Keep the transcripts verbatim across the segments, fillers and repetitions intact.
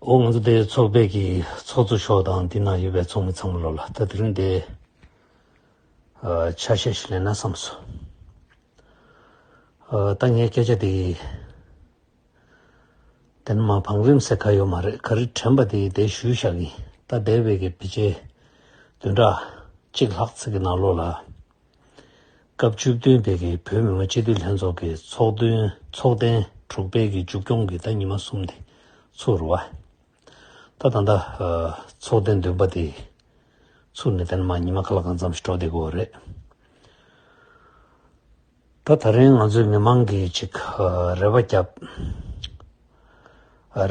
འོ། ང་ཚོ་དེ་ཚོགས་པའི་གི་ཚོགས་གཙོ་མཆོག་དང་འདི་ན་ཡོད་པའི་ཚོགས་མི་ཚང་མ་ལོ་ལ་ད་དེ་རིང་དེ་ཨ་ཆ་ཤས་ཤིག་ལེན་ན་བསམ་སོང་། ཨ་ད་ངའི་སྐད་ཆ་དེ་དེ་ནི་མ་བང་རིམ་ཟེར་ག་ཡོད་མ་རེད། ག་རེ་དྲན་པ་དེ་དེ་ཞུས་བཞག་གི། ད་འདས་པའི་གི་ཕལ་ཆེར་བདུན་ཕྲག་གཅིག་ལྷག་ཙམ་གི་ནང་ལོགས་ལ། སྐབས་བཅུ་བདུན་པའི་གི་བོད་མི་མང་སྤྱི་འཐུས་ལྷན་ཚོགས་ཀྱི་ཚོགས་ཐེངས་ཚོགས་ཐེངས་དྲུག་པའི་གི་མཇུག་སྐྱོང་གི་ད་ཉི་མ་གསུམ་དེ་ཚུགས་རེད་བ། ད་ད་ལྟ་ཚོགས་ཐེངས་བདུན་པ་དེ་ཚུགས་ནས་དེ་ནི་མ་ཉི་མ་ག་ལ་གང་འཚམ་ཞིག་འགྲོ་བསྡད་ཀྱི་ཡོད་རེད། ད་ད་རིང་ང་ཚོའི་མི་མང་གིས་ཅིག་རེ་བ་བརྒྱབ།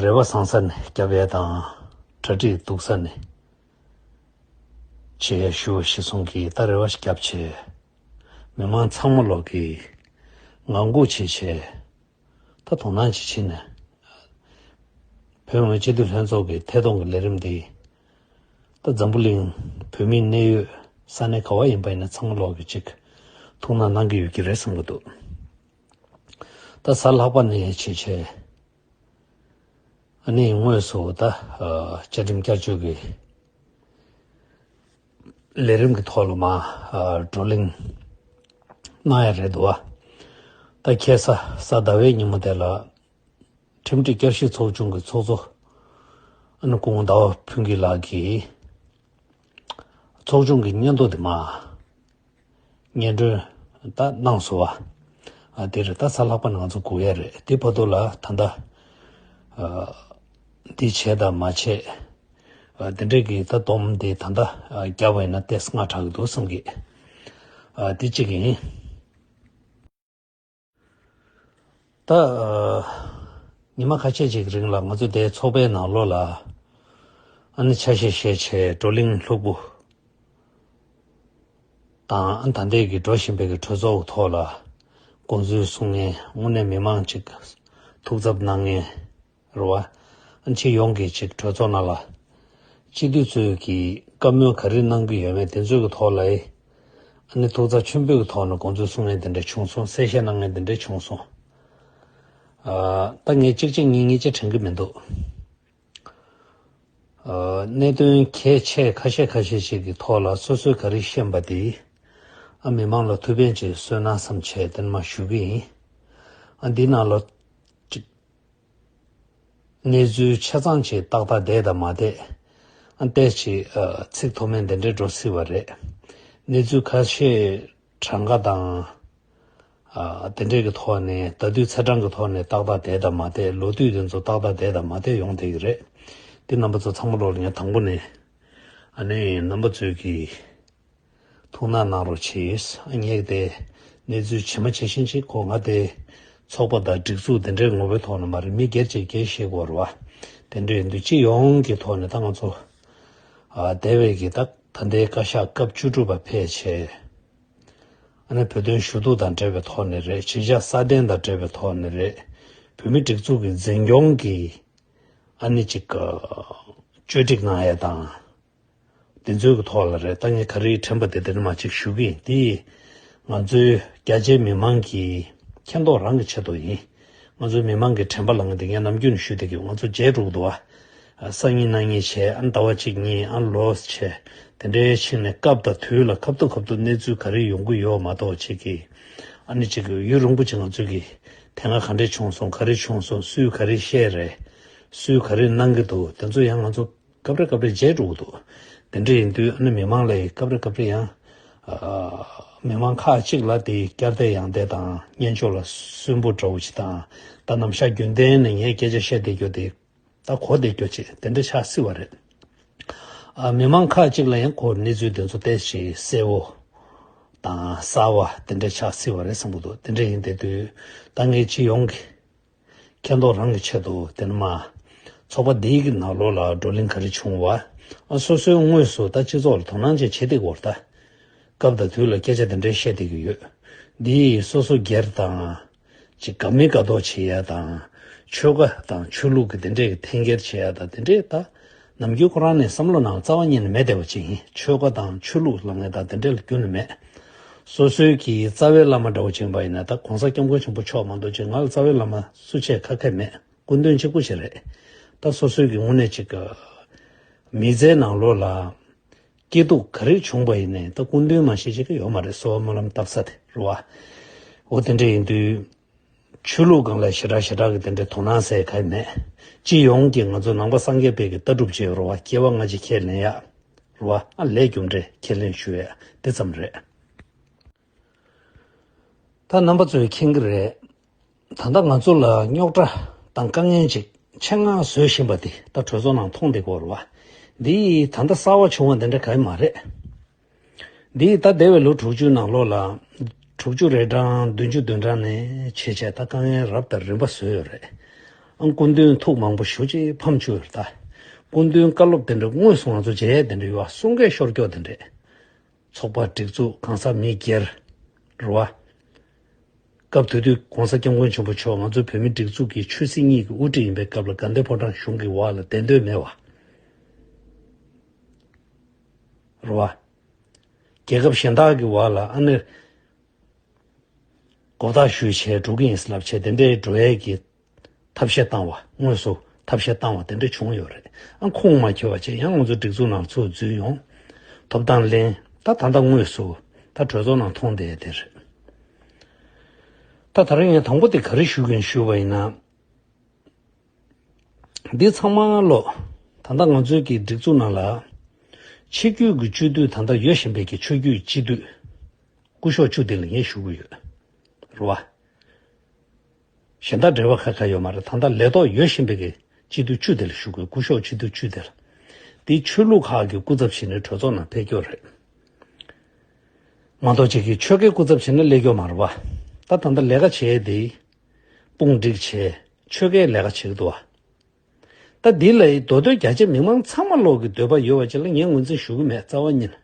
རེ་བ་བཟང་ས་ནས་བརྒྱབ་ཡས་དང་གྲ་སྒྲིག་སྡུག་ས་ནས་བྱེད་ཡས་ཞུ་བ་གཞིར་བཟུང་གིས་ད་རེ་བ་ཞིག་བརྒྱབ་བྱས། མི་མང་ཚང་མ་ལོག་གིས་ངང་སྒུག་བྱེད་བྱས། ད་དོ་སྣང་ཅིག་བྱས་ནས་བོད་མི་མང་སྤྱི་འཐུས་ལྷན་ཚོགས་ཀྱི་ཐད་གཏོང་གི་ལས་རིམ་འདི་ད་འཛམ་བུ་གླིང་བོད་མིའི་གནས་ཡུལ་ས་གནས་ག་བ་ཡིན་པ་ཡིན་ན་ཚང་མ་ལོག་གིས་ཅིག་ཐུགས་སྣང་གནང་གི་ཡོད་ཀྱི་རེད་བསམ་གྱི་འདུག། ད་གཟའ་ལྷག་པ་ནས་བྱས་བྱས། ཨ་ནི་དངོས་སུ་ད་ཨ་བཅའ་ཁྲིམས་བསྐྱར་བཅོས་ཀྱི་ལས་རིམ་གྱི་ཐོག་ལ་མ་ཨ་བགྲོ་གླེང་གནང་ཡ་རེད་འདུག་བ། ད་ཁ་སང་གཟའ་ཟླ་བའི་ཉིན་མོ་དེ་ལ་ཁྲིམས་སྒྲིག་བསྐྱར་ཞིབ་ཚོགས་ཆུང་གི་ཚོགས་གཙོ་ཨ་ནི་སྐུ་ངོ་ཟླ་བ་ཕུན་སྐྱིད་ལགས་ཀྱིས་ཚོགས་ཆུང་གི་སྙན་ཐོ་དེ་མ་སྙན་སྒྲོན་ད་གནང་སོང་བ། ཨ་དེ་རེད། ད་གཟའ་ལྷག་པ་ནས་ང་ཚོ་སྒུག་ཡ་རེད། དེ་བར་དུ་ལ་ད་ལྟ་ཨ་འདི་བྱས་དང་མ་བྱས། ཨ་དེ་འདྲས་ཀྱི་ད་སྡོམ་དེ་ད་ལྟ་ཨ་བརྒྱབ་པ་ཡིན་ན་ཏོག་ཙམ་སྔ་དྲགས་ཀྱི་འདུག་བསམ་གི། ཨ་དེ་གཅིག་ཡིན། ད་ཨ་ཉི་མ་ཁ་ཤས་ཤིག་རིང་ལ་ང་ཚོ་དེའི་ཚོགས་པའི་ནང་ལོགས་ལ་ཨ་ནི་ཆ་ཤས་བཞེས་བྱས་བགྲོ་གླེང་ལྷུག་པོ་དང་། ཨ་ད་ལྟའི་གི་འགྲོ་བཞིན་པའི་གི་གྲོས་ཚོགས་ཀྱི་ཐོག་ལ་དགོངས་ཚུལ་གསུང་མཁན། དངོས་གནས་མི་མང་ཅིག་ཐུགས་འཚབ་གནང་མཁན་རེད་བ། ཨ་སྤྱི་ཡོངས་ཀྱི་ཅིག་གྲོས་ཚོགས་ནང་ལ་སྤྱི་འཐུས་ཚོས་ཀྱི་བཀའ་མོལ་ག་རེ་གནང་གི་ཡོད་མེད་དེ་ཚོའི་གི་ཐོག་ལ་ཨ་ནི་ཐུགས་འཚབ་ཆེན་པོའི་གི་ཐོག་ནས་དགོངས་ཚུལ་གསུང་མཁན་དེ་འདྲ་བྱུང་སོང་། གསལ་བཤད་གནང་མཁན་དེ་འདྲ་བྱུང་སོང་། ཨ་ད་ངས་གཅིག་གཅིག་གཉིས་གཉིས་ཅིག་དྲན་གི་མི་འདུག། ཨ་གནད་དོན་གལ་ཆེ་ཁ་ཤས་ཁ་ཤས་ཤིག་གི་ཐོག་ལ་སོ་སོས་ག་རེ་ཤེས་པ་དེ་ཨ་མི་མང་ལ་ཐུགས་ཕན་ཅིག་གསོས་ན་བསམ་བྱས་དེ་ནས་མ་ཞུ་གི་ཡིན། ཨ་འདི་ནང་ལ་ཅིག་གནས་ཚུལ་ཆ་ཚང་ཅིག་ཏག་ཏག་བསྡད་དང་མ་བསྡད། ཨ་ཏོག་ཙམ་ཨ་ཚིག་མཐོ་དམན་དེ་འདྲས་འགྲོ་སྲིད་པ་རེད། གནས་ཚུལ་ཁ་ཤས་གྲངས་ཀ་དང་། ཨ་དེ་འདྲས་ཀྱི་ཐོག་ནས་ད་དུས་ཚེས་གྲངས་ཀྱི་ཐོག་ནས་ཏག་ཏག་བསྡད་དང་མ་བསྡད། ལོ་དུས་དེ་ཚོ་ཏག་ཏག་བསྡད་དང་མ་བསྡད་ཡོང་བསྡད་ཀྱི་རེད། འདི་རྣམ་པ་ཚོ་ཚང་མ་ལོག་ལ་ངས་དང་པོ་ནས་ཨ་ནི་རྣམ་པ་ཚོས་ཀྱིས་ཐུགས་སྣང་གནང་རོགས་གྱིས། ཨ་ངས་དེ་གནས་ཚུལ་ཇི་མ་ཇི་བཞིན་ཅིག་གོ། ང་དེ་ཚོགས་པ་དང་སྒྲིག་འཛུགས་དེ་འདྲའི་ངོ་བོའི་ཐོག་ནས་མ་རེད། མི་སྒེར་གྱིས་སྒེར་བཤད་དགོས་རེད་བ། དེ་འདྲ་ཡིན་དུས་སྤྱི་ཡོངས་ཀྱི་ཐོག་ནས་ད་ང་ཚོ་ཨ་འདས་པའི་གི་ད་ད་ལྟའི་བཀའ་ཤག་སྐབས་བཅུ་དྲུག་པ་ཕེབས་བྱས། ཨ་ནི་བོད་དོན་ཞུ་གཏུག་དང་འབྲེལ་བའི་ཐོག་ནས་རེད། གཞིས་ཆགས་སྲ་བརྟན་དང་འབྲེལ་བའི་ཐོག་ནས་རེད། བོད་མི་སྒྲིག་འཛུགས་ཀྱི་འཛིན་སྐྱོང་གི་ཨ་ནི་ཅིག་ག་བཅོས་སྒྲིག་གནང་ཡ་དང་། དེ་ཚོའི་གི་ཐོག་ལ་རེད། ད་ངས་ག་རེ་དྲན་པ་དེ་དེ་ནས་མ་ཅིག་ཞུ་གི་ཡིན། དེ་ང་ཚོའི་རྒྱ་ཆེའི་མི་མང་གིས་མཁྱེན་རྟོགས་རང་གི་ཆེད་དུ་ཡིན། ང་ཚོའི་མི་མང་གི་དྲན་པ་ལ་ངས་དེ་ངས་ནམ་རྒྱུན་ནས་ཞུ་བསྡད་ཀྱི་ཡོད། ང་ཚོ་བརྗེད་འགྲོ་གི་འདུག་བ། སང་ཉིན་གནངས་ཉིན་བྱས། ཨ་ཟླ་བ་གཅིག་གཉིས། ཨ་ལོ་བྱས། དེ་འདྲའི་ཕྱིན་ནས་སྐབས་དང་དུས་ལ་ཁ་ཐུག་ཁ་ཐུག་གནས་ཚུལ་ག་རེ་ཡོང་གི་ཡོད་མ་གཏོགས། ཅིག་གིས་ཨ་ནི་ཅིག་ཡུན་རིང་པོ་ཅིག་ང་ཚོས་ཀྱི་དེ་སྔ་ག་འདྲས་བྱུང་སོང་། ག་རེ་བྱུང་སོང་། སུས་ག་རེ་བཤད་རེད། སུས་ག་རེ་གནང་གི་འདུག། དེ་ཚོ་ཡང་ང་ཚོ་སྐབས་རེ་སྐབས་རེ་བརྗེད་འགྲོ་གི་འདུག། དེ་འདྲ་ཡིན་དུས་ཨ་ནི་མི་མང་ལ་སྐབས་རེ་སྐབས་རེ་ཡང་ཨ་མི་མང་ཁག་ཅིག་ལ་དེ་བསྐྱར་ཟློས་ཡང་ཟློས་དང་སྙན་ཕྱོགས་ལ་སུན་པོ་འདྲ་བོ་ཅིག་དང་། ད་ནམ་ཞག་རྒྱུན་གཏན་ནས་ངས་སྐད་ཆ་བཤད་བསྡད་རྒྱུ་དེ་ད་གོ་བསྡད་རྒྱུ་ཅིག་དེ་འདྲ་ཆགས་སྲིད་པ་རེད། ཨ་མི་མང་ཁག་ཅིག་ལ་ཡང་ཁོ་གནས་ཚུལ་དེ་ཚོ་ཏོག་ཙམ་གསལ་བོ་དང་གསར་བ་དེ་འདྲ་ཆགས་སྲིད་པ་རེད་བསམ་གྱི་འདུག། དེ་འདྲ་ཡིན་བསྡད་དུས་ད་ངས་སྤྱི་ཡོངས་ཀྱི་མཁྱེན་རྟོགས་རང་གི་ཆེད་དུ་དེ་ནས་མ་ཚོགས་པ་འདིའི་གི་ནང་ལོགས་ལ་བགྲོ་གླེང་ག་རེ་བྱུང་བ། ཨ་སོ་སོའི་དངོས་སུ་ད་སྤྱི་ཚོགས་ལ་དོ་སྣང་བྱེད་བྱེད་བསྡད་ཀྱི་ཡོད་རེད་ད། སྐབས་དང་དུས་ལ་སྐད་ཆ་དེ་འདྲའི་བཤད་བསྡད་ཀྱི་ཡོད། འདི་སོ་སོ་སྒེར་དང་། ཅིག་དགའ་མི་དགའ་མདོག་བྱེད་ཡ་དང་། ཆོལ་ཁ་དང་ཆོས་ལུགས་ཀྱི་དེ་འདྲའི་གི་འཐེན་འཁྱེར་བྱེད་ཡ་དང་དེ་འདྲའི་ད། ནམ་རྒྱུན་ཁོ་རང་ནས་བསམ་བློ་ནང་རྩ་བ་ཉིད་ནས་མེད་བསྡད་པ་ཅིག་ཡིན། ཆོལ་ཁ་དང་ཆོས་ལུགས་ལབ་མཁན་དང་དེ་འདྲ་ལ་རྒྱུན་ནས་མེད། སོ་སོའི་གི་རྩ་བའི་བླ་མ་འདྲ་བོ་ཅིག་ཡིན་པ་ཡིན་ན། ད་གོང་ས་སྐྱབས་མགོན་ཆེན་པོ་མཆོག་མ་གཏོགས་ཅིག་ང་ལ་རྩ་བའི་བླ་མ་སུ་བྱས་ཁ་ཁ་མེད། སྐུ་མདུན་གཅིག་པུ་ཞིག་རེད། ད་སོ་སོའི་གི་དངོས་གནས་ཅིག་གི་མི་ཚེའི་ནང་ལོགས་ལ་སྐྱིད་སྡུག་ག་རེ་བྱུང་པ་ཡིན་ནའི་ད་སྐུ་མདུན་མ་གཞི་ཅིག་གི་ཡོད་མ་རེད། གསོལ་བ་སྨོན་ལམ་བཏབ་ས་དེ་རེད་བ། འོ་དེ་འདྲ་ཡིན་དུས། ཆོས་ལུགས་སྒང་ལ་ཞེ་དྲག་ཞེ་དྲག་གི་དེ་འདྲའི་དོ་སྣང་ཟེར་ག་ཡི་མེད། སྤྱི་ཡོངས་ཀྱི་ང་ཚོ་ནང་པ་སངས་རྒྱས་པའི་གི་ལྟ་གྲུབ་ཅིག་ཡོད་རེད་བ། སྐྱེ་བ་སྔ་ཕྱི་ཁས་ལེན་ཡ། རེད་བ། ཨ་ལས་རྒྱུ་འབྲས་ཁས་ལེན་ཞུ་ཡ་དེ་ཙམ་རེད། ད་རྣམ་པ་ཚོས་མཁྱེན་གྱི་རེད། ད་ལྟ་ང་ཚོ་ལ་རྙོག་དྲ་དང་དཀའ་ངལ་ཅིག་ཆེད་མངགས་བཟོས་བཞིན་པ་དེ་ད་གྲོས་ཚོགས་ནང་མཐོང་བསྡད་ཀྱི་ཡོད་རེད་བ། འདི་ད་ལྟ་གསར་བ་བྱུང་བ་དེ་འདྲ་ག་ཡི་མ་རེད། འདི་ད་འདས་པའི་ལོ་དྲུག་ཅུ་ནང་ལོགས་ལ། དྲུག་ཅུ་རེ་གྲངས་བདུན་ཅུ་བདུན་གྲངས་ནས་བྱས་བྱས་ད་དཀའ་ངལ་རབ་དང་རིམ་པ་བཟོས་ཡོད་རེད། ཨང་སྐུ་མདུན་ཐུགས་མང་པོ་ཞེ་པོ་ཅིག་ཕམ་བཅུག་ཡོད་རེད་ད། སྐུ་མདུན་བཀའ་སློབ་དེ་འདྲ་དངོས་སུ་ང་ཚོ་མཇལ་ཡས་དེ་འདྲ་ཡོད་ཨ། གསུང་སྐད་ཤོར་སྐྱོག་དེ་འདྲ། ཚོགས་པ་སྒྲིག་འཛུགས་གང་ཟག་མི་སྒེར། རེད་བ། སྐབས་དེ་དུས་༸གོང་ས་༸སྐྱབས་མགོན་ཆེན་པོ་མཆོག་ང་ཚོ་བོད་མིའི་སྒྲིག་འཛུགས་ཀྱི་ཆོས་སྲིད་གཉིས་ཀྱི་དབུ་ཁྲིད་ཡིན་པའི་སྐབས་ལ་དགའ་ལྡན་ཕོ་བྲང་གཞུང་གི་འོག་ལ་བསྡད་འདོད་མེད་བ། རེད་བ། རྒྱལ་ཁབ་གཞན་དག་གི་འོག་ལ་ཨ་ནི་གོ་བརྡ་ཞུས་བྱས་འགྲོ་གི་ཡིན་ལབ་བྱས་དེ་འདྲའི་འགྲོ་ཡས་ཀྱི་ཐབས་ཤེས་བཏང་བ། དངོས་སུ་ཐབས་ཤེས་བཏང་བ་དེ་འདྲ་བྱུང་ཡོད་རེད། ཨ་ཁུངས་མ་འཁྱོལ་བ་བྱས་ཡང་ང་ཚོ་སྒྲིག་འཛུགས་ནང་ཚུར་འཛུལ་ཡོང་། ཐོབ་ཐང་ལེན། ད་ད་ལྟ་དངོས་སུ་ད་གྲོས་ཚོགས་ནང་མཐོང་བསྡད་དེ་རེད། ད་ད་རེས་ངས་དང་པོ་དེ་ག་རེ་ཞུ་གིན་ཞུས་པ་ཡིན་ན། འདི་ཚང་མ་ལོ། ད་ལྟ་ང་ཚོའི་གི་སྒྲིག་འཛུགས་ནང་ལ། ཆིག་སྒྱུར་གྱི་སྤྱི་འཐུས་ད་ལྟ་ཡོད་བཞིན་པའི་གི་ཆོས་བརྒྱུད་སྤྱི་འཐུས། སྐུ་ཞབས་བཅུ་དེ་ལ་ངས་ཞུ་གི་ཡོད། རེད་བ། གཞན་དག་འབྲེལ་བ་ཁ་ཁ་ཡོད་མ་རེད། ད་ལྟ་ལས་ཐོག་ཡོད་བཞིན་པའི་གི་སྤྱི་འཐུས་བཅུ་དེ་ལ་ཞུ་གི་ཡོད། སྐུ་ཞབས་སྤྱི་འཐུས་བཅུ་དེ་ལ། འདི་ཆོས་ལུགས་ཁག་གི་སྐུ་ཚབ་བྱས་ནས་གྲོས་ཚོགས་ནང་ཕེབས་ཀྱི་ཡོད་རེད། མ་གཏོགས་ཅིག་གི་ཆོལ་ཁའི་སྐུ་ཚབ་བྱས་ན་སླེབས་ཀྱི་ཡོད་མ་རེད་བ། ད་ད་ལྟ་ལས་ཀ་བྱས་དེ། དཔུང་སྒྲིག་བྱས། ཆོལ་ཁའི་ལས་ཀ་བྱེད་ཀྱི་འདུག་བ། ད་འདི་ལ་མདོ་སྟོད་རྒྱ་ཆེ་མི་མང་ཚང་མ་ལོག་གི་འདོད་པ་ཡོད་པ་ཅིག་ལ་ངས་ངོས་འཛིན་ཞུ་གི་མེད། རྩ་བ་ཉིད་ནས།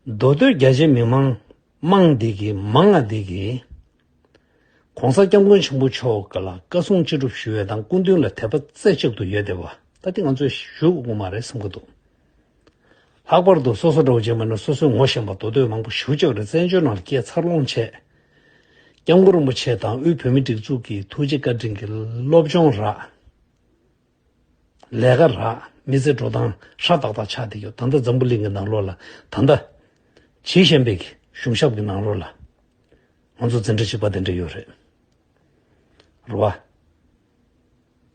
མདོ་སྟོད་རྒྱ་ཆེ་མི་མང་མང་འདི་གི་མང་ང་འདི་གི་༸གོང་ས་༸སྐྱབས་མགོན་ཆེན་པོ་མཆོག་ལ་བཀའ་གསུང་ཅི་སྒྲུབ་ཞུ་ཡས་དང་སྐུ་མདུན་ལ་དད་པ་རྩེ་གཅིག་ཏུ་ཡོད་བསྡད་པ་ད་འདི་ང་ཚོས་ཞུ་དགོས་མ་རེད་བསམ་གི་འདུག་ལྷག་པར་དུ་སོ་སོ་འདྲ་བོ་ཅིག་མིན་ན་སོ་སོས་ངོ་ཤེས་པ་མདོ་སྟོད་མང་པོ་ཞེ་པོ་ཅིག་རེད། བཙན་བྱོལ་ནང་ལ་སྐྱེས་འཚར་ལོངས་བྱས། སྐྱབས་མགོན་རིན་པོ་ཆེ་དང་དབུས་བོད་མིའི་སྒྲིག་འཛུགས་ཀྱི་ཐུགས་རྗེ་བཀའ་དྲིན་གྱི་སློབ་སྦྱོང་རག་ལས་ཀ་རག་མི་ཚེ་འགྲོ་སྟངས་ཧྲ་ཏག་ཏག་ཆགས་བསྡད་ཡོད། ད་ལྟ་འཛམ་བུ་གླིང་གི་ནང་ལོགས་ལ་ད་ལྟ་བྱེད་བཞིན་པའི་གཞུང་ཞབས་ཀྱི་ནང་ལོགས་ལ་ང་ཚོ་འཛིན་གྲྭ་གཅིག་པ་དེ་འདྲ་ཡོད་རེད། རེད་བ།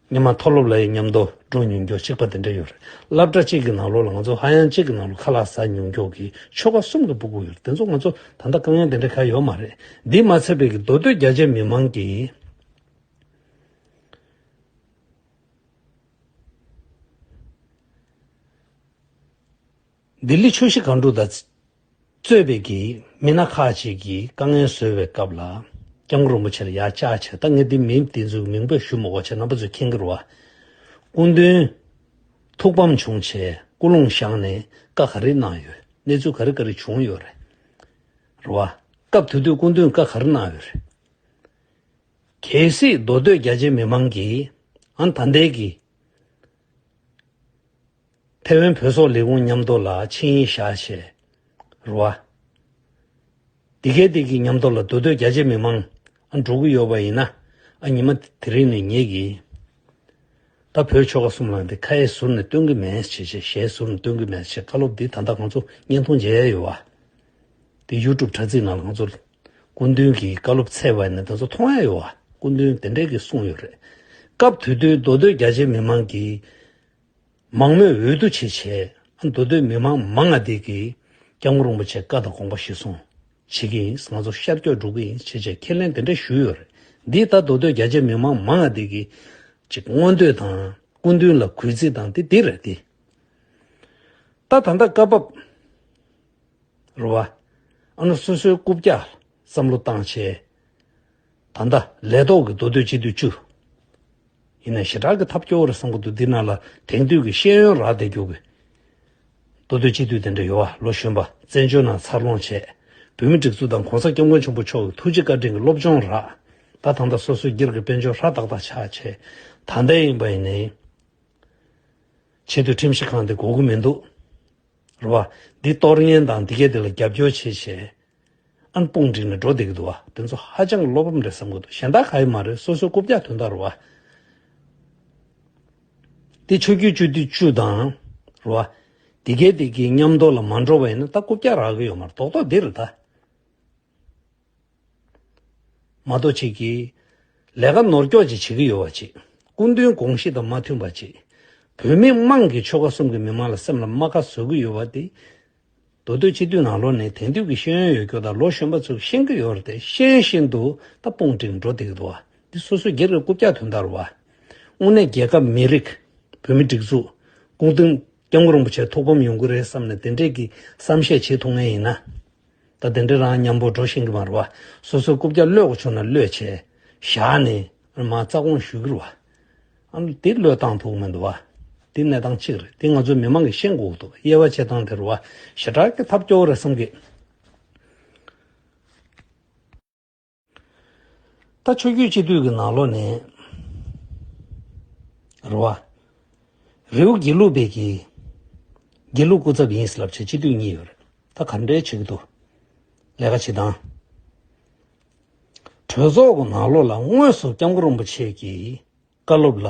སྔོན་མ་མཐོ་སློབ་ལ་ཡང་མཉམ་དུ་འགྲོ་མྱོང་རྒྱུ་གཅིག་པ་དེ་འདྲ་ཡོད་རེད། སློབ་གྲྭ་གཅིག་གི་ནང་ལོགས་ལ་ང་ཚོ་ཧ་ཡང་གཅིག་གི་ནང་ལོགས་ཁ་ལག་ཟ་མྱོང་རྒྱུ་གི་ཆོལ་ཁ་གསུམ་གྱི་སྤུ་གུ་ཡོད་རེད། དེ་ཚོ་ང་ཚོ་ད་ལྟ་དཀའ་ངལ་དེ་འདྲ་གང་ཡོད་མ་རེད། འདི་མ་ཚད་པའི་གི་མདོ་སྟོད་རྒྱ་ཆེ་མི་མང་གིས་ལྡི་ལི་ཆུ་བཞི་སྒང་དྲུག་དང་གཙོས་པའི་གི་མི་སྣ་ཁག་ཅིག་གིས་དཀའ་ངལ་བཟོས་པའི་སྐབས་ལ་སྐྱབས་མགོན་རིན་པོ་ཆེ་ལ་ཡར་བཅར་བྱས། ད་ངས་འདི་མི་དེ་ཚོའི་མིང་དཔེ་ཞུ་མི་དགོས་བྱས་རྣམ་པ་ཚོས་མཁྱེན་གྱི་རེད་བ། སྐུ་མདུན་ཐུགས་ཕམ་བྱུང་བྱས་སྐུ་རླུང་བཞེངས་ནས་བཀའ་ག་རེ་གནང་ཡོད། གནས་ཚུལ་ག་རེ་ག་རེ་བྱུང་ཡོད་རེད། རེད་བ། སྐབས་དེ་དུས་སྐུ་མདུན་བཀའ་ག་རེ་གནང་ཡོད་རེད། གལ་སྲིད་མདོ་སྟོད་རྒྱ་ཆེ་མི་མང་གིས་ཨ་ད་ལྟའི་གི་ཐེ་ཝན་བོད་སོག་ལས་ཁུངས་མཉམ་དུ་ལ་ཆིངས་ཡིག་བཞག་བྱས། རེད་བ། འདི་གའི་འདི་གི་མཉམ་དུ་ལ་མདོ་སྟོད་རྒྱ་ཆེ་མི་མང་ཨ་འགྲོ་གི་ཡོད་པ་ཡིན་ན་ཨ་ཉི་མ་དེ་རིང་ནས་ངེད་ཀྱིས་ད་བོད་ཆོལ་ཁ་གསུམ་ལ་འདི་ཁ་ཡས་ཟུར་ནས་སྟོན་གི་མེད་ཅེས་བྱས། ཞལ་ཟུར་ནས་སྟོན་གི་མེད་ཅེས། བཀའ་སློབ་འདི་ད་ལྟ་ང་ཚོ་བརྙན་ཐུང་མཇལ་ཡས་ཡོད་བ། དེ་ཡུ་ཊུབ་དྲ་ཚིགས་ནང་ལ་ང་ཚོ་སྐུ་མདུན་གྱི་བཀའ་སློབ་ཚད་པ་ཡིན་ན་དེ་ཚོ་མཐོང་ཡ་ཡོད་བ། སྐུ་མདུན་དེ་འདྲས་ཀྱིས་གསུངས་ཡོད་རེད། སྐབས་དེ་དུས་མདོ་སྟོད་རྒྱ་ཆེ་མི་མང་གིས་མང་མོས་འོས་བསྡུ་བྱས་བྱས་མདོ་སྟོད་མི་མང་མང་ང་དེ་གིས་སྐྱབས་མགོན་རིན་པོ་ཆེ་བཀའ་དང་དགོངས་པ་གཞིར་བཟུང་བྱེད་ཀྱི་ཡིན། ང་ཚོ་ཤར་སྐྱོད་འགྲོ་གི་ཡིན་བྱས་བྱས་ཁས་ལེན་དེ་འདྲས་ཞུས་ཡོད་རེད། འདི་ལྟར་མདོ་སྟོད་རྒྱ་ཆེ་མི་མང་མང་ང་དེ་གིས་ཅིག་མངོན་འདོད་དང་སྐུ་མདུན་ལ་གུས་བརྩི་དང་དེ་འདི་རེད་དེ། ད་ད་ལྟ་སྐབས་བབ་རེད་བ། ཨ་ནི་སོ་སོའི་རྐུབ་བཀྱག་བསམ་བློ་བཏང་བྱས། ད་ལྟ་ལས་ཐོག་གི་མདོ་སྟོད་སྤྱི་འཐུས་བཅུ། ཡིན་ན་ཞེ་དྲག་གི་ཐབས་སྐྱོ་བོ་རེད་བསམ་གི་འདུག་འདི་ནང་ལ་དེང་དུས་ཀྱི་ཤེས་ཡོན་རག་བསྡད་རྒྱུ་གི་མདོ་སྟོད་སྤྱི་འཐུས་དེ་འདྲ་ཡོད་བ། ལོ་གཞོན་པ་བཙན་བྱོལ་ནང་འཚར་ལོངས་བྱས། བོད་མི་སྒྲིག་འཛུགས་དང་༸གོང་ས་༸སྐྱབས་མགོན་ཆེན་པོ་མཆོག་གི་ཐུགས་རྗེ་བཀའ་དྲིན་གྱི་སློབ་སྦྱོང་རག་ད་ད་ལྟ་སོ་སོའི་སྒེར་གྱི་དཔལ་འབྱོར་ཧྲ་ཏག་ཏག་ཆགས་བྱས། ད་ལྟ་ཡིན་པ་ཡིན་ནའི་ཆེས་མཐོའི་ཁྲིམས་ཞིབ་ཁང་དེ་དགོས་ཀྱི་མི་འདུག་རེད་བ། འདི་གཏོར་ཉན་དང་འདི་གས་དེ་ལ་རྒྱབ་སྐྱོར་བྱེད་བྱས། ཨ་ནི་དཔུང་བསྒྲིགས་ནས་འགྲོ་བསྡད་ཀྱི་འདུག་བ། དེ་ཚོ་ཧ་ཅང་གི་བློ་ཕམ་རེད་བསམ་གྱི་འདུག་གཞན་དག་ག་ཡི་མ་རེད། སོ་སོའི་རྐུབ་བཀྱག་དོན་དག་རེད་བ། དེ་ཆོས་བརྒྱུད་སྤྱི་འཐུས་བཅུ་དང་རེད་བ། དེ་གའི་དེ་གའི་མཉམ་དུ་ལ་མ་འགྲོ་བ་ཡིན་ན་ད་རྐུབ་བཀྱག་རག་གི་ཡོད་མ་རེད། རྡོག་རྡོག་འདི་རེད་ད། མ་གཏོགས་ཅིག་གིས་ལས་ཀ་ནོར་སྐྱོག་ཅིག་བྱེད་ཀྱི་ཡོད་པ་ཅིག་སྐུ་མདུན་དགོངས་གཞི་དང་མ་མཐུན་པ་ཅིག་བོད་མི་དམངས་ཀྱི་ཆོལ་ཁ་གསུམ་གྱི་མི་མང་ལ་སེམས་ལ་རྨ་ཁ་བཟོ་གི་ཡོད་པ་དེ། མདོ་སྟོད་སྤྱི་འཐུས་ནང་ལོགས་ནས་དེང་དུས་ཀྱི་ཤེས་ཡོན་ཡོད་རྒྱུ་དང་ལོ་གཞོན་པ་ཚོས་ཤེས་ཀྱི་ཡོད་རེད་དེ། ཤེས་བཞིན་དུ་ད་དཔུང་བསྒྲིགས་འགྲོ་བསྡད་ཀྱི་འདུག་བ། འདི་སོ་སོའི་སྒེར་གྱི་རྐུབ་བཀྱག་དོན་དག་རེད་བ། དངོས་གནས་རྒྱལ་ཁབ་མི་རིགས་བོད་མི་སྒྲིག་འཛུགས་སྐུ་མདུན་སྐྱབས་མགོན་རིན་པོ་ཆེ་ཐུགས་ཕམ་ཡོང་གི་རེད་བསམ་ནས་དེ་འདྲས་ཀྱི་བསམ་ཤེས་བྱེད་ཐུབ་མཁན་ཡིན་ན། ད་དེ་འདྲས་རང་མཉམ་པོ་འགྲོ་ཤེས་ཀྱི་མ་རེད་བ། སོ་སོའི་རྐུབ་བཀྱག་གློད་དགོས་བྱུང་ན་གློད་བྱས་བཞག་ནས་མར་རྩ་དགོངས་ཞུ་གི་རེད་བ། ཨ་ནི་དེ་བློས་བཏང་ཐུབ་མི་འདུག་བ། དེ་གནས་སྟངས་གཅིག་རེད། དེ་ང་ཚོའི་མི་མང་གིས་ཤེས་དགོས་འདུག་དབྱེ་བ་ཕྱེ་སྟངས་དེ་རེད་བ། ཞེ་དྲག་གི་ཐབས་སྐྱོ་བོ་རེད་བསམ་གི། ད་ཆོས་བརྒྱུད་སྤྱི་འཐུས་ཀྱི་ནང་ལོགས་ནས་རེད་བ། རི་བོ་དགེ་ལུགས་པའི་གི་དགེ་ལུགས་སྐུ་ཚབ་ཡིན་ལབ་བྱས་སྤྱི་འཐུས་གཉིས་ཡོད་རེད། ད་ག་འདྲས་བྱེད་ཀྱི་འདུག་ལས་ཀ་བྱེད་སྟངས། གྲོས་ཚོགས་ཀྱི་ནང་ལོགས་ལ་དངོས་སུ་སྐྱབས་མགོན་རིན་པོ་ཆེ་གི་བཀའ་སློབ་ལ་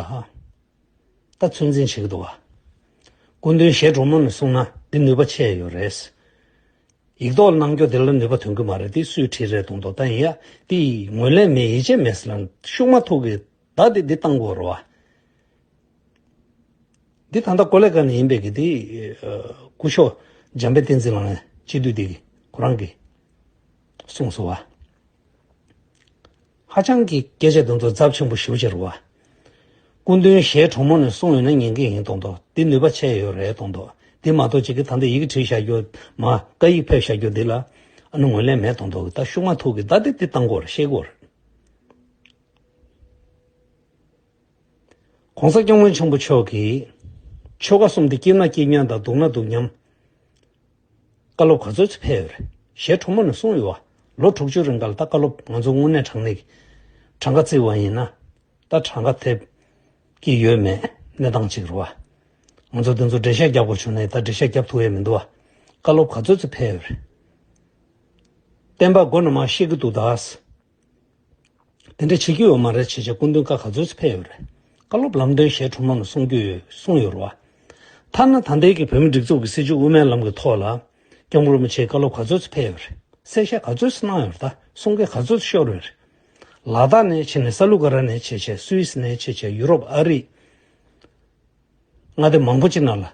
ད་ཚོད་འཛིན་བྱེད་ཀྱི་འདུག་བ། སྐུ་མདུན་ཞལ་དྲོན་མོ་ནས་གསུངས་ན་འདི་ནུས་པ་ཆེ་ཡོད་རེད། ཡིག་ཐོག་གནང་རྒྱུ་དེ་ལ་ནུས་པ་ཐོན་གྱི་མ་རེད། དེ་སུས་བྲིས་རེད་གཏོང་དོ། ད་ཡིན་ཡ་དེ་ངོས་ལེན་མེད། ཡིད་ཆེས་མེད་ཟེར་ན་ཤུགས་མ་ཐུག་གི་ད་དེ་འདི་བཏང་དགོས་རེད་བ། འདི་ད་ལྟ་ཀོ་ལེ་ག་ནས་ཡིན་པའི་གི་དེ་སྐུ་ཞབས་འཇམ་དཔལ་བསྟན་འཛིན་ལགས་ནས་སྤྱི་འཐུས་དེ་གི་ཁོ་རང་གིས་གསུངས་སོང་བ། ཧ་ཅང་གི་སྐད་ཆ་དེ་ཚོ་ཚབས་ཆེན་པོ་ཞེ་པོ་ཅིག་རེད་བ། སྐུ་མདུན་ཞལ་དྲོན་མོ་ནས་གསུངས་ཡོད་ན་ཉན་གི་ཡིན་གཏོང་དོ། འདི་ནུས་པ་ཆེ་ཡོད་རེད་གཏོང་དོ། འདི་མ་གཏོགས་ཅིག་གིས་ད་ལྟ་ཡི་གེ་བྲིས་བཞག་རྒྱུ་མ་བཀའ་ཡིག་ཕེབས་བཞག་རྒྱུ་འདི་ལ་ཨ་ནི་ངོས་ལེན་མེད་གཏོང་དོ། ད་ཤུགས་མ་ཐུག་གི་ད་འདི་འདི་བཏང་དགོས་རེད། ཤེས་དགོས་རེད། ༸གོང་ས་༸སྐྱབས་མགོན་ཆེན་པོ་མཆོག་གིས་ཆོལ་ཁ་གསུམ་དེ་སྐྱིད་ན་སྐྱིད་མཉམ་དང་སྡུག་ན་སྡུག་མཉམ། བཀའ་སློབ་ག་ཚོད་ཅིག་ཕེབས་ཡོད་རེད། ཞལ་དྲོན་མོ་ནས་གསུངས་ཡོད་བ། ལོ་དྲུག་ཅུ་རིང་ག་ལ་ད་བཀའ་སློབ་ང་ཚོ་དངོས་གནས་དྲང་གནས་ཀྱི་གྲངས་ཀ་བརྩིས་པ་ཡིན་ན། ད་གྲངས་ཀ་ཐེབས་ཀྱི་ཡོད་མེད་གནས་སྟངས་གཅིག་རེད་བ། ང་ཚོ་དེ་ཚོ་འགྲེལ་བཤད་རྒྱག་དགོས་བྱུང་ནས་ད་འགྲེལ་བཤད་རྒྱབ་ཐུབ་ཡས་མི་འདུག་བ། བཀའ་སློབ་ག་ཚོད་ཅིག་ཕེབས་ཡོད་རེད། བསྟན་པ་མགོ་ནས་མར་བཤིག་གི་འདུག་ད། དེ་འདྲ་བྱེད་ཀྱི་ཡོད་མ་རེད། བྱས་བྱས་སྐུ་མདུན་བཀའ་ག་ཚོད་ཅིག་ཕེབས་ཡོད་རེད། བཀའ་སློབ་ལམ་སྟོན་ཞལ་དྲུང་མ་ནས་གསུང་རྒྱུ་ཡོད་གསུངས་ཡོད་རེད་བ། ཐ་ན་ད་ལྟའི་གི་བོད་མི་སྒྲིག་འཛུགས་ཀྱི་སྲིད་བྱུས་དབུ་མའི་ལམ་གྱི་ཐོག་ལ་སྐྱབས་མགོན་རིན་པོ་ཆེའི་བཀའ་སློབ་ག་ཚོད་ཅིག་ཕེབས་ཡོད་རེད། གསལ་བཤད་ག་ཚོད་ཅིག་གནང་ཡོད་རེད། ད་གསུང་སྐད་ག་ཚོད་ཅིག་ཤོར་ཡོད་རེད། ལ་དྭགས་ནས་བྱས་ནས་ས་ལུ་ཀ་ར་ནས་བྱས་བྱས་སུད་སི་ནས་བྱས་བྱས་ཡུ་རོབ་ཨ་རི་མངའ་སྡེ་མང་པོ་ཅིག་ནང་ལ།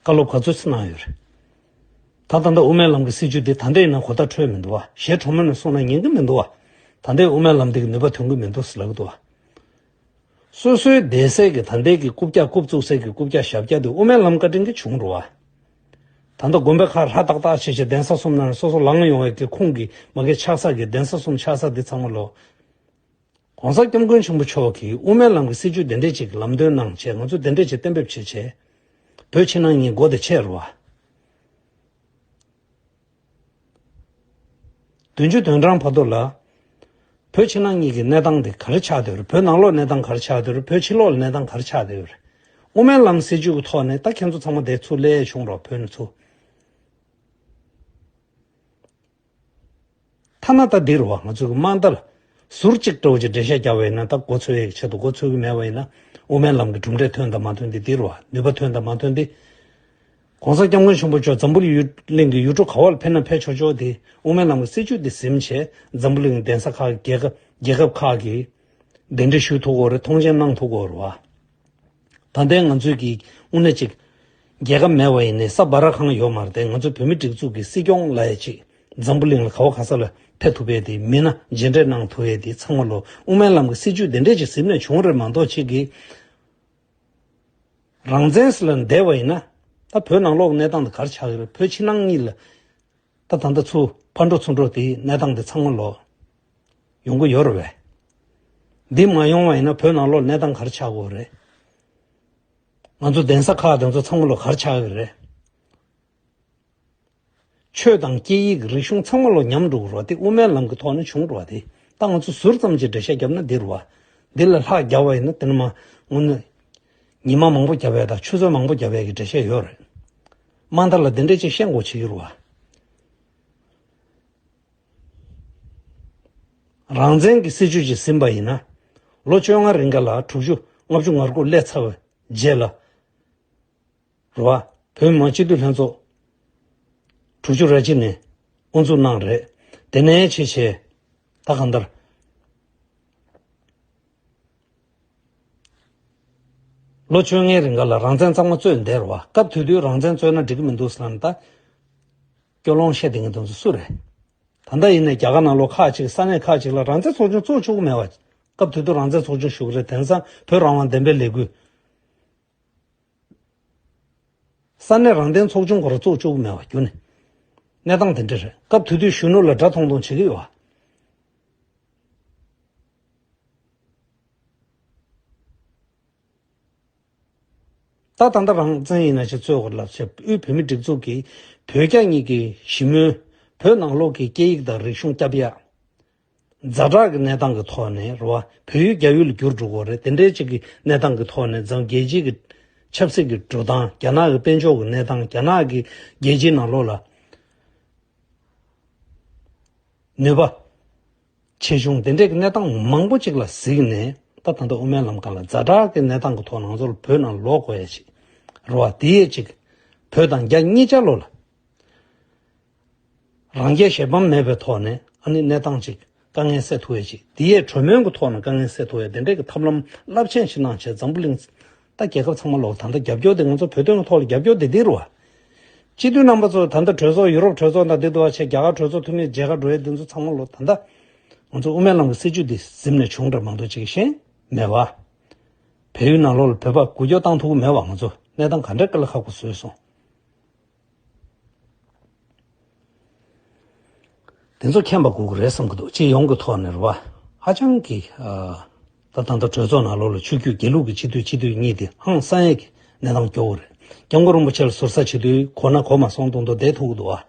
བཀའ་སློབ་ག་ཚོད་ཅིག་གནང་ཡོད་རེད། ད་ད་ལྟ་དབུ་མའི་ལམ་གྱི་སྲིད་བྱུས་འདི་ད་ལྟ་ཡིན་ན་གོ་བརྡ་འཕྲོད་མི་འདུག་བ། ཞལ་དྲོན་མོ་ནས་གསུངས་ན་ཉན་གྱི་མི་འདུག་བ། ད་ལྟའི་དབུ་མའི་ལམ་འདི་གི་ནུས་པ་ཐོན་གྱི་མི་འདུག་ཟེར་ལབ་ཀྱི་འདུག་བ། སོ་སོའི་སྡེ་སྲིད་ཀྱི་ད་ལྟའི་གི་རྐུབ་བཀྱག་རྐུབ་བཙུགས་སའི་གི་རྐུབ་བཀྱག་ཞབས་བཀྱག་འདི་དབུ་མའི་ལམ་བཀའ་དྲིན་གྱིས་བྱུང་རེད་བ། ད་ལྟ་དགོན་པའི་ཁག་ལྷ་ཏག་ཏག་བྱས་བྱས་གདན་ས་གསུམ་ནང་སོ་སོ་ལངས་ཡོང་བའི་གི་ཁུངས་ཀྱི་མ་གི་ཆགས་ས་གི་གདན་ས་གསུམ་ཆགས་ས་འདི་ཚང་མ་ལོ། ༸གོང་ས་༸སྐྱབས་མགོན་ཆེན་པོ་མཆོག་གིས་དབུ་མའི་ལམ་གྱི་སྲིད་བྱུས་དེ་འདྲས་ཅིག་ལམ་སྟོན་གནང་བྱས། ང་ཚོས་དེ་འདྲས་ཅིག་གཏན་འབེབས་བྱས་བྱས། བོད་ཕྱི་ནང་གཉིས་སྒོ་དེ་ཕྱེ་རུ་བ། བདུན་ཅུ་དོན་གྲངས་བར་དུ་ལ། བོད་ཕྱི་ནང་གཉིས་ཀྱི་གནས་སྟངས་དེ་ག་རེ་ཆགས་བསྡད་ཡོད་རེད། བོད་ནང་ལོགས་གནས་སྟངས་ག་རེ་ཆགས་བསྡད་ཡོད་རེད། བོད་ཕྱི་ལོགས་ལ་གནས་སྟངས་ག་རེ་ཆགས་བསྡད་ཡོད་རེད། དབུ་མའི་ལམ་སྲིད་བྱུས་ཀྱི་ཐོག་ནས་ད་ཁྱེད་ཚོ་ཚང་མ་དེ་ཚུར་སླེབས་བྱུང་རོགས། བོད་ནས་ཚུར། ཐ་ན་ད་འདིར་བ་ང་ཚོ་གི་དམངས་དར་ཟུར་གཅིག་འདྲ་བོ་ཅིག་འགྲེལ་བཤད་རྒྱག་པ་ཡིན་ན། ད་མགོ་ཚོས་ཡག་ཆེད་དུ་མགོ་ཚོས་གི་མེད་པ་ཡིན་ན། དབུ་མའི་ལམ་གྱི་གྲུབ་འབྲས་ཐོན་དང་མ་ཐོན་དེ་འདིར་བ་ནུས་པ་ཐོན་དང་མ་ཐོན་དེ། ༸གོང་ས་༸སྐྱབས་མགོན་ཆེན་པོ་མཆོག་འཛམ་བུ་གླིང་གི་ཡུལ་གྲུ་ག་བ་ལ་ཕེབས་ན་ཕེབས་ཆོག་ཆོག་དེ་དབུ་མའི་ལམ་གྱི་སྲིད་བྱུས་དེ་ཟིན་བྱས། འཛམ་བུ་གླིང་གི་གདན་ས་ཁག་གི་རྒྱལ་ཁབ་རྒྱལ་ཁབ་ཁག་གི་གདན་འདྲེན་ཞུ་ཐུབ་ཀྱི་ཡོད་རེད། མཐོང་མཆན་གནང་ཐུབ་ཀྱི་ཡོད་རེད་བ། ད་ལྟའི་ང་ཚོའི་གི་དངོས་གནས་ཅིག་རྒྱལ་ཁབ་མེད་པ་ཡིན་ནའི་ས་འབར་ཁང་ཡོད་མ་རེད་དེ། ང་ཚོའི་བོད་མི་སྒྲིག་འཛུགས་ཀྱི་སྲིད་སྐྱོང་ལ་ཡ་ཅིག་འཛམ་བུ་གླིང་ལ་ག་བ་ག་ས་ལ་ཕེབས་ཐུབ་པའི་དེ། མི་སྣ་མཇལ་འཕྲད་གནང་ཐུབ་པའི་དེ་ཚང་མ་ལོ། དབུ་མའི་ལམ་གྱི་སྲིད་བྱུས་དེ་འདྲས་ཅིག་ཟིན་ནས་བྱུང་རེད་མ་གཏོགས། ཅིག་གི་རང་བཙན་ལ་འདས་པ་ཡིན་ན། ད་བོད་ནང་ལོགས་གནས་སྟངས་དེ་ག་རེ་ཆགས་ཀྱི་རེད། བོད་ཕྱི་ནང་གཉིས་ལ། ད་ད་ལྟ་ཚུར་ཕར་འགྲོ་ཚུར་འགྲོ་དེའི་གནས་སྟངས་དེ་ཚང་མ་ལོ་ཡོང་གི་ཡོད་རེད་བས། འདི་མ་ཡོང་བ་ཡིན་ན་བོད་ནང་ལོགས་གནས་སྟངས་ག་རེ་ཆགས་ཀྱི་ཡོད་རེད། ང་ཚོ་གདན་ས་ཁག་དེ་ཚོ་ཚང་མ་ལོ་ག་རེ་ཆགས་ཀྱི་རེད། ཆོས་དང་སྐད་ཡིག་རིག་གཞུང་ཚང་མ་ལོ་ཉམས་འགྲོ་གི་རེད་བ། དེ་དབུ་མའི་ལམ་གྱི་ཐོག་ནས་བྱུང་འགྲོ་བ་དེ། ད་ང་ཚོ་ཟུར་ཙམ་གྱི་འགྲེལ་བཤད་བརྒྱབ་ན་འདི་རེད་བ། འདི་ལ་ལྷག་བརྒྱབ་པ་ཡིན་ན་དེ་ནི་མ་དངོས་གནས་ཉི་མ་མང་པོ་བརྒྱབ་པའི་དང་ཆུ་ཚོད་མང་པོ་བརྒྱབ་པའི་གི་འགྲེལ་བཤད་ཡོད་རེད། དམའ་མཐའ་ལ་དེ་འདྲས་ཅིག་བཤད་དགོས་བྱེད་ཀྱི་རེད་བ། རང་བཙན་གྱི་སྲིད་བྱུས་ཅིག་ཟིན་པ་ཡིན་ན། ལོ་བཅོ་ལྔ་རིང་ག་ལ་དྲུག་ཅུ་ལྔ་བཅུ་ང་དགུ་སླེབས་ཚར་བའི་རྗེས་ལ། རེད་བ། བོད་མི་མང་སྤྱི་འཐུས་ལྷན་ཚོགས་དྲུག་ཅུ་རེ་གཅིག་ནས་དབུ་འཛུགས་གནང་རེད། དེ་ནས་བྱས་བྱས་ད་གང་ལྟར། ལོ་བཅོ་ལྔའི་རིང་ག་ལ་རང་བཙན་གཙང་མ་རྩོད་བསྡད་རེད་བ། སྐབས་དེ་དུས་རང་བཙན་རྩོད་ན་འགྲིག་གི་མི་འདུག་ཟེར་ན་ད། སྐྱོ་ལོང་བཤད་བསྡད་མཁན་དེ་ཚོ་སུ་རེད། ད་ལྟ་ཡིན་ནའི་རྒྱ་གར་ནང་ལོགས་ཁག་ཅིག་ས་གནས་ཁག་ཅིག་ལ་རང་བཙན་ཚོགས་ཆུང་བཙུགས་ཆོག་གི་མེད་བ། སྐབས་དེ་དུས་རང་བཙན་ཚོགས་ཆུང་ཞུ་གི་རེད། དེང་སང་བོད་རང་དབང་བདེན་པའི་ལས་འགུལ། ས་གནས་རང་བདེན་ཚོགས་ཆུང་ཁོ་རང་བཙུགས་ཆོག་གི་མེད་བ་རྒྱུ་ནི། གནས་སྟངས་དེ་འདྲ་རེད། སྐབས་དེ་དུས་གཞོན་ནུ་ལ་དགྲ་མཐོང་མཐོང་བྱེད་ཀྱི་ཡོད་བ། ད་ད་ལྟ་རང་བཙན་ཡིན་ན་ཅིག་རྩོད་དགོས་ལབ་བྱས། དབུས་བོད་མིའི་སྒྲིག་འཛུགས་ཀྱིས་བོད་རྒྱ་གཉིས་ཀྱི་ཞི་མོལ། བོད་ནང་ལོགས་ཀྱི་སྐད་ཡིག་དང་རིག་གཞུང་སྐྱབས་ཡ། ཛ་དྲག་གི་གནས་སྟངས་ཀྱི་ཐོག་ནས་རེད་བ། བོད་ཡིག་རྒྱ་ཡིག་ལ་བསྒྱུར་འགྲོ་དགོས་རེད། དེ་འདྲའི་ཅིག་གི་གནས་སྟངས་ཀྱི་ཐོག་ནས་འཛམ་རྒྱལ་སྤྱིའི་གི་ཆབ་སྲིད་ཀྱི་འགྲོ་སྟངས། རྒྱ་ནག་གི་དཔལ་འབྱོར་གྱི་གནས་སྟངས། རྒྱ་ནག་གི་རྒྱལ་སྤྱིའི་ནང་ལོགས་ལ་ནུས་པ་ཆེ་ཆུང་དེ་འདྲའི་གི་གནས་སྟངས་མང་པོ་ཅིག་ལ་གཟིགས་ནས། ད་ད་ལྟ་དབུ་མའི་ལམ་ཁ་ལ་ཛ་དྲག་གི་གནས་སྟངས་ཀྱི་ཐོག་ནང་ཚོར་བོད་ནང་ལོག་དགོས་ཡ་ཅིག་རེད་བ། དེ་ཡས་ཅིག་བོད་དང་རྒྱ་གཉིས་ཆ་ལོ་ལ། རང་རྒྱལ་གཞན་ཕམ་མེད་པའི་ཐོག་ནས་ཨ་ནི་གནས་སྟངས་ཅིག་དཀའ་ངལ་སེལ་ཐུབ་ཡ་ཅིག་དེ་ཡས་གྲོས་མོལ་གྱི་ཐོག་ནས་དཀའ་ངལ་སེལ་ཐུབ་ཡ་དེ་འདྲའི་གི་ཐབས་ལམ་རླབས་ཆེན་ཞིག་གནང་བྱས། འཛམ་བུ་གླིང་ད་རྒྱལ་ཁབ་ཚང་མ་ལོག་ད་ལྟ་རྒྱབ་སྐྱོར་དེ་ང་ཚོ་བོད་དོན་གྱི་ཐོག་ལ་རྒྱབ་སྐྱོར་དེ་འདི་རུ་བ། སྤྱི་འཐུས་རྣམ་པ་ཚོ་ད་ལྟ་གྲོས་ཚོགས། ཡུ་རོབ་གྲོས་ཚོགས་དང་འདི་འདུ་བ་བྱས། རྒྱ་གར་གྲོས་ཚོགས་འཐུས་མི་མཇལ་ཁ་འགྲོ་ཡ་འདི་ཚོ་ཚང་མ་ལོག་ད་ལྟ་ང་ཚོ་དབུ་མའི་ལམ་གྱི་སྲིད་བྱུས་འདི་ཟིན་ནས་བྱུང་འདྲ་མ་གཏོགས་ཅིག་གཞན་མེད་བ། བལ་ཡུལ་ནང་ལོགས་ལ་བོད་པ་འགུལ་སྐྱོད་བཏང་ཐུབ་ཀྱི་མེད་བ། ང་ཚོ་གནས་སྟངས་ག་འདྲ་དཀའ་ལས་ཁག་པོ་བཟོས་སོང་། དེ་ཚོ་མཁྱེན་པ་དགོས་ཀྱི་རེད་བསམ་གྱི་འདུག་སྤྱི་ཡོངས་ཀྱི་ཐོག་ནས་རེད་བ། ཧ་ཅང་གི་ཨ། ད་ད་ལྟ་གྲོས་ཚོགས་ནང་ལོགས་ལ་ཆོས་བརྒྱུད་དགེ་ལུགས་ཀྱི་སྤྱི་འཐུས་སྤྱི་འཐུས་གཉིས་དེ་ཧང་སང་ཡས་ཀྱི་གནས་སྟངས་སྐྱོ་བོ་རེད། སྐྱབས་མགོན་རིན་པོ་ཆེ་ལ་ཟུར་ཟ་བྱེད་དུས་གོ་ན་གོ་མ་སོང་མདོག་མདོག་བསྡད་ཐུབ་ཀྱི་འདུག་ཨ།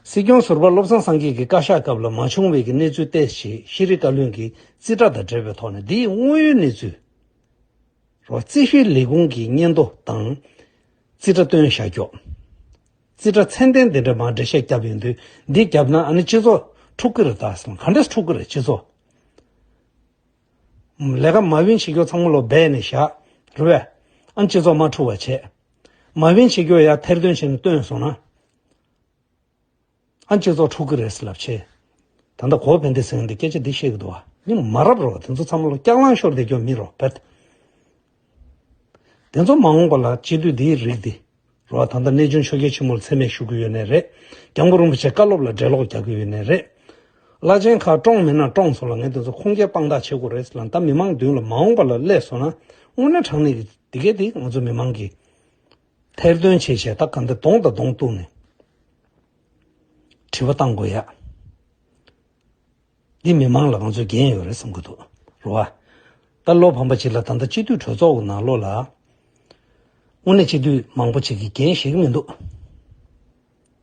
སྲིད་སྐྱོང་ཟུར་པ་བློ་བཟང་སངས་རྒྱས་ཀྱི་བཀའ་ཤག་སྐབས་ལ་མ་བྱུང་བའི་གི་གནས་ཚུལ་ཏོག་ཙམ་ཤེས་རིག་བཀའ་བློན་གྱིས་རྩིས་ཁྲ་དང་འབྲེལ་བའི་ཐོག་ནས་འདིའི་དངོས་ཡོད་གནས་ཚུལ། རོ། རྩིས་ཞིབ་ལས་ཁུངས་ཀྱི་སྙན་ཐོ་དང་རྩིས་ཁྲ་བཏོན་བཞག་ཀྱོག་རྩིས་ཁྲ་ཚད་ལྡན་དེ་འདྲ་མར་འགྲེལ་བཤད་བརྒྱབ་ཡོང་དུས། འདི་བརྒྱབ་ན་ཨ་ནི་སྤྱི་ཚོགས་འཁྲུག་གི་རེད་ད་ཟེར། ག་འདྲས་འཁྲུག་གི་རེད་སྤྱི་ཚོགས། ལས་ཀ་མ་བིན་བྱེད་ཀྱོག་ཚང་མ་ལོ་སྦས་ནས་བཞག་རེད་བས། ཨ་ནི་སྤྱི་ཚོགས་མ་འཁྲུག་པ་བྱས། མ་བིན་བྱེད་ཀྱོག་ཡ་ཐེར་འདོན་བྱས་ནས་བཏོན་སོང་ན། ཨ་སྤྱི་ཚོགས་འཁྲུག་གི་རེད་ཟེར་ལབ་བྱས། ད་ལྟ་གོ་བན་དེ་ཟེར་མཁན་དེ་སྐད་ཆ་འདི་བཤད་ཀྱི་འདུག་བ། ནི་མ་རབས་རོ། དེ་ཚོ་ཚང་མ་ལོ་སྐྱག་ལང་ཤོར་བསྡད་ཀྱོག་མི་རོ་བེད། དེ་ཚོ་མ་འོངས་པ་ལ་སྤྱི་འཐུས་འདིའི་རིགས་འདི་རོ། ད་ལྟ་གནས་ཆུང་ཆོས་རྒྱལ་ཆེན་མོ་ལ་མཚན་སྨད་ཞུ་གི་ཡོད་ནའི་རེད། སྐྱབས་མགོན་རིན་པོ་ཆེ་བཀའ་སློབ་ལ་འགྲེལ་ལོག་རྒྱག་གི་ཡོད་ནའི་རེད། བླ་ཆེན་ཁག་བཀྲོངས་མེད་ན་བཀྲོངས་སོང་ལ། ངས་དེ་ཚོ་ཁུངས་སྐྱེལ་དཔང་རྟགས་བྱེད་དགོས་རེད་ཟེར་ལ། ད་མི་མང་མདུན་ལ་མ་འོངས་པ་ལ་སླེབས་སོང་ན་དངོས་གནས་དྲང་གནས་ཀྱི་དེ་གས་དེ་ང་ཚོ་མི་མང་གི་ཐེར་འདོན་བྱས་བྱས། ད་གང་ལྟར་གདོང་དང་གདོང་གཏུགས་ནས་དྲི་བ་བཏང་དགོས་ཡ། འདི་མི་མང་ལ་ང་ཚོས་འགན་ཡོད་རེད་བསམ་གྱི་འདུག་རེད་བ། ད་བློ་ཕམ་པ་ཅིག་ལ་ད་ལྟ་སྤྱི་འཐུས་གྲོས་ཚོགས་ཀྱི་ནང་ལོགས་ལ་དངོས་གནས་སྤྱི་འཐུས་མང་པོ་ཅིག་གིས་འགན་བཞེས་ཀྱི་མི་འདུག་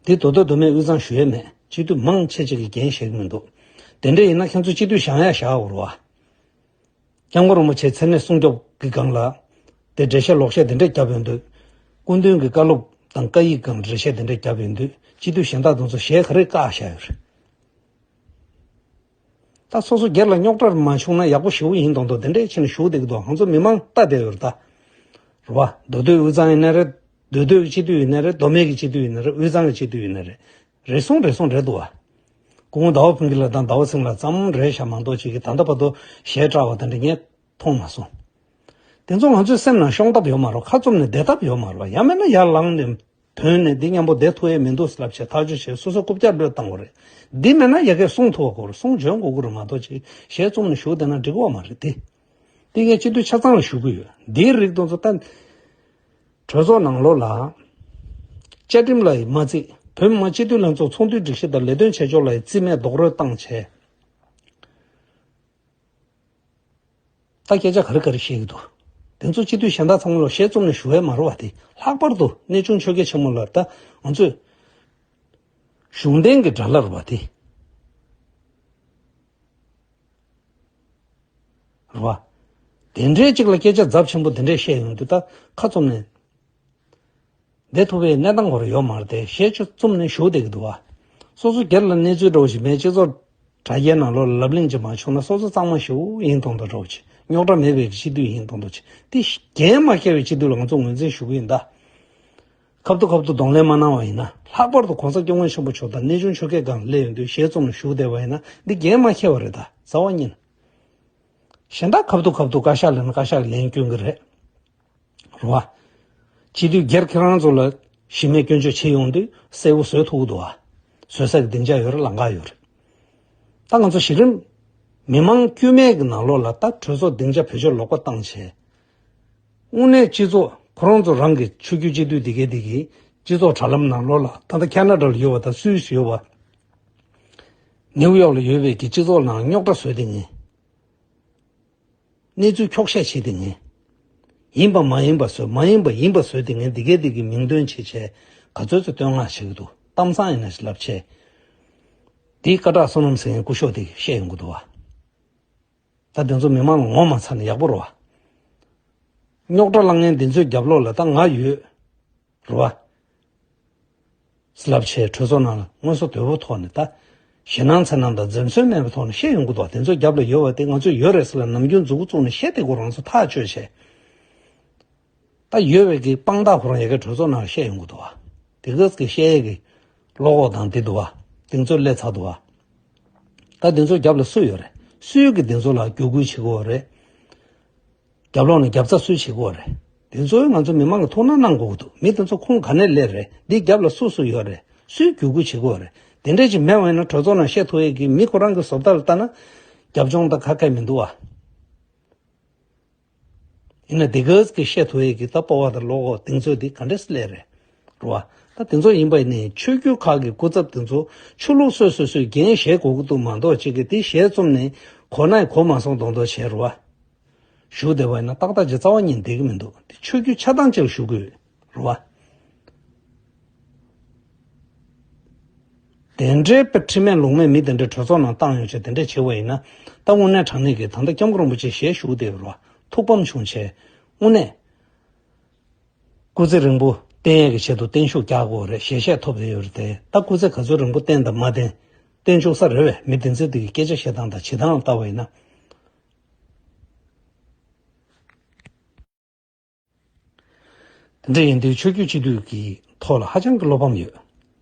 འདི་མདོ་མདོ་མདོ་མེད་དབུས་གཙང་ཞུ་ཡས་མེད། སྤྱི་འཐུས་མང་ཆེ་ཅིག་གིས་འགན་བཞེས་ཀྱི་མི་འདུག་དེ་འདྲ་ཡིན་ན་ཁྱེད་ཚོ་སྤྱི་འཐུས་བཞེངས་ཡ་བཞག་དགོས་རེད་བ། སྐྱབས་མགོན་རིན་པོ་ཆེའི་མཚན་གནས་སྲུང་སྐྱོབ་ཀྱི་སྒང་ལ་དེ་འགྲེལ་བཤད་ལོག་བཤད་དེ་འདྲས་བརྒྱབ་ཡོང་དུས། སྐུ་མདུན་གྱི་བཀའ་སློབ་དང་བཀའ་ཡིག་སྒང་འགྲེལ་བཤད་དེ་འདྲས་བརྒྱབ་ཡོང་དུས། སྤྱི་འཐུས་གཞན་དག་དེ་ཚོ་ཞལ་ག་རེ་བཀག་བཞག་ཡོད་རེད། ད་སོ་སོ་སྒེར་ལ་རྙོག་དྲ་མ་བྱུང་ན་ཡག་པོ་ཞེ་པོ་ཡིན་མདོག་མདོག་དེ་འདྲས་བྱས་ནས་བཞུགས་བསྡད་ཀྱི་འདུག་ང་ཚོ་མི་མང་ལྟ་བསྡད་ཡོད་རེད་ད། རེད་བ། མདོ་སྟོད་དབུས་གཙང་ཡིན་ན་རེད། མདོ་སྟོད་ཀྱི་སྤྱི་འཐུས་ཡིན་ན་རེད། མདོ་སྨད་ཀྱི་སྤྱི་འཐུས་ཡིན་ན་རེད། དབུས་གཙང་གི་སྤྱི་འཐུས་ཡིན་ན་རེད། རེ་ཟུང་རེ་ཟུང་རེད་འདུག་བ། སྐུ་ངོ་ཟླ་བ་ཕུན་སྐྱིད་ལགས་དང་ཟླ་བ་ཚེ་རིང་ལགས་ཙམ་རེད་ཤག་མ་གཏོགས་ཅིག་གིས་ད་ལྟ་བར་དུ་ཞལ་བཀྲ་བ་དེ་འདྲ་ངས་མཐོང་མ་སོང་། དེ་ཚོ་ང་ཚོའི་སེམས་ནང་ཤོང་ཐབས་ཡོད་མ་རེད། ཁ་བཙུམ་ནས་བསྡད་ཐབས་ཡོད་མ་རེད་བ། ཡང་མིན་ན་ཡར་ལངས་ནས་བོན་ནས་འདི་མཉམ་པོ་བསྡད་ཐུབ་ཡས་མི་འདུག་ལབ་བྱས་ཐག་གཅོད་བྱས། སོ་སོ་རྐུབ་བཀྱག་སློད་བཏང་དགོས་རེད། འདི་མེད་ན་ཡ་གིར་གསུང་ཐུབ་པ་དགོས་རེད། གསུང་འབྱོན་དགོས་ཀྱི་རེད་མ་གཏོགས་ཅིག་ཞལ་བཙུམ་ནས་བཞུགས་བསྡད་ན་འགྲིག་གི་མ་རེད་དེ། དེ་ངས་སྤྱི་འཐུས་ཆ་ཚང་ལ་ཞུ་གི་ཡོད། འདིའི་རིགས་དེ་ཚོ་ད། གྲོས་ཚོགས་ནང་ལོགས་ལ་བཅའ་ཁྲིམས་ལ་ཡི་མ་བརྩིས། བོད་མི་མང་སྤྱི་འཐུས་ལྷན་ཚོགས་ཚོགས་འདུའི་སྒྲིག་གཞི་དང་ལས་དོན་བྱེད་ཕྱོགས་ལ་ཡི་རྩིས་མེད་རྡོག་རོལ་བཏང་བྱས། ད་སྐད་ཆ་ག་རེ་ག་རེ་བཤད་ཀྱི་འདུག་དེ་ཚོ་སྤྱི་འཐུས་གཞན་དག་ཚང་མ་ལ་ཞལ་བཙུམ་ནས་ཞུ་ཡས་མ་རེད་བ། དེ་ལྷག་པར་དུ་གནས་ཆུང་ཆོས་རྒྱལ་ཆེན་མོ་ལ་ད་ང་ཚོས་གཞུང་འབྲེལ་གྱི་དགྲ་ལྷ་རེད་བ་དེ། རེད་བ། དེ་འདྲའི་ཅིག་ལ་སྐད་ཆ་ཚབས་ཆེན་པོ་དེ་འདྲས་བཤད་ཡོང་དུས་ད་ཁ་བཙུམ་ནས་ བསྡད་ཐུབ་པའི་གནས་སྟངས་ཁོ་རང་ཡོད་མ་རེད་དེ། གཞས་ཆུ་བཙུམ་ནས་བཞུགས་བསྡད་ཀྱི་འདུག་བ། སོ་སོ་སྒེར་ལ་གནས་ཚུལ་འདྲ་བོ་ཞིག་མེད། སྤྱི་ཚོགས་དྲ་རྒྱའི་ནང་ལོགས་ལ་ལབ་གླེང་ཅིག་མ་བྱུང་ན་སོ་སོ་གཙང་མ་ཞེ་པོ་ཡིན་མཐོང་དང་འདྲ་བོ་ཅིག། རྙོག་དྲ་མེད་པའི་སྤྱི་འཐུས་ཡིན་མཐོང་འདྲ་བོ་ཅིག། དེ་འགན་མ་འཁྱེར་བའི་སྤྱི་འཐུས་ལ་ང་ཚོ་ངོས་འཛིན་ཞུ་གི་ཡིན་ད། ཁ་ཐུག་ཁ་ཐུག་གདོང་ལེན་མ་གནང་བ་ཡིན་ན། ལྷག་པར་དུ་༸གོང་ས་༸སྐྱབས་མགོན་ཆེན་པོ་མཆོག་དང་གནས་ཆུང་ཆོལ་ཁའི་སྒང་སླེབས་ཡོང་དུས་གཞས་བཙུམ་ལ་བཞུགས་བསྡད་པ་ཡིན་ན་འདི་འགན་མ་འཁྱེར་བ་རེད་ད། རྩ་བ་ཉིད་ནས། གཞན་དག་ཁ་ཐུག་ཁ་ཐུག་བཀའ་ཤག་ལེན་ན་བཀའ་ཤག་ལན་སྐྱོན་གྱི་རེད། རེད་བ། སྤྱི་འཐུས་སྒེར་ཁྱེད་རང་ཚོ་ལ་གཞི་མེད་སྐྱོན་བརྗོད་བྱེད་ཡོང་དུས་གསལ་པོ་བཟོ་ཐུབ་ཀྱི་འདུག་བ། བཟོ་ས་གི་སྡིངས་ཆ་ཡོད་རེད། ལམ་ཁ་ཡོད་རེད། ད་ང་ཚོ་གཞི་རིམ་མི་མང་དཀྱུས་མའི་གི་ནང་ལོགས་ལ་ད་གྲོས་ཚོགས་སྡིངས་ཆ་བེད་སྤྱོད་ལོག་པ་བཏང་བྱས། དངོས་གནས་སྤྱི་ཚོགས་ཁོ་རང་ཚོ་རང་གི་ཆོས་བརྒྱུད་སྤྱི་འཐུས་འདི་གའི་འདི་གི་སྤྱི་ཚོགས་དྲ་ལམ་ནང་ལོགས་ལ་ད་ལྟ་ཁ་ན་ཌ་ལ་ཡོད་པ་དང་སུད་སི་ཡོད་པ། ནིའུ་ཡོག་ལ་ཡོད་པའི་གི་སྤྱི་ཚོགས་ནང་རྙོག་དྲ་བཟོས་ཏེ་ངས། གནས་ཚུལ་འཁྱོག་བཤད་བྱས་ཏེ་ངས། ཡིན་པ་མ་ཡིན་པ་བཟོས། མ་ཡིན་པ་ཡིན་པ་བཟོས་ཏེ་ངས་འདི་གའི་འདི་གི་མིང་འདོན་བྱས་བྱས་ག་ཚོད་ཚོད་བསྟོད་བསྔགས་བྱེད་ཀྱི་འདུག། གཏམ་བཟང་ཡིན་ན་ཞིག་ལབ་བྱས། དེའི་སྐད་གྲགས་བསོད་ནམས་ཟེར་མཁན་སྐུ་ཞབས་དེ་བཤད་ཡོང་གི་འདུག་བ། ད་དེ་ཚོ་མི་མང་ལ་ངོ་མ་ཚ་ན་ཡག་པོ་རེད་བ། རྙོག་དྲ་བསླང་མཁན་འདི་ཚོའི་རྒྱབ་ལོགས་ལ་ད་ང་ཡོད། རེད་བ། ལབ་བྱས་གྲོས་ཚོགས་ནང་ལ་དངོས་སུ་དོད་པོ་ཐོག་ནས་ད། ཞེད་སྣང་ཚ་སྣང་དང་འཛེམ་ཟོན་མེད་པའི་ཐོག་ནས་བཤད་ཡོང་གི་འདུག། དེ་ཚོ་རྒྱབ་ལ་ཡོད་པ་དེ་ང་ཚོས་ཡོད་རེད་ཟེར་ལ་ནམ་རྒྱུན་མཛུབ་གུ་བཙུགས་ནས་བཤད་དེ་ཁོ་རང་ཚོ་ཐག་གཅོད་བྱས། ད་ཡོད་པའི་གི་དཔང་རྟགས་ཁོ་རང་ཡ་གི་གྲོས་ཚོགས་ནང་ལ་བཤད་ཡོང་གི་འདུག་བ། དེ་ག་གི་བཤད་ཡས་ཀྱི་བློ་ཁོག་དང་དེ་འདུག་བ། དེ་ཚོ་སླེབས་ཚར་འདུག་བ། ད་དེ་ཚོ་རྒྱབ་ལ་སུ་ཡོད་རེད། སུས་གི་དེ་ཚོ་ལ་བརྒྱུད་སྐུལ་བྱེད་དགོས་རེད། རྒྱབ་ལོགས་ནས་རྒྱབ་རྩ་སུས་བྱེད་དགོས་རེད། དེ་ཚོ་ང་ཚོ་མི་མང་གི་ཐུགས་སྣང་གནང་དགོས་ཀྱི་འདུག། མི་དེ་ཚོ་ཁུངས་ག་ནས་སླེབས་རེད། འདི་རྒྱབ་ལ་སུ་སུ་ཡོད་རེད། སུས་བརྒྱུད་སྐུལ་བྱེད་དགོས་རེད། དེ་འདྲས་ཅིག་མེད་པ་ཡིན་ན་གྲོས་ཚོགས་ནང་བཤད་ཐུབ་ཡས་ཀྱི་མི་ཁོ་རང་གི་བཟོ་ལྟ་ལ་ལྟ་ན་རྒྱབ་ལྗོངས་ད་ག་གེ་མི་འདུག་བ། ཡིན་ན་འདི་ག་གི་བཤད་ཐུབ་ཡས་ཀྱི་ད་སྤོབས་པ་དང་བློ་ཁོག་དེ་ཚོ་འདི་ག་འདྲས་སླེབས་རེད། རེད་བ། ད་དེ་ཚོ་ཡིན་པ་ཡིན་ནའི་ཆོས་བརྒྱུད་ཁག་གི་སྐུ་ཚབ་དེ་ཚོ་ཆོས་ལུགས་སོ་སོ་སོས་འགན་བཞེས་དགོས་ཀྱི་འདུག་མ་གཏོགས་གཅིག་གིས་དེ་ཞལ་བཙུམ་ནས་གོ་ན་གོ་མ་སོང་མདོག་མདོག་བྱས་རེད་བ། བཞུགས་བསྡད་པ་ཡིན་ན་ཏག་ཏག་ཅིག་རྩ་བ་ཉིད་བསྡད་ཀྱི་མི་འདུག། དེ་ཆོས་བརྒྱུད་ཆ་ཚང་ཅིག་ལ་ཞུ་དགོས་རེད་བ། དེ་འདྲའི་དཔེ་ཁྲིམས་མེད་ལུགས་མེད་མི་དེ་འདྲའི་གྲོས་ཚོགས་ནང་བཏང་ཡོང་བྱས་དེ་འདྲས་བྱེད་པ་ཡིན་ན། ད་དངོས་གནས་དྲང་གནས་ཀྱི་ད་ལྟ་སྐྱབས་མགོན་རིན་པོ་ཆེ་ཞལ་བཞུགས་བསྡད་ཡོད་རེད་བ། ཐུགས་ཕམ་བྱུང་བྱས་དངོས་གནས། སྐུ་ཚེ་རིང་པོ་བརྟན་ཡས་ཀྱི་ཆེད་དུ་བརྟན་བཞུགས་རྒྱག་དགོས་རེད། ཞལ་བཞེས་ཐོབ་བསྡད་ཡོད་རེད་དེ། ད་སྐུ་ཚེ་ག་ཚོད་རིང་པོ་བརྟན་དང་མ་བརྟན། བརྟན་བཅུག་ས་རེད་བས། མི་བདེན་ཚིག་འདི་གི་སྐད་ཆ་བཤད་སྟངས་དང་བྱེད་སྟངས་ལ་ལྟ་བ་ཡིན་ན། དེ་འདྲ་ཡིན་དུས་ཆོས་བརྒྱུད་སྤྱི་འཐུས་ཀྱི་ཐོག་ལ་ཧ་ཅང་གི་བློ་ཕམ་ཡོད།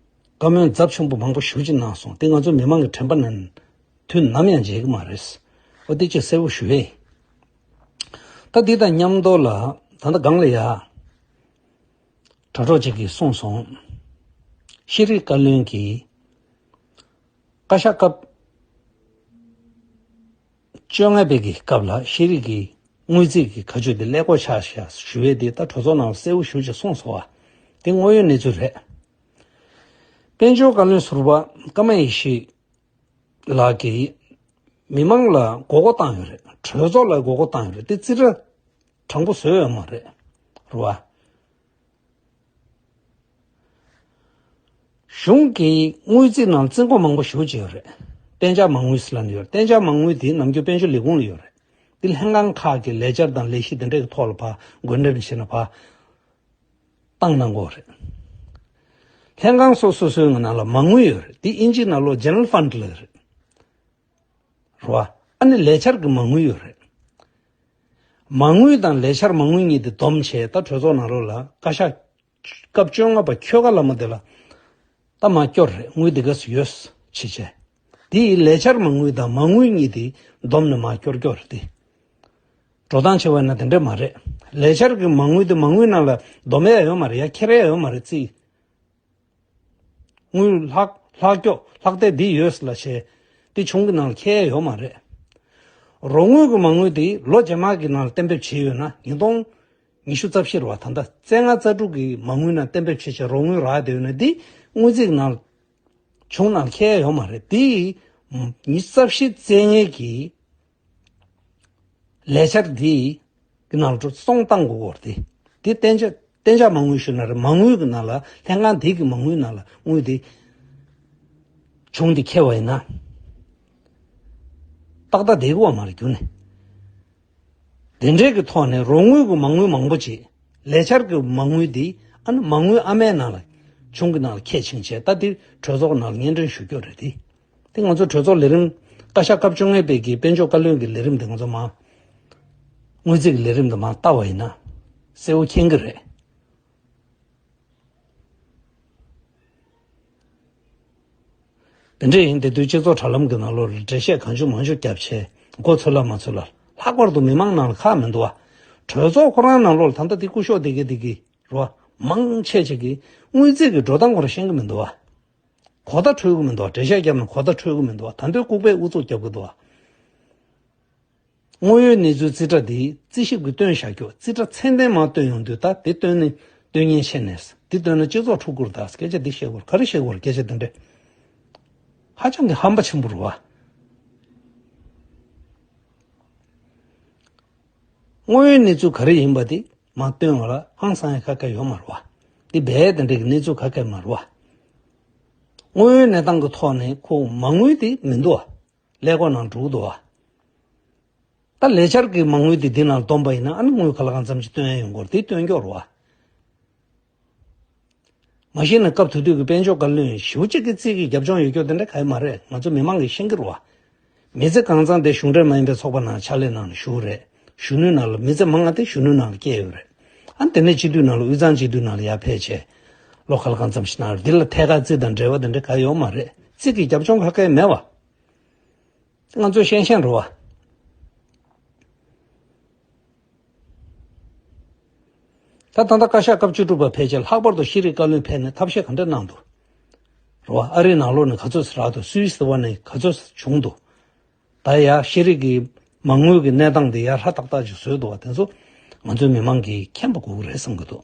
བཀའ་མོལ་ཚབས་ཆེན་པོ་མང་པོ་ཞེ་ཅིག་གནང་སོང་། དེ་ང་ཚོ་མི་མང་གི་དྲན་པ་ནང་དུས་ནམ་ཡང་བརྗེད་ཀྱི་མ་རེད། འོ་དེ་ཅིག་གསལ་པོ་ཞུ་ཡས། ད་འདི་དང་མཉམ་དུ་ལ་ད་ལྟ་སྒང་ལ་ཡ། དྲ་གྲོགས་ཅིག་གིས་གསུངས་སོང་། ཤེས་རིག་བཀའ་བློན་གྱིས་བཀའ་ཤག་སྐབས་བཅོ་ལྔ་པའི་གི་སྐབས་ལ་ཤེས་རིག་གི་དངུལ་རྩིས་ཀྱི་ཁ་ཕྱོགས་དེ་ཀླད་ཀོར་ཆགས་ཤག་ཞུ་བའི་དེ་ད་གྲོས་ཚོགས་ནང་གསལ་པོ་ཞེ་ཅིག་གསུངས་སོང་བ། དེ་དངོས་ཡོད་གནས་ཚུལ་རེད། དཔལ་འབྱོར་བཀའ་བློན་ཟུར་པ་ཀརྨ་ཡེ་ཤེས་ལགས་ཀྱིས་མི་མང་ལ་མགོ་སྐོར་བཏང་ཡོད་རེད། གྲོས་ཚོགས་ལ་མགོ་སྐོར་བཏང་ཡོད་རེད། དེ་རྩིས་ཁྲ་དྲང་པོ་བཟོས་ཡོད་མ་རེད། རེད་བ། གཞུང་གི་དངུལ་རྩིས་ནང་རྩིས་འགོ་མང་པོ་ཞེ་ཅིག་ཡོད་རེད། གཏན་འཇགས་མ་དངུལ་ཟེར་ལབ་ནས་ཡོད་རེད། གཏན་འཇགས་མ་དངུལ་དེ་ནམ་རྒྱུན་དཔལ་འབྱོར་ལས་ཁུངས་ལ་ཡོད་རེད། དེ་ལྷན་ཁང་ཁག་གི་ལས་འཆར་དང་ལས་གཞི་དེ་འདྲའི་ཐོག་ལ་ཕར་བགོ་འགྲེམས་བྱས་ན་ཕར་བཏང་གནང་གི་ཡོད་རེད། ལྷན་ཁང་སོ་སོ་སོའི་ནང་ལ་མ་དངུལ་ཡོད་རེད། དེ་ཨིན་ཇིའི་ནང་ལོགས་General Fund ལབ་རེད། རེད་བ། ཨ་ནི་ལས་འཆར་གྱི་མ་དངུལ་ཡོད་རེད། མ་དངུལ་དང་ལས་འཆར་མ་དངུལ་གཉིས་དེ་བསྡོམས་བྱས་ད་གྲོས་ཚོགས་ནང་ལོགས་ལ་བཀའ་ཤག་སྐབས་བཅོ་ལྔ་པ་ཁྱོ་ག་བླ་མ་དེ་ལ་ད་མར་སྐྱོར་རེད། དངུལ་དེ་ག་ཚོད་ཡོད་ཅེས་བྱས། དེ་ཡི་ལས་འཆར་མ་དངུལ་དང་མ་དངུལ་གཉིས་དེ་བསྡོམས་ནས་མར་སྐྱོར་སྐྱོར་རེད་དེ། འགྲོ་སྟངས་བྱས་པ་ཡིན་ན་དེ་འདྲས་མ་རེད། ལས་འཆར་གྱི་མ་དངུལ་དེ་མ་དངུལ་ནང་ལ་བསྡོམས་ཡ་ཡོད་མ་རེད་ཡ། འཁྱེར་ཡ་ཡོད་མ་རེད་རྩིས། དངུལ་ལྷག་ལྷག་སྐྱོ་ལྷག་བསྡད་འདི་ཡོད་ལ་བྱས། དེ་གཞུང་གི་ནང་ལ་འཁྱེར་ཡ་ཡོད་མ་རེད། རོགས་དངུལ་གྱི་མ་དངུལ་དེ་ལོ་རྗེས་མ་གི་ནང་ལ་གཏན་འབེབས་བྱས་ཡོད་ན་ཉིས་སྟོང་ཉི་ཤུ་རྩ་བཞི་རེད་བ། ད་ལྟ་རྩ་ལྔ་རྩ་དྲུག་གི་མ་དངུལ་ནང་གཏན་འབེབས་བྱས་བྱས་རོགས་དངུལ་རག་བསྡད་ཡོད་ན་འདི་དངུལ་རྩིས་ནང་གཞུང་ནང་འཁྱེར་ཡ་ཡོད་མ་རེད། དེ་ཉི་ཤུ་རྩ་བཞི་རྩ་ལྔའི་གི་ལས་འཆར་འདི་གི་ནང་ལ་སོང་བཏང་དགོས་སྐོར་དེ། དེ་གཏན་འཇགས་གཏན་འཇགས་མ་དངུལ་ཞུ་ན་རེད། མ་དངུལ་གི་ནང་ལ་ལྷན་ཁང་འདི་གི་མ་དངུལ་ནང་ལ་དངུལ་དེ་གཞུང་དེ་འཁྱེར་བ་ཡིན་ན་ཏག་ཏག་བསྡད་ཀྱི་ཡོད་མ་རེད་རྒྱུན་ནས། དེ་འདྲའི་གི་ཐོག་ནས་རོགས་དངུལ་གྱི་མ་དངུལ་མང་པོ་ཅིག་ལས་འཆར་གྱི་མ་དངུལ་འདི་ ཨ་ནི་མ་དངུལ་ཨ་མའི་ནང་ལ་གཞུང་གི་ནང་ལ་ཁྱད་ཆིང་བྱས། ད་འདི་གྲོས་ཚོགས་ནང་ལ་སྙན་སྒྲོན་ཞུ་རྒྱུ་རེད་དེ། དེ་ང་ཚོ་གྲོས་ཚོགས་ལས་རིམ་བཀའ་ཤག་སྐབས་བཅོ་ལྔ་པའི་གི་དཔལ་འབྱོར་བཀའ་བློན་གྱི་ལས་རིམ་དེ་ང་ཚོ་མ་དངུལ་རྩིས་ཀྱི་ལས་རིམ་དེ་མ་བལྟ་བ་ཡིན་ན་གསལ་བོ་མཁྱེན་གྱི་རེད། དེ་འདྲ་ཡིན་དེ་དུས་སྤྱི་ཚོགས་དྲ་ལམ་གྱི་ནང་ལོགས་ལ་འགྲེལ་བཤད་གང་བྱུང་མང་བྱུང་བརྒྱབ་བྱས་མགོ་ཚོས་ལ་མ་ཚོས་ལ། ལྷག་པར་དུ་མི་མང་ནང་ལ་ཁག་མི་འདུག་བ། གྲོས་ཚོགས་ཁོ་རང་ནང་ལོགས་ལ་ད་ལྟ་དེ་སྐུ་ཞབས་དེ་གི་དེ་གི་རོ་མང་ཆེ་ཆེ་གི་དངུལ་རྩིས་ཀྱི་འགྲོ་སྟངས་ཁོ་རང་ཤེས་ཀྱི་མི་འདུག་བ། གོ་བརྡ་འཕྲོད་ཀྱི་མི་འདུག་བ། འགྲེལ་བཤད་བརྒྱབ་ན་གོ་བརྡ་འཕྲོད་ཀྱི་མི་འདུག་བ། ད་འདོད་ལྐུགས་པའི་ཨུ་ཚུགས་རྒྱབ་ཀྱི་འདུག་བ། དངོས་ཡོད་གནས་ཚུལ་རྩིས་ཁྲ་འདི་རྩིས་ཞིབ་ཀྱིས་སྟོན་བཞག་རྒྱུ། རྩིས་ཁྲ་ཚད་ལྡན་མར་སྟོན་ཡོང་དུས་ད་དེ་སྟོན་ནས་སྟོན་ཉན་ཤེས་ནས་འདི་སྟོན་ན་སྤྱི་ཚོགས་འཁྲུག་གི་རེད། ད་སྐད་ཆ་འདི་བཤད་དགོས་རེད། ག་རེ་བཤད་དགོས་རེད། སྐད་ཆ་འདི་འདྲས་ཧ་ཅང་གི་ཧམ་པ་ཆེན་པོ་རེད་བ། དངོས་ཡོད་གནས་ཚུལ་ག་རེ་ཡིན་པ་དེ་མར་སྟོན་བ་ལ་ཧང་སང་ཡ་ག་གེ་ཡོད་མ་རེད་བ། འདི་རྦད་དེ་འདྲས་ཀྱི་གནས་ཚུལ་ག་གེ་མ་རེད་བ། དངོས་ཡོད་གནས་སྟངས་ཀྱི་ཐོག་ནས་ཁོ་མ་དངུལ་དེ་མི་འདུག་བ། ཀླད་ཀོར་ནང་འགྲོ་གི་འདུག་བ། ད་ལས་འཆར་གྱི་མ་དངུལ་དེ་འདི་ནང་བསྡོམས་པ་ཡིན་ན་ཨ་ནི་དངུལ་ག་ལ་གང་འཚམ་ཅིག་བཏོན་ཡ་ཡོང་གི་རེད། དེ་བཏོན་རྒྱུ་རེད་བ། མ་གཞི་ནས་སྐབས་དེ་དུས་ཀྱི་དཔལ་འབྱོར་བཀའ་བློན་ཞེ་པོ་ཅིག་གི་རྩིས་ཀྱི་རྒྱབ་ལྗོངས་ཡོད་རྒྱུ་དེ་འདྲ་ག་ཡེ་མ་རེད། ང་ཚོ་མི་མང་གིས་ཤེས་ཀྱི་རེད་བ། མི་ཚེ་གང་ཚང་དེ་གཞུང་འབྲེལ་མ་ཡིན་པའི་ཚོགས་པ་ནང་ཕྱག་ལས་གནང་ནས་བཞུགས་རེད། གཞོན་ནུའི་ནང་ལ་མི་ཚེ་མང་ང་དེ་གཞོན་ནུའི་ནང་ལ་སྐྱེལ་ཡོད་རེད། ཨ་ནི་དེ་ནས་སྤྱི་འཐུས་ནང་ལ་དབུས་གཙང་སྤྱི་འཐུས་ནང་ལ་ཡར་ཕེབས་བྱས་ལོ་ག་ལ་གང་འཚམ་ཞིག་གནང་རེད། འདི་ལ་ཐད་ཀར་རྩིས་དང་འབྲེལ་བ་དེ་འདྲ་ག་ཡོད་མ་རེད། རྩིས་ཀྱི་རྒྱབ་ལྗོངས་ག་གེ་མེད་བ། ང་ཚོས་ཤེས་ཤེས་རེད་བ། ད་ད་ལྟ་བཀའ་ཤག་སྐབས་བཅུ་དྲུག་པ་ཕལ་ཆེར་ལྷག་པར་དུ་ཤེས་རིག་བཀའ་བློན་ཕེབས་ནས་ཐབས་ཤེས་ག་འདྲ་གནང་འདུག་རེད་བ། ཨ་རིའི་ནང་ལོགས་ནས་ག་ཚོད་ཟེར་རག་འདུག་སུད་སི་བ་ནས་ག་ཚོད་བྱུང་འདུག་ད་ཡ་ཤེས་རིག་གི་མ་དངུལ་གྱི་གནས་སྟངས་དེ་ཡ་ཧྲ་ཏག་ཏག་ཅིག་བཟོས་འདུག་བ། དེ་ཚོ་ང་ཚོའི་མི་མང་གིས་མཁྱེན་པ་དགོས་ཀྱི་རེད་བསམ་གྱི་འདུག་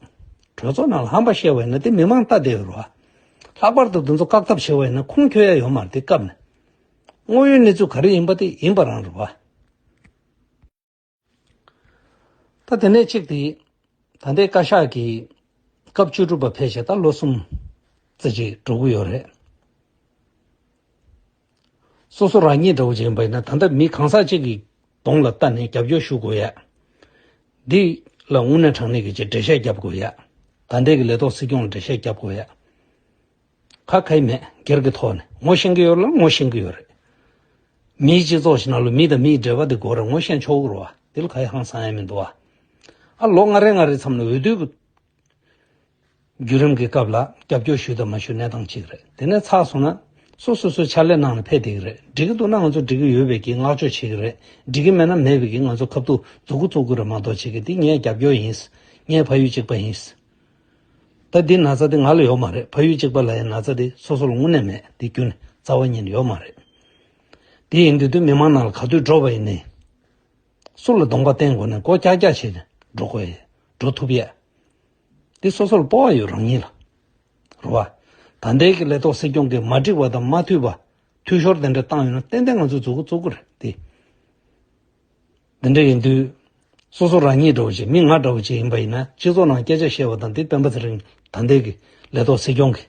གྲོས་ཚོགས་ནང་ལ་ཧམ་པ་བཤད་པ་ཡིན་ན་དེ་མི་མང་ལྟ་བསྡད་ཡོད་རེད་བ། ལྷག་པར་དུ་དེ་ཚོ་བཀག་ཐབས་བྱས་པ་ཡིན་ན་ཁུངས་འཁྱོལ་ཡ་ཡོད་མ་རེད། དེ་སྐབས་ནས་དངོས་ཡོད་གནས་ཚུལ་ག་རེ་ཡིན་པ་དེ་ཡིན་པ་རང་རེད་བ། ད་དེ་ནས་གཅིག་དེ་ད་ལྟའི་བཀའ་ཤག་གི་སྐབས་བཅུ་དྲུག་པ་ཕལ་ཆེར་ད་ལོ་གསུམ་ཙམ་ཅིག་འགྲོ་གི་ཡོད་རེད། སོ་སོ་རང་ཉིད་འདྲ་བོ་ཅིག་ཡིན་པ་ཡིན་ན་ད་ལྟ་མི་གང་ཟག་གཅིག་གི་གདོང་ལ་ལྟ་ནས་རྒྱབ་སྐྱོར་ཞུ་དགོས་ཡ། འདི་ལ་དངོས་གནས་དྲང་གནས་ཀྱི་ཅིག་འགྲེལ་བཤད་རྒྱབ་དགོས་ཡ། ད་ལྟའི་གི་ལས་ཐོག་སྲིད་སྐྱོང་ལ་འགྲེལ་བཤད་རྒྱབ་དགོས་ཡ། ཁ་ཁ་ཡི་མེད། སྒེར་གྱི་ཐོག་ནས་ངོ་ཤེས་ཀྱི་ཡོད་ལ་ངོ་ཤེས་ཀྱི་ཡོད་རེད། མིའི་སྤྱི་ཚོགས་ཤིག་ནང་ལ་མི་དང་མིའི་འབྲེལ་བ་དེ་དགོས་རེད། ངོ་ཤེས་ཆོག་གི་རེད་བ། དེ་ལ་ག་ཡི་ཧང་སང་ཡ་མི་འདུག་བ། ཨ་ལོ་ལྔ་རེ་ལྔ་རེ་མཚམས་ལ་འོས་བསྡུ་གི་བརྒྱུད་རིམ་གྱི་སྐབས་ལ་རྒྱབ་སྐྱོར་ཞུས་དང་མ་ཞུས་གནས་སྟངས་གཅིག་རེད། དེ་ནས་ཚར་སོང་ན་སོ་སོ་སོའི་ཕྱག་ལས་གནང་ནས་ཕེབས་བསྡད་ཀྱི་རེད། འགྲིག་གི་འདུག་ན་ང་ཚོ་འགྲིག་གི་ཡོད་པའི་གི་བསྔགས་བརྗོད་བྱེད་ཀྱི་རེད། འགྲིག་གི་མེད་ན་མེད་པའི་གི་ང་ཚོ་ཁ་ཐུག་མཛུབ་གུ་བཙུགས་ཀྱི་རེད་མ་གཏོགས་བྱེད་ཀྱི་འདི་ངའི་རྒྱབ་སྐྱོར་ཡིན། ངའི་ཕ་ཡུལ་གཅིག་པ་ཡིན། ད་འདི་ན་ཚ་འདི་ང་ལ་ཡོད་མ་རེད། ཕ་ཡུལ་གཅིག་པ་ལ་ཡང་ན་ཚ་འདི་སོ་སོ་ལ་དངོས་གནས་མེད། འདི་རྒྱུན་ནས་རྩ་བ་ཉིད་ནས་ཡོད་མ་རེད། དེ་ཡིན་དུས་དུས་མི་མང་ནང་ལ་ག་དུས་འགྲོ་བ་ཡིན་ནའི་སུ་ལ་གདོང་པ་བསྟན་དགོས་ནས་མགོ་ཀྱག་ཀྱག་བྱས་ནས་འགྲོ་དགོས་ཡ། འགྲོ་ཐུབ་ཡ། འདི་སོ་སོ་ལ་སྤོབས་པ་ཡོད་རང་ཉིད་ལ། རེད་བ། ད་ལྟའི་གི་ལས་ཐོག་སྲིད་སྐྱོང་གིས་མ་འགྲིག་པ་དང་མ་འཐུས་པ་འཐུས་ཤོར་དེ་འདྲ་བཏང་ཡོད་ན་ཏན་ཏན་ང་ཚོས་མཛུབ་གུ་བཙུགས་ཀྱི་རེད་དེ། འདི་འདྲ་ཡིན་དུས། སོ་སོ་རང་ཉིད་འདྲ་བོ་ཅིག་མི་ང་འདྲ་བོ་ཅིག་ཡིན་པ་ཡིན་ན་སྤྱི་ཚོགས་ནང་སྐད་ཆ་བཤད་པ་དང་འདི་སྤེན་པ་ཚེ་རིང་ད་ལྟའི་གི་ལས་ཐོག་སྲིད་སྐྱོང་གི་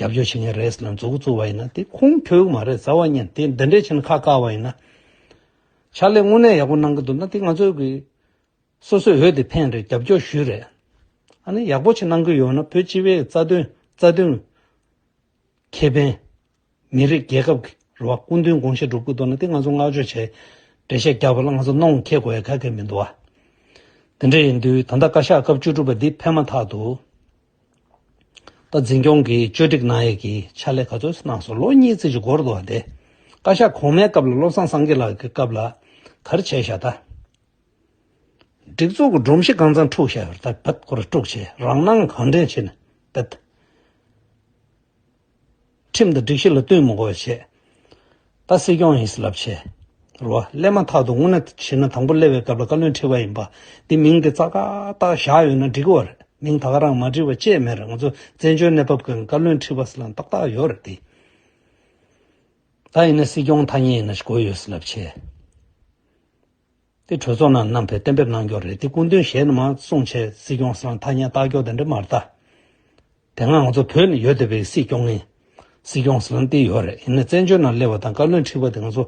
རྒྱབ་སྐྱོར་བྱེད་མཁན་རེད་ཟེར་ལ་མཛུབ་གུ་བཙུགས་པ་ཡིན་ན་དེ་ཁུངས་འཁྱོལ་གི་མ་རེད། རྩ་བ་ཉིད་དེ་འདི་འདྲས་བྱས་ན་ཁ་བཀག་པ་ཡིན་ན། ཕྱག་ལས་དངོས་གནས་ཡག་པོ་གནང་གི་འདུག་ན་དེ་ང་ཚོའི་གི་སོ་སོའི་འོས་དེ་འཕེན་རེད། རྒྱབ་སྐྱོར་ཞུས་རེད། ཨ་ནི་ཡག་པོ་ཅིག་གནང་གི་ཡོད་ན་བོད་སྤྱི་པའི་རྩ་དོན་རྩ་དོན། ཁེ་ཕན། མི་རིགས་རྒྱལ་ཁབ་ཀྱི་རེ་བ་སྐུ་མདུན་དགོངས་བཞེད་སྒྲུབ་དགོས་འདུག་ན་དེ་ང་ཚོ་བསྔགས་བརྗོད་བྱས་འགྲེལ་བཤད་རྒྱབ་པ་ལ་ང་ཚོ་གནོང་འཁེལ་དགོས་ཡ་ག་གེ་མི་འདུག་བ། དེ་འདྲ་ཡིན་དུས་ད་ལྟ་བཀའ་ཤག་སྐབས་བཅུ་དྲུག་པ་འདི་ཕེབས་མ་ཐག་ཏུ། ད་འཛིན་སྐྱོང་གིས་བཅོས་སྒྲིག་གནང་ཡས་ཀྱི་ཕྱག་ལས་ག་ཚོད་གནང་སོང་། ལོ་གཉིས་ཙམ་ཅིག་འགོར་འདུག་བ། དེ་བཀའ་ཤག་གོང་མའི་སྐབས་ལ་བློ་བཟང་སངས་རྒྱས་ལགས་ཀྱི་སྐབས་ལ་ག་རེ་བྱས་ཤག་ད། སྒྲིག་འཛུགས་ཀྱི་སྒྲོམ་གཞི་གང་ཚང་འཁྲུགས་བཞག་ཡོད་རེད། ད་བད་ཁོ་ར་དཀྲུགས་བྱས་རང་སྣང་གང་དྲན་བྱས་ནས་བད། ཁྲིམས་དང་སྒྲིག་གཞི་ལ་བསྟུན་མི་དགོས་བྱས། ད་སྲིད་སྐྱོང་ཡིན་ཟེར་ལབ་བྱས། རེད་བ། སླེབས་མ་ཐག་ཏུ་དངོས་གནས་བྱས་ན་དང་པོ་སླེབས་པའི་སྐབས་ལ་བཀའ་བློན་ཁྲི་པ་ཡིན་པ་འདི་མིང་དེ་རྩ་ཁ་བཏགས་བཞག་ཡོད་ན་འགྲིག་གི་བ་རེད། མིང་ད་ག་རང་མ་བྲིས་པ་ཅེས་མེད་རེད། ང་ཚོ་བཙན་བྱོལ་གནས་བབ་ཀྱི་བཀའ་བློན་ཁྲི་པ་ཟེར་ལ་ཏག་ཏག་ཡོད་རེད་དེ། ད་ཡིན་ན་སྲིད་སྐྱོང་ཐ་སྙད་ཡིན་ན་ཞིག་དགོས་ཡོད་ཟེར་ལབ་བྱས། དེ་གྲོས་ཚོགས་ནང་བསྣམས་པའི་གཏན་འབེབས་གནང་སྐྱོར་རེད། དེ་སྐུ་མདུན་ཞལ་ནས་མར་གསུངས་བྱས་སྲིད་སྐྱོང་ཟེར་ན་ཐ་སྙད་བཏགས་སྐྱོར་དེ་འདྲ་མ་རེད་ད། དེ་སྔ་ང་ཚོ་བོད་ནས་ཡོད་བསྡད་པའི་སྲིད་སྐྱོང་ངེས། སྲིད་སྐྱོང་ཟེར་ན་དེ་ཡོད་རེད། ཡིན་ན་བཙན་བྱོལ་ནང་སླེབས་པ་དང་བཀའ་བློན་ཁྲི་པ་དེ་ང་ཚོ་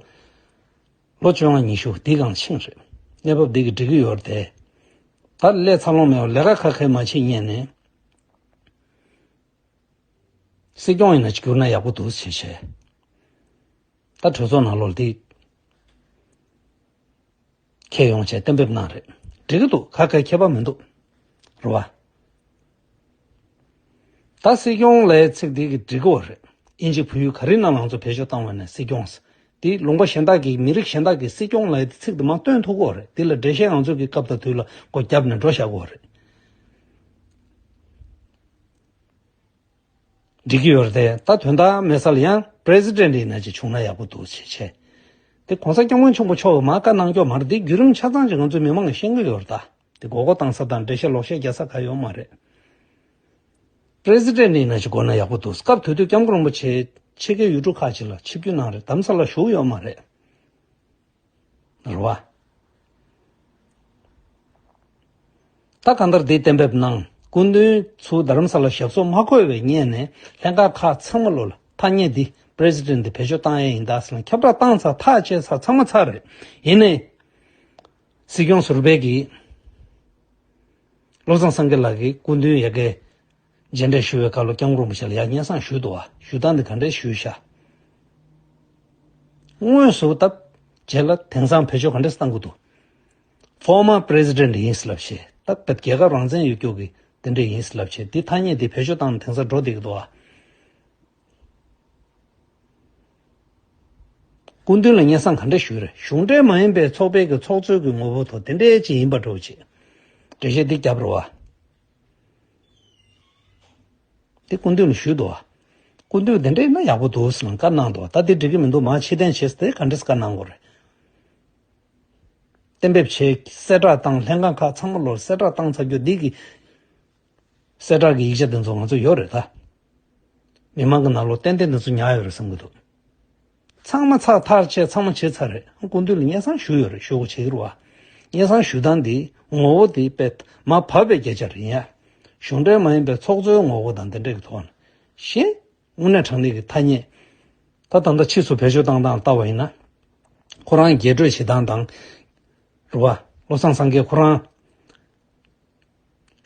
ལོ་བཅོ་ལྔ་ཉི་ཤུ་དེའི་སྒང་ཕྱིན་རེད། གནས་བབ་འདི་གི་འགྲིག་གི་ཡོད་རེད་དེ། ད་སླེབས་ཚར་ལོང་མེད་པ་ལས་ཀ་ཁ་ཁའི་མ་བྱེད་སྙམ་ནས། སྲིད་སྐྱོང་ཡིན་ན་བསྒྱུར་ན་ཡག་པོ་འདུག་ཟེར་བྱས། ད་གྲོས་ཚོགས་ནང་ལོགས་འདི་ཁྱེར་ཡོང་བྱས་གཏན་འབེབས་གནང་རེད། འགྲིག་གི་འདུག་ག་ག་ཁྱད་པར་མི་འདུག་རེད་བ། ད་སྲིད་སྐྱོང་ལའི་ཚིག་འདི་གི་འགྲིག་གི་རེད། ཨིན་ཇི་བོད་ཡིག་ག་རེ་ནང་ལ་ང་ཚོ་བེད་སྤྱོད་བཏང་བ་ན་སྲིད་སྐྱོང་ཟེར། འདི་ལུང་པ་གཞན་དག་གི་མི་རིགས་གཞན་དག་གི་སྲིད་སྐྱོང་ལའི་ཚིག་འདི་མར་སྟོན་ཐུབ་གི་རེད། འདི་ལ་འགྲེལ་བཤད་ང་ཚོ་གི་སྐབས་དང་དུས་ལ་སྒོ་བརྒྱབ་ནས་འགྲོ་བཞག་གི་རེད། འགྲིག་གི་ཡོད་རེད་དེ། ད་དོན་དག་མེད་ས་ལ་ཡང་པི་རེ་སི་ཌེན་ཊི་ཡིན་ན་ཅིག་བྱུང་ན་ཡག་པོ་འདུག་ཅེས་བྱས། དེ་གོང་ས་སྐྱབས་མགོན་ཆེན་པོ་མཆོག་གིས་མར་བཀའ་གནང་སྐྱོར་མ་རེད། དེ་བརྒྱུད་རིམ་ཆ་ཚང་ཅིག་ང་ཚོའི་མི་མང་གིས་ཤེས་ཀྱི་ཡོད་རེད་ད། དེ་མགོ་སྐོར་བཏང་ས་དང་འགྲེལ་བཤད་ལོག་བཤད་རྒྱག་ས་ག་ཡོད་མ་རེད། པི་རེ་སི་ཌེན་ཊི་ཡིན་ན་ཅིག་དགོས་ན་ཡག་པོ་འདུག་སྐབས་དེ་དུས་སྐྱབས་མགོན་རིན་པོ་ཆེ་ཕྱི་རྒྱལ་ཡུལ་གྲུ་ཁག་ཅིག་ལ་ཆིབས་བསྒྱུར་གནང་རེད། རྡ་རམ་ས་ལ་བཞུགས་ཡོད་མ་རེད། རེད་བ། ད་གང་ལྟར་འདི་གཏན་འབེབས་གནང་། སྐུ་མདུན་ཚུར་རྡ་རམ་ས་ལ་ཞབས་སོར་མ་འཁོད་པའི་སྔོན་ནས་ལྷན་ཁག་ཁག་ཚང་མ་ལོ་ལ་ཐ་སྙད་འདི་པི་རེ་སི་ཌེན་ཊི་འདི་བེད་སྤྱོད་བཏང་ཡས་ཡིན་ད་ཟེར་ལ་ཁྱབ་བསྒྲགས་བཏང་ཚར། ཐག་བཅད་ཚར། ཚང་མ་ཚར་རེད། ཡིན་ནའི་སྲིད་སྐྱོང་ཟུར་པའི་གིས་བློ་བཟང་སེང་གེ་ལགས་ཀྱིས་སྐུ་མདུན་ཡ་གའི་མཇལ་འཕྲད་ཞུ་བའི་སྐབས་ལ་སྐྱབས་མགོན་རིན་པོ་ཆེ་ལ་ཡ་སྙན་སེང་ཞུས་འདུག་བ། ཞུ་སྟངས་འདི་ག་འདྲས་ཞུས་ཤག་དངོས་སུ་ད་རྗེས་ལ་དེང་སང་བེད་སྤྱོད་ག་འདྲས་བཏང་གི་འདུག Former President ཡིན་ཟེར་ལབ་བྱས། ད་བོད་རྒྱལ་ཁབ་རང་བཙན་ཡོད་རྒྱུ་གི་དེ་འདྲས་ཡིན་ཟེར་ལབ་བྱས། འདི་ཐ་སྙད་འདི་བེད་སྤྱོད་བཏང་ནས་དེང་སང་འགྲོ་བསྡད་ཀྱི་འདུག་བ། སྐུ་མདུན་ལ་སྙན་སེང་ག་འདྲ་ཞུས་རེད། གཞུང་འབྲེལ་མ་ཡིན་པའི་ཚོགས་པའི་གི་ཚོགས་གཙོའི་གི་ངོ་བོ་ཐོག་དེ་འདྲའི་ཅིག་ཡིན་པ་འདྲ་བོ་ཅིག་འགྲེལ་བཤད་འདི་བརྒྱབ་རེད་བ། དེ་སྐུ་མདུན་ལ་ཞུས་འདུག་བ། སྐུ་མདུན་དེ་འདྲ་ཡིན་ན་ཡག་པོ་འདུག་ཟེར་ནས་བཀའ་གནང་འདུག་བ། ད་དེ་འགྲིག་གི་མི་འདུག་མར་ཕྱིར་འཐེན་བྱས་ཟེར་དེ་ག་འདྲས་བཀའ་གནང་དགོས་རེད། གཏན་འབེབས་བྱས། གསལ་བསྒྲགས་བཏང་། ལྷན་ཁང་ཁག་ཚང་མ་ལོར་གསལ་བསྒྲགས་བཏང་ཚར་རྒྱུ་འདི་གི་གསལ་བསྒྲགས་ཀྱི་ཡིག་ཆ་དེ་ཚོ་ང་ཚོ་ཡོད་རེད་ད། མི་མང་གི་ནང་ལོགས་ཏན་ཏན་དེ་ཚོ་ཉར་ཡོད་རེད་བསམ་གྱི་འདུག་ཚང་མ་ཚར་ཐག་བཅད་ཚང་མ་བྱས་ཚར་རེད། སྐུ་མདུན་ལ་སྙན་སེང་ཞུས་ཡོད་རེད། ཞུ་དགོས་བྱེད་ཀྱི་རེད་བ། སྙན་སེང་ཞུ་སྟངས་འདི་ངོ་བོ་འདི་དཔེ་མར་བབས་པའི་སྐད་ཆ་རེད་ཡ། གཞུང་འབྲེལ་མ་ཡིན་པའི་ཚོགས་གཙོའི་ངོ་བོ་དང་དེ་འདྲས་ཀྱི་ཐོག་ནས་གཞན། དངོས་གནས་དྲང་གནས་ཀྱི་ཐ་སྙད། ད་ད་ལྟ་ཕྱིས་སུ་བེད་སྤྱོད་བཏང་སྟངས་ལྟ་བ་ཡིན་ན། ཁོ་རང་རྒྱས་སྤྲོས་བྱེད་སྟངས་དང་། རེད་བ། བློ་བཟང་སེང་གེ་ཁོ་རང་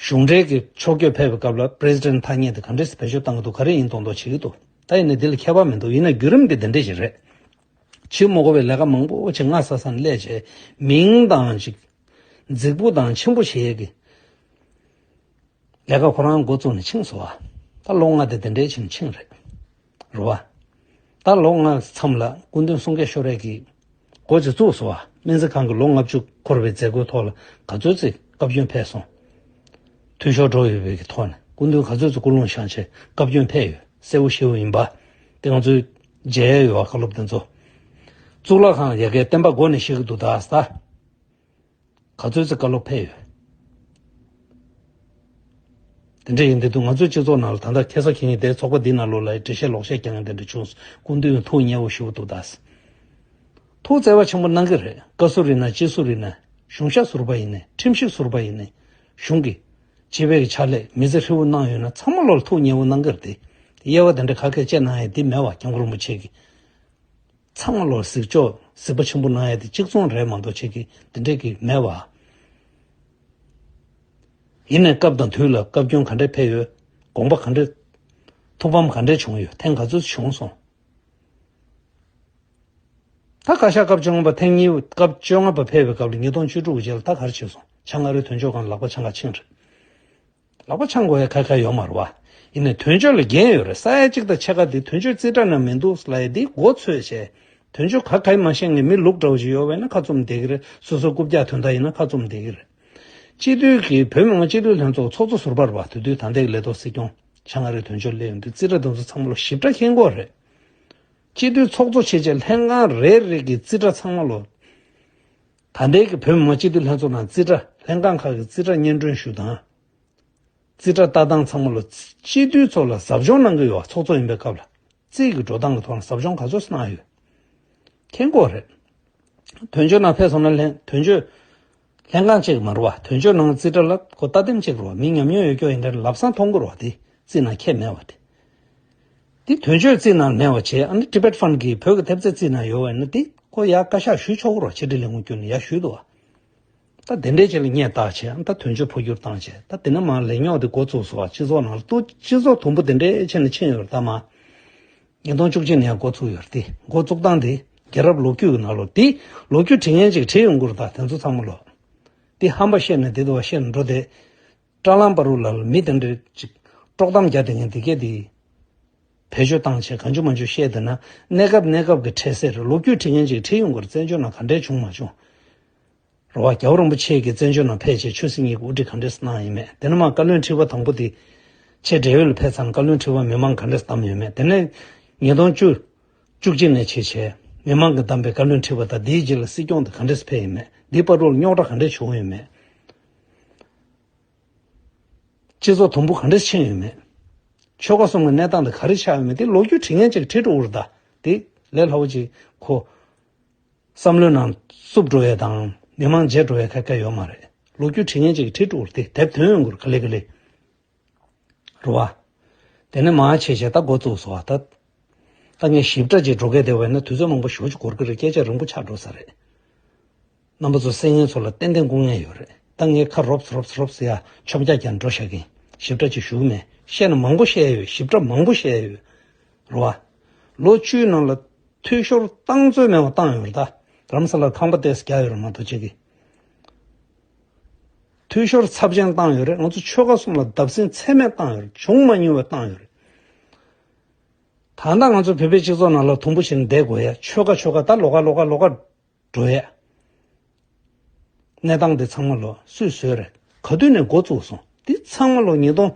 གཞུང་འབྲེལ་གྱི་ཕྱོགས་བསྐྱོད་ཕེབས་པའི་སྐབས་ལ་པི་རེ་སི་ཌེན་ཊི་ཐ་སྙད་དེ་ག་འདྲས་སེ་བེད་སྤྱོད་བཏང་གི་འདུག་ག་རེ་ཡིན་མདོག་མདོག་བྱེད་ཀྱི་འདུག་ད་ཡིན་ནའི་འདི་ལ་ཁྱད་པར་མི་འདུག་ཡིན་ན་བརྒྱུད་རིམ་དེ་འདི་འདྲས་ཞིག་རེད། བྱེད་མ་དགོས་པའི་ལས་ཀ་མང་པོ་ཅིག་སྔ་ས་ས་ནས་སླེབས་བྱས། མིང་དང་ཅིག་རྫིག་པོ་དང་ཆེན་པོ་བྱེད་ཡས་ཀྱི་ལས་ཀ་ཁོ་རང་འགོ་བཙུགས་ནས་ཕྱིན་སོང་བ། ད་ལོ་ལྔ་དེ་དེ་འདྲའི་ཕྱིན་ཕྱིན་རེད། རེད་བ། ད་ལོ་ལྔ་མཚམས་ལ་སྐུ་མདུན་གསུང་སྐད་ཤོར་རས་ཀྱི་འགོ་ཅིག་བཙུགས་སོང་བ། སྨན་རྩིས་ཁང་གི་ལོ་ལྔ་བཅུ་འཁོར་བའི་མཛད་སྒོའི་ཐོག་ལ་ག་ཚོད་ཅིག་བཀའ་བཀྱོན་ཕེབས་སོང་། འཐུས་ཤོར་འགྲོ་ཡོད་པའི་གི་ཐོག་ནས་སྐུ་མདུན་ག་ཚོད་ཅིག་སྐུ་རླུང་བཞེངས་བྱས་བཀའ་བཀྱོན་ཕེབས་ཡོད། གསལ་བོ་ཞེ་བོ་ཡིན་པ། དེ་ང་ཚོས་མཇལ་ཡ་ཡོད་བ། བཀའ་སློབ་དེ་ཚོ། གཙུག་ལག་ཁང་ཡ་གའི་བསྟན་པ་སྒོ་ནས་བཤིག་གི་འདུག་ད་ཟེར། ག་ཚོད་ཅིག་བཀའ་སློབ་ཕེབས་ཡོད། དེ་འདྲ་ཡིན་དུས་ང་ཚོའི་སྤྱི་ཚོགས་ནང་ལ་ད་ལྟ་ཁ་སང་ཁ་ཉིན་དེ་ཚོགས་པ་འདི་ནང་ལོགས་ལ་འགྲེལ་བཤད་ལོག་བཤད་རྒྱག་མཁན་དེ་འདྲ་བྱུང་སོང་། སྐུ་མདུན་ཐུགས་མཉེས་པོ་ཞེ་པོ་འདུག་ད་ཟེར། ཐུགས་བརྩེ་བ་ཆེན་པོ་གནང་གི་རེད། བཀའ་ཟུར་ཡིན་ན་སྤྱི་ཟུར་ཡིན་ན། གཞུང་ཞབས་ཟུར་པ་ཡིན་ནའི་ཁྲིམས་ཞིབ་ཟུར་པ་ཡིན་ནའི། གཞུང་གི་སྤྱི་པའི་གི་ཕྱག་ལས་མི་ཚེ་ཧྲིལ་བོ་གནང་ཡོད་ན་ཚང་མ་ལོར་ཐུགས་མཉེས་པོ་གནང་གི་རེད་དེ། དབྱེ་བ་དེ་འདྲ་ཁ་སྐད་བཅད་གནང་ཡ་དེ་མེད་བ། སྐྱབས་མགོན་རིན་པོ་ཆེ་གི་ཚང་མ་ལོར་གཟིགས་ཕྱོགས་གཟིགས་པ་ཆེན་པོ་གནང་ཡ་དེ་གཅིག་མཚུངས་རེད་མ་གཏོགས་ཆེ་གི་དེ་འདྲས་ཀྱི་མེད་བ། ཡིན་ནའི་སྐབས་དང་དུས་ལ་བཀའ་བཀྱོན་ག་འདྲས་ཕེབས་ཡོད། དགོངས་པ་ག་འདྲས། ཐུགས་ཕམ་ག་འདྲས་བྱུང་ཡོད། ཐེངས་ག་ཚོད་བྱུང་སོང་། ད་བཀའ་ཤག་སྐབས་བཅོ་ལྔ་པ་ཐེངས་གཉིས་སྐབས་བཅོ་ལྔ་པ་ཕེབས་པའི་སྐབས་ལ་ཉིས་སྟོང་བཅུ་དྲུག་གི་རྗེས་ལ་ད་ག་རེ་བྱས་སོང་། བྱང་ཨ་རིའི་དོན་གཅོད་ཁང་ལ་ལག་པ་འཆང་ག་ཕྱིན་རེད། ལག་པ་འཆང་དགོས་ཡ་ག་ག་ཡོད་མ་རེད་བ། ཡིན་ནའི་དོན་གཅོད་ལ་འགན་ཡོད་རེད། ས་ཡ་གཅིག་དང་ཕྱེད་ཀ་འདི་དོན་གཅོད་རྩིས་ཁྲ་ནང་མི་འདུག་ལབ་ཡ་འདི་མགོ་ཚོས་བྱས། དོན་གཅོད་ག་ག་ཡི་མ་ཤེས་མཁན་མི་ལུག་འདྲ་བོ་ཞིག་ཡོད་པ་ཡིན་ན་ཁ་བཙུམ་བསྡད་ཀྱི་རེད། སོ་སོའི་རྐུབ་བཀྱག་དོན་དག་ཡིན་ན་ཁ་བཙུམ་བསྡད་ཀྱི་རེད། སྤྱི་འཐུས་ཀྱི་བོད་མི་མང་སྤྱི་འཐུས་ལྷན་ཚོགས་ཚོགས་གཙོ་ཟུར་པ་རེད་བ། དེ་དུས་ད་ལྟའི་ལས་ཐོག་སྲིད་སྐྱོང་བྱང་ཨ་རིའི་དོན་གཅོད་སླེབས་ཡོང་དུས་རྩིས་ཁྲ་དེ་ཚོ་ཚང་མ་ལོ་ཞིབ་ཕྲ་མཁྱེན་གྱི་ཡོད་རེད། སྤྱི་འཐུས་ཚོགས་གཙོ་བྱས་རྗེས་ལྷན་ཁང་རེ་རེ་གི་རྩིས་ཁྲ་ཚང་མ་ལོ། ད་ལྟའི་གི་བོད་མི་མང་སྤྱི་འཐུས་ལྷན་ཚོགས་ནང་རྩིས་ཁྲ་ལྷན་ཁང་ཁག་གི་རྩིས་ཁྲ་སྙན་སྒྲོན་ཞུ་དང་། རྩིས་ཁྲ་ལྟ་སྟངས་ཚང་མ་ལ་སྤྱི་འཐུས་ཚོ་ལ་ཟབ་སྦྱོང་གནང་གི་ཡོད་པ། ཚོགས་གཙོ་ཡིན་པའི་སྐབས་ལ་རྩིས་ཀྱི་འགྲོ་སྟངས་ཀྱི་ཐོག་ལ་ཟབ་སྦྱོང་ག་ཚོད་གནང་ཡོད། མཁྱེན་གྱི་ཡོད་རེད། དོན་གཅོད་ནང་ཕེབས་སོང་ན་ལྷན་དོན་གཅོད་ལྷན་ཁང་གཅིག་མ་རེད་བ། དོན་གཅོད་ནང་རྩིས་ཁྲ་ལ་ཁོ་ལྟ་དེམ་གཅིག་རེད་བ། མི་ཉམས་མྱོང་ཡོད་ཀྱོག་ཡིན་དེར་ལབ་སང་མཐོང་གི་རེད་བ། དེ་རྩིས་ནང་ཁྱད་མེད་བ་དེ། དེ་དོན་གཅོད་རྩིས་ནང་མེད་པ་བྱས། ཨ་ནི་Tibet Fund གིས་བོད་ཀྱི་ཐེབས་རྩ་རྩིས་ནང་ཡོད་པ་ཡིན་ན་དེ་ཁོ་ཡར་བཀའ་ཤག་ཞུས་ཆོག་གི་རེད་བ། ཕྱི་དྲིལ་ལས་ཁུངས་བསྐྱོན་ནས་ཡར་ཞུས་འདུག་བ། ད་དེ་འདྲའི་ཆེད་ལ་སྙད་བཏགས་བྱས། ད་དོན་གཅོད་འཕོ་འགྱུར་བཏང་བྱས། ད་དེ་ནས་མར་ལས་རྙོག་དེ་འགོ་བཙུགས་སོང་བ། སྤྱི་ཚོགས་ནང་ལ་ཏོ་སྤྱི་ཚོགས་དུམ་བུ་དེ་འདྲའི་ཆེད་ནས་ཕྱིན་ཡོད་རེད། ད་མ་ཉིས་སྟོང་བཅུ་གཅིག་ནས་ཡང་འགོ་བཙུགས་ཡོད་རེད། དེ་འགོ་བཙུགས་སྟངས་དེ་རྒྱལ་རབས་ལོ་རྒྱུས་ཀྱི་ནང་ལོགས་དེ་ལོ་རྒྱུས་བྲིས་མཁན་ཅིག་བྲིས་ཡོང་གི་རེད། ད་དེ་ཚོ་ཚང་མ་ལོ། དེ་ཧམ་པ་བཤད་ནས་དེ་དུ་བ་བཤད་ནས་འགྲོ་དེ། བཀྲ་ལམ་བར་དུ་ལ་མི་དེ་འདྲ་ཅིག་དཀྲོག་གཏམ་རྒྱག་དེ་ངན་དེ་གས་དེ། བེད་སྤྱོད་བཏང་བྱས་གང་བྱུང་མང་བྱུང་བཤད་དེ་ན། གནས་སྐབས་གནས་སྐབས་ཀྱི་འཕྲལ་སེལ་རེད། ལོ་རྒྱུས་བྲིས་མཁན་ཅིག་བྲིས་ཡོང་གི་རེད། བཙན་བྱོལ་ནང་ག་འདྲས་བྱུང་མ་བྱུང་། རེད་བ། རྒྱལ་བ་རིན་པོ་ཆེ་གིས་བཙན་བྱོལ་ནང་ཕེབས་བྱས་ཆོས་སྲིད་གཉིས་ཀྱི་དབུ་ཁྲིད་ག་འདྲས་གནང་ཡིན་མེད། དེ་ནས་མར་བཀའ་བློན་ཁྲི་པ་དང་པོ་དེ་ཆེ་འབྲེལ་ཡོད་ལ་ཕེབས་ཚར་ན། བཀའ་བློན་ཁྲི་པ་མི་མང་ག་འདྲས་བདམས་ཡོད་མེད། དེ་ནས་ཉིས་སྟོང་བཅུ་བཅུ་གཅིག་ནས་བྱས་བྱས་མི་མང་གིས་བདམས་པའི་བཀའ་བློན་ཁྲི་པ་དང་། དེའི་རྗེས་ལ་སྲིད་སྐྱོང་དེ་ག་འདྲས་ཕེབས་ཡིན་མེད། དེའི་བར་དུ་རྙོག་དྲ་ག་འདྲས་བྱུང་ཡོད་མེད། སྤྱི་ཚོགས་དུམ་བུ་ག་འདྲས་ཕྱིན་ཡོད་མེད། ཆོལ་ཁ་གསུམ་གྱི་གནས་སྟངས་དེ་ག་རེ་ཆགས་ཡོད་མེད་དེ་ལོ་རྒྱུས་བྲིས་མཁན་ཅིག་བྲིས་འགྲོ་དགོས་རེད། ད་དེ་ལས་སླ་བོ་ཅིག་ཁོ་བསམ་བློའི་ནང་བསུབ་འགྲོ་ཡས་དང་མི་མང་བརྗེད་འགྲོ་ཡས་ག་ག་ཡོད་མ་རེད། ལོ་རྒྱུས་བྲིས་མཁན་ཅིག་བྲིས་འགྲོ་དགོས་རེད། དེ་དེབ་ཐོན་ཡོང་དགོས་རེད། ག་ལེ་ག་ལེ། རེད་བ། དེ་ནས་མར་བྱས་བྱས་ད་འགོ་བཙུགས་སོང་བ། ད་ད་ངས་ཞིབ་ཕྲ་ཅིག་འགྲོ་གི་བསྡད་པ་ཡིན་ན་དུས་ཚོད་མང་པོ་ཞེ་པོ་ཅིག་འགོར་གི་རེད། སྐད་ཆ་རིང་པོ་ཆགས་འགྲོ་ས་རེད། རྣམ་པ་ཚོ་གསན་མཁན་ཚོ་ལ་ཏན་ཏན་སྐུ་ངལ་ཡོད་རེད། ད་ངས་ཁ་རོབ་རོབ་རོབ་ཟེར་ཡ་ཆོབ་རྒྱག་རྒྱག་འགྲོ་བཞག་གིན། ཞིབ་ཕྲ་ཅིག་ཞུ་གི་མེད། བཤད་ན་མང་པོ་བཤད་ཡོད། ཞིབ་ཕྲ་མང་པོ་བཤད་ཡོད། རེད་བ། ལོ་བཅུའི་ནང་ལ་འཐུས་ཤོར་བཏང་ཚོད་མེད་པ་བཏང་ཡོད་རེད། ད་རྡ་རམ་ས་ལར་ཁང་པ་ཏོག་ཙམ་རྒྱག་ཡོད་རེད་མ་གཏོགས་ཅིག་གིས། འཐུས་ཤོར་ཚབས་ཆེན་བཏང་ཡོད་རེད། ང་ཚོ་ཆོལ་ཁ་གསུམ་ལ་བརྡབ་གསིག་ཚད་མེད་བཏང་ཡོད་རེད། བྱུང་མ་མྱོང་བ་བཏང་ཡོད་རེད། ད་ལྟ་ང་ཚོ་བོད་པའི་སྤྱི་ཚོགས་ནང་ལ་དུམ་བུ་བཞིན་བསྡད་དགོས་ཡ། ཆོལ་ཁ་ཆོལ་ཁ་ད་ལོགས་ཀ་ལོགས་ཀ་ལོགས་ཀ་འགྲོ་ཡ། གནས་སྟངས་འདི་ཚང་མ་ལོ་སུས་བཟོས་རེད། ག་དུས་ནས་འགོ་བཙུགས་སོང་། འདི་ཚང་མ་ལོ་ཉིས་སྟོང་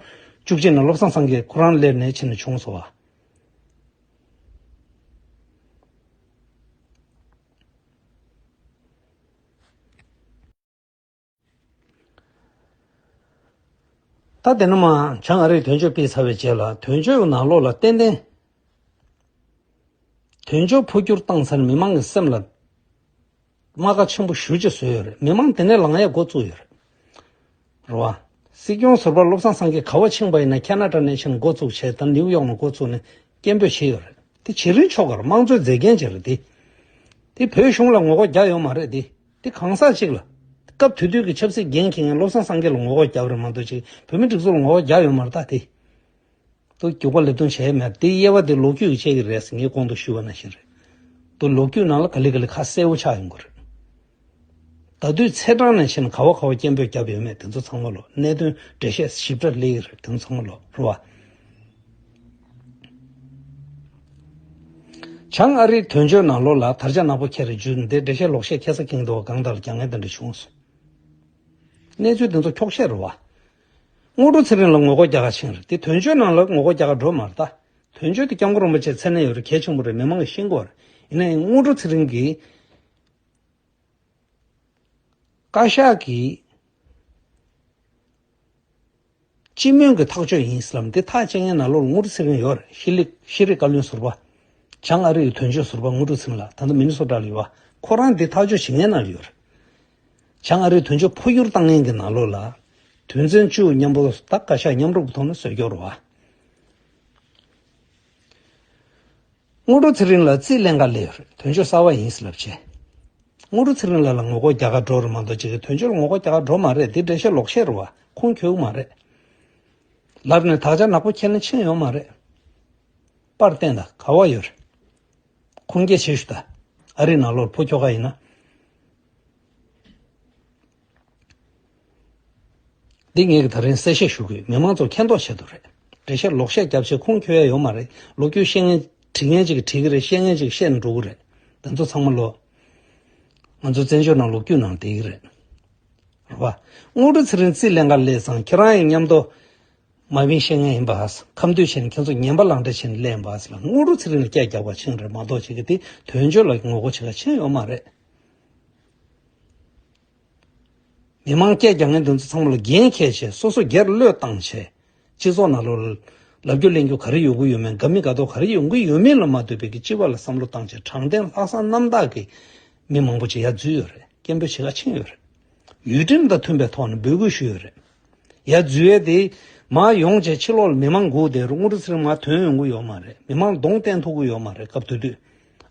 བཅུ་གཅིག་ནས་བློ་བཟང་སངས་རྒྱས་ཁོ་རང་སླེབས་ནས་ཕྱིན་ནས་བྱུང་སོང་བ། ད་དེ་ནས་མར་བྱང་ཨ་རིའི་དོན་གཅོད་སྤེལ་ཚར་བའི་རྗེས་ལ་དོན་གཅོད་ནང་ལོགས་ལ་ཏན་ཏན་དོན་གཅོད་འཕོ་འགྱུར་བཏང་ཚར་ནས་མི་མང་གི་སེམས་ལ་རྨ་ཁ་ཆེན་པོ་ཞེ་པོ་ཅིག་བཟོས་ཡོད་རེད། མི་མང་དེ་ནས་ལངས་ཡ་འགོ་བཙུགས་ཡོད་རེད། རེད་བ། སྲིད་སྐྱོང་ཟུར་པ་བློ་བཟང་སངས་རྒྱས་ག་པར་ཕྱིན་པ་ཡིན་ན་ཁེ་ན་ཌ་ནས་ཕྱིན་འགོ་བཙུགས་བྱས། ད་ནིའུ་ཡོག་ནས་འགོ་བཙུགས་ནས་སྐད་འབོད་བྱས་ཡོད་རེད། དེ་བྱེད་རིན་ཆོག་གི་རེད། དམངས་གཙོའི་མཛེས་རྒྱན་ཅིག་རེད་དེ། དེ་བོད་གཞུང་ལ་ངོ་རྒོལ་རྒྱག་ཡོད་མ་རེད་དེ། དེ་གང་ཟག་ཅིག་ལ། སྐབས་དེ་དུས་ཀྱི་ཆབ་སྲིད་འགན་འཁྱེར་མཁན་བློ་བཟང་སངས་རྒྱས་ལ་ངོ་རྒོལ་རྒྱབ་རེད་མ་གཏོགས་ཅིག་བོད་མི་སྒྲིག་འཛུགས་ལ་ངོ་རྒོལ་རྒྱག་ཡོད་མ་རེད་ད་དེ། དུ་རྒྱུག་པ་ལེབ་རྡུང་བྱས་མེད་དེ། དབྱེ་བ་དེ་ལོ་རྒྱུས་ཀྱི་ཆེད་ཀྱི་རེད་ཟེར་ངས་གོང་དུ་ཞུས་པ་ནང་བཞིན་རེད། དུ་ལོ་རྒྱུས་ནང་ལ་ག་ལེ་ག་ལེ་ཁ་གསལ་པོ་ཆགས་ཡོང་གི་རེད། ད་དུས་ཚེས་གྲངས་ནས་ཕྱིན་ག་བ་ག་བ་སྐད་འབོད་བརྒྱབ་ཡོད་མེད་དེ་ཚོ་ཚང་མ་ལོ། གནད་དོན་འགྲེལ་བཤད་ཞིབ་ཕྲ་སླེབས་ཀྱི་རེད། དེ་ཚོ་ཚང་མ་ལོ་རེད་བ། བྱང་ཨ་རིའི་དོན་གཅོད་ནང་ལོགས་ལ་དར་ཆ་ནག་པོ་ཁྱེར་རེ་འཇུ་འདི་འགྲེལ་བཤད་ལོག་བཤད་ཁ་ས་ཁེངས་འདུག་གང་ལྟར་རྒྱ་ངན་དེ་འདྲ་བྱུང་སོང་། གནས་ཚུལ་དེ་ཚོ་འཁྱོག་བཤད་རེད་བ། དངོས་གྲུབ་ཚེ་རིང་ལ་ངོ་རྒོལ་རྒྱག་ག་ཕྱིན་རེད་དེ། དོན་གཅོད་ནང་ལ་ངོ་རྒོལ་རྒྱག་ག་འགྲོ་མ་རེད་ད། དོན་གཅོད་དེ་སྐྱབས་མགོན་རིན་པོ་ཆེ་མཚན་གནས་ཡོད་རེད། གལ་ཆེན་པོ་རེད། མི་མང་གིས་ཤེས་དགོས་རེད། ཡིན་ནའི་དངོས་གྲུབ་ཚེ་རིང་གིས་བཀའ་ཤག་གིས་སྤྱི་མོས་ཀྱི་ཐག་གཅོད་ཡིན་ཟེར་ལབ་འདི་ཐག་བཅད་མཁན་ནང་ལོགས་ལ་དངོས་གྲུབ་ཚེ་རིང་ཡོད་རེད། ཤེས་རིག་ཤེས་རིག་བཀའ་བློན་ཟུར་པ། བྱང་ཨ་རི་ཡི་དོན་གཅོད་ཟུར་པ་དངོས་གྲུབ་ཚེ་རིང་ལགས་ད་ལྟ་མི་ནི་སོ་ཊ་ལ་ཡོད་པ། ཁོ་རང་འདི་ཐག་གཅོད་བྱེད་མཁན་ནང་ལ་ཡོད་རེད། བྱང་ཨ་རིའི་དོན་གཅོད་འཕོ་འགྱུར་བཏང་མཁན་གྱི་ནང་ལོགས་ལ། དོན་ཚན་བཅུ་མཉམ་པོ་ད་བཀའ་ཤག་མཉམ་རུབ་ཀྱི་ཐོག་ནས་བཟོས་རྒྱུ་རེད་བ། དངོས་གྲུབ་ཚེ་རིང་ལ་རྩིས་ལེན་ག་སླེབས་རེད། དོན་གཅོད་གསར་པ་ཡིན་ཟེར་ལབ་བྱས། དངོས་གྲུབ་ཚེ་རིང་ལགས་ལ་ངོ་རྒོལ་རྒྱག་ག་འགྲོ་རེད་མ་གཏོགས་ཅིག་གིས་དོན་གཅོད་ལ་ངོ་རྒོལ་རྒྱག་ག་འགྲོ་མ་རེད། འདི་འགྲེལ་བཤད་ལོག་བཤད་རེད་བ། ཁུངས་འཁྱོལ་གི་མ་རེད། ལབ་ནས་དག་ཆ་ནག་པོ་ཁྱེར་ནས་ཕྱིན་ཡོད་མ་རེད། པར་བསྟན་དང་ག་བ་ཡོད་རེད། ཁུངས་སྐྱེལ་བྱེད་ཤོག་ད། ཨ་རི་ནང་ལོགས་ཕོ་ཁྱོ་ག་ཡིན་ན། འདི་ངས་ཀྱི་ད་རིང་གསལ་བཤད་ཞུ་དགོས། མི་མང་ཚོ་མཁྱེན་རྟོགས་བྱེད་དུ་རེད། འགྲེལ་བཤད་ལོག་བཤད་རྒྱབ་བྱས་ཁུངས་འཁྱོལ་ཡ་ཡོད་མ་རེད། ལོ་རྒྱུས་བཤད་མཁན་བྲིས་མཁན་ཅིག་བྲིས་ཀྱི་རེད། བཤད་མཁན་ཅིག་བཤད་ནས་འགྲོ་གི་རེད། དེ་ཚོ་ཚང་མ་ལོ། ང་ཚོ་བཙན་བྱོལ་ནང་ལོ་རྒྱུས་ནང་བསྡད་ཀྱི་རེད། རེད་བ། དངོས་གྲུབ་ཚེ་རིང་རྩིས་ལེན་ག་སླེབས་ཙང་ཁྱེད་རང་ཡང་མཉམ་དུ། མ་བིན་བཤད་མཁན་ཡིན་པ། ཁ་མདུད་བྱས་ནས་ཁྱེད་ཚོ་ངན་པ་ལག་འབྲེལ་བྱས་ནས་སླེབས་པ་ཟེར་ལ་དངོས་གྲུབ་ཚེ་རིང་ལ་སྐད་རྒྱག་པ་ཕྱིན་རེད་མ་གཏོགས་ཅིག་གིས་དེ་དོན་གཅོད་ལ་ངོ་རྒོལ་བྱེད་ག་ཕྱིན་ཡོད་མ་རེད། མི་མང་སྐད་རྒྱག་མཁན་དེ་ཚོ་ཚང་མ་ལ་འགན་འཁྱེར་བྱས་སོ་སོ་སྒེར་བློས་བཏང་བྱས། སྤྱི་ཚོགས་ནང་ལོགས་ལ་ལབ་རྒྱུ་གླེང་རྒྱུ་ག་རེ་ཡོང་གི་ཡོད་མེད། དགའ་མི་དགའ་མདོག་ག་རེ་ཡོང་གི་ཡོད་མེད་ལ་མ་ལྟོས་པའི་གི་སྤྱི་པ་ལ་བསམ་བློ་བཏང་བྱས་དྲང་བདེན་ལྷག་བསམ་རྣམ་དག་གི་མི་མང་པོ་ཅིག་ཡར་འཛུལ་ཡོད་རེད། སྐད་འབོད་བྱེད་ག་ཕྱིན་ཡོད་རེད། ཡུལ་ཁྲིམས་དང་མཐུན་པའི་ཐོག་ནས་འབོད་སྐུལ་ཞུས་ཡོད་རེད། ཡར་འཛུལ་ཡས་དེ་མར་ཡོང་བྱས་ཕྱི་ལོགས་ལ་མི་མང་སྒུག་བསྡད་རུང་དངོས་གྲུབ་ཚེ་རིང་མར་ཐོན་ཡོང་གི་ཡོད་མ་རེད། མི་མང་ལ་གདོང་བསྟན་ཐུབ་ཀྱི་ཡོད་མ་རེད། སྐབས་དེ་དུས་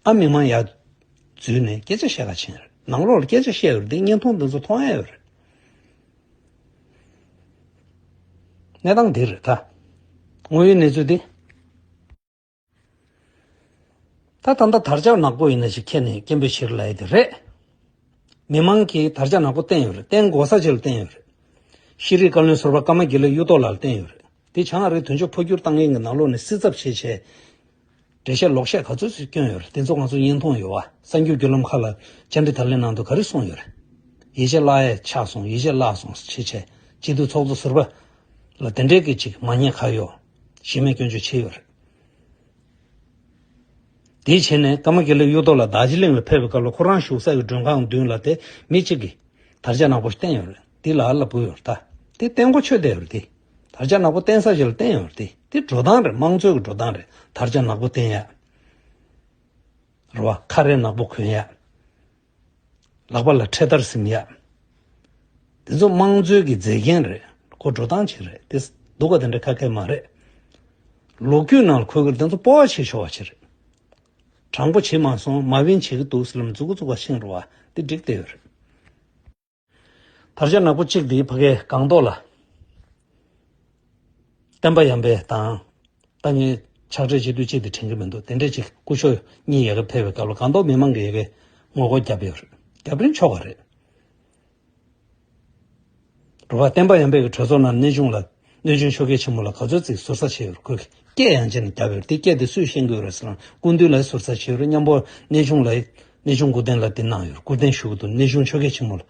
ཨ་མི་མང་ཡར་འཛུལ་ནས་སྐད་ཆ་བཤད་ག་ཕྱིན་རེད། ནང་ལོགས་ལ་སྐད་ཆ་བཤད་ཡོད་རེད། དེ་བརྙན་ཐུང་དེ་ཚོ་མཐོང་ཡ་ཡོད་རེད། གནས་སྟངས་འདི་རེད་ད། དངོས་ཡོད་གནས་ཚུལ་འདི། ད་ད་ལྟ་དར་ལྕོག་ནག་པོ་ཡིན་ན་ཞིག་ཁྱེད་ནས་སྐད་འབོད་བྱེད་ལ་ཡི་དེ་རེད། མི་མང་གིས་དར་ལྕོག་ནག་པོ་བསྟན་ཡོད་རེད། བསྟན་དགོས་ས་ཅིག་ལ་བསྟན་ཡོད་རེད། ཤེས་རིག་བཀའ་བློན་ཟུར་པ་ཀརྨ་དགེ་ལེགས་གཡུ་ཐོག་ལགས་ལ་བསྟན་ཡོད་རེད། དེ་བྱང་ཨ་རིའི་དོན་གཅོད་འཕོ་འགྱུར་བཏང་མཁན་གྱི་ནང་ལོགས་ནས་སྲིད་ཚབ་བྱས་བྱས། འགྲེལ་བཤད་ལོག་བཤད་ག་ཚོད་ཅིག་བསྐྱོན་ཡོད་རེད། དེ་ཚོ་ང་ཚོ་བརྙན་ཐུང་ཡོད་བ། གསར་འགྱུར་བརྒྱུད་ལམ་ཁག་ལ་བཅར་འདྲི་དང་ལེན་གནང་དུས་ག་རེ་གསུངས་ཡོད་རེད། ཡིད་ཆེས་བརླག་ཡས་ཆགས་སོང་། ཡིད་ཆེས་བརླག་སོང་ཞེས་བྱས་སྤྱི་འཐུས་ཚོགས་གཙོ་ཟུར་པ་ལ་དེ་འདྲའི་གི་ཅིག་མ་ཉེས་ཁ་གཡོགས་གཞི་མེད་སྐྱོན་བརྗོད་བྱས་ཡོད་རེད། དེའི་རྗེས་ནས་ཀརྨ་དགེ་ལེགས་གཡུ་ཐོག་ལགས་རྡོ་རྗེ་གླིང་ལ་ཕེབས་པའི་སྐབས་ལ་ཁོ་རང་བཞུགས་ས་གི་མགྲོན་ཁང་མདུན་ལ་དེ་མི་གཅིག་གིས་དར་ལྕོག་ནག་པོ་བསྟན་ཡོད་རེད། དེ་ལ་ཨ་ལ་བུ་ཡོད་རེད་ད། དེ་བསྟན་གོ་ཆོད་བསྡད་ཡོད་རེད་དེ། དར་ལྕོག་ནག་པོ་བསྟན་ས་ཞིག་ལ་བསྟན་ཡོད་རེད་དེ། དེ་འགྲོ་སྟངས་རེད། དམངས་གཙོའི་གི་འགྲོ་སྟངས་རེད། དར་ལྕོག་ནག་པོ་བསྟན་ཡ། རེད་བ། ཁ་རས་ནག་པོ་གོན་ཡ། ལག་པ་ལ་འཕྲེད་དར་ཟིན་ཡ། དེ་ཚོ་དམངས་གཙོའི་གི་མཛེས་རྒྱན་རེད། ཁོ་འགྲོ་སྟངས་ཅིག་རེད་དེ། སྡུག་ག་དེ་འདྲ་ཁ་ཁ་མ་རེད། ལོ་རྒྱུས་ནང་ལ་འཁོད་གི་རེད། དེ་ཚོ་སྤོབས་པ་བྱེད་ཆོག་པ་ཅིག་རེད། དྲང་པོ་བྱེད་མ་སོང་། མ་བིན་བྱེད་གི་འདུག་ཟེར་ལམ་མཛུ་གུ་བཙུགས་པ་ཤེས་རེད་བ། དེ་འགྲིག་བསྡད་ཡོད་རེད། དར་ལྕོག་ནག་པོ་གཅིག་དེ་ཕ་གའི་སྒང་ཏོག་ལ། བསྟན་པ་ཡར་འཕེལ་དང་། ད་ངས་ཕྱག་སྦྲེལ་བྱེད་དུས་གཅིག་དེ་དྲན་གྱི་མི་འདུག་དེ་འདྲས་ཅིག་སྐུ་ཞབས་གཉིས་ཡ་གི་ཕེབས་པའི་སྐབས་ལ་སྒང་ཏོག་མི་མང་གིས་ཡ་གི་ངོ་རྒོལ་བརྒྱབ་ཡོད་རེད། རྒྱབ་རིན་ཆོག་ག་རེད། རེད་བ། བསྟན་པ་ཡར་འཕེལ་གྱི་གྲོས་ཚོགས་ནང་གནས་ཆུང་ལ་གནས་ཆུང་ཆོས་རྒྱལ་ཆེན་པོ་ལ་ག་ཚོད་ཅིག་ཟུར་ཟ་བྱས་ཡོད་རེད། ཁོས་སྐད་ཡང་བྱས་ནས་བརྒྱབ་ཡོད་རེད། དེ་སྐད་དེ་སུས་ཤེས་ཀྱི་ཡོད་རེད་ཟེར་ན། སྐུ་མདུན་ལ་ཟུར་ཟ་བྱས་ཡོད་རེད། མཉམ་པོ་གནས་ཆུང་ལ། གནས་ཆུང་སྐུ་བསྟན་ལ་དེ་གནང་ཡོད་རེད། སྐུ་བསྟན་ཞུ་གི་འདུག་གནས་ཆུང་ཆོས་རྒྱལ་ཆེན་པོ་ལ་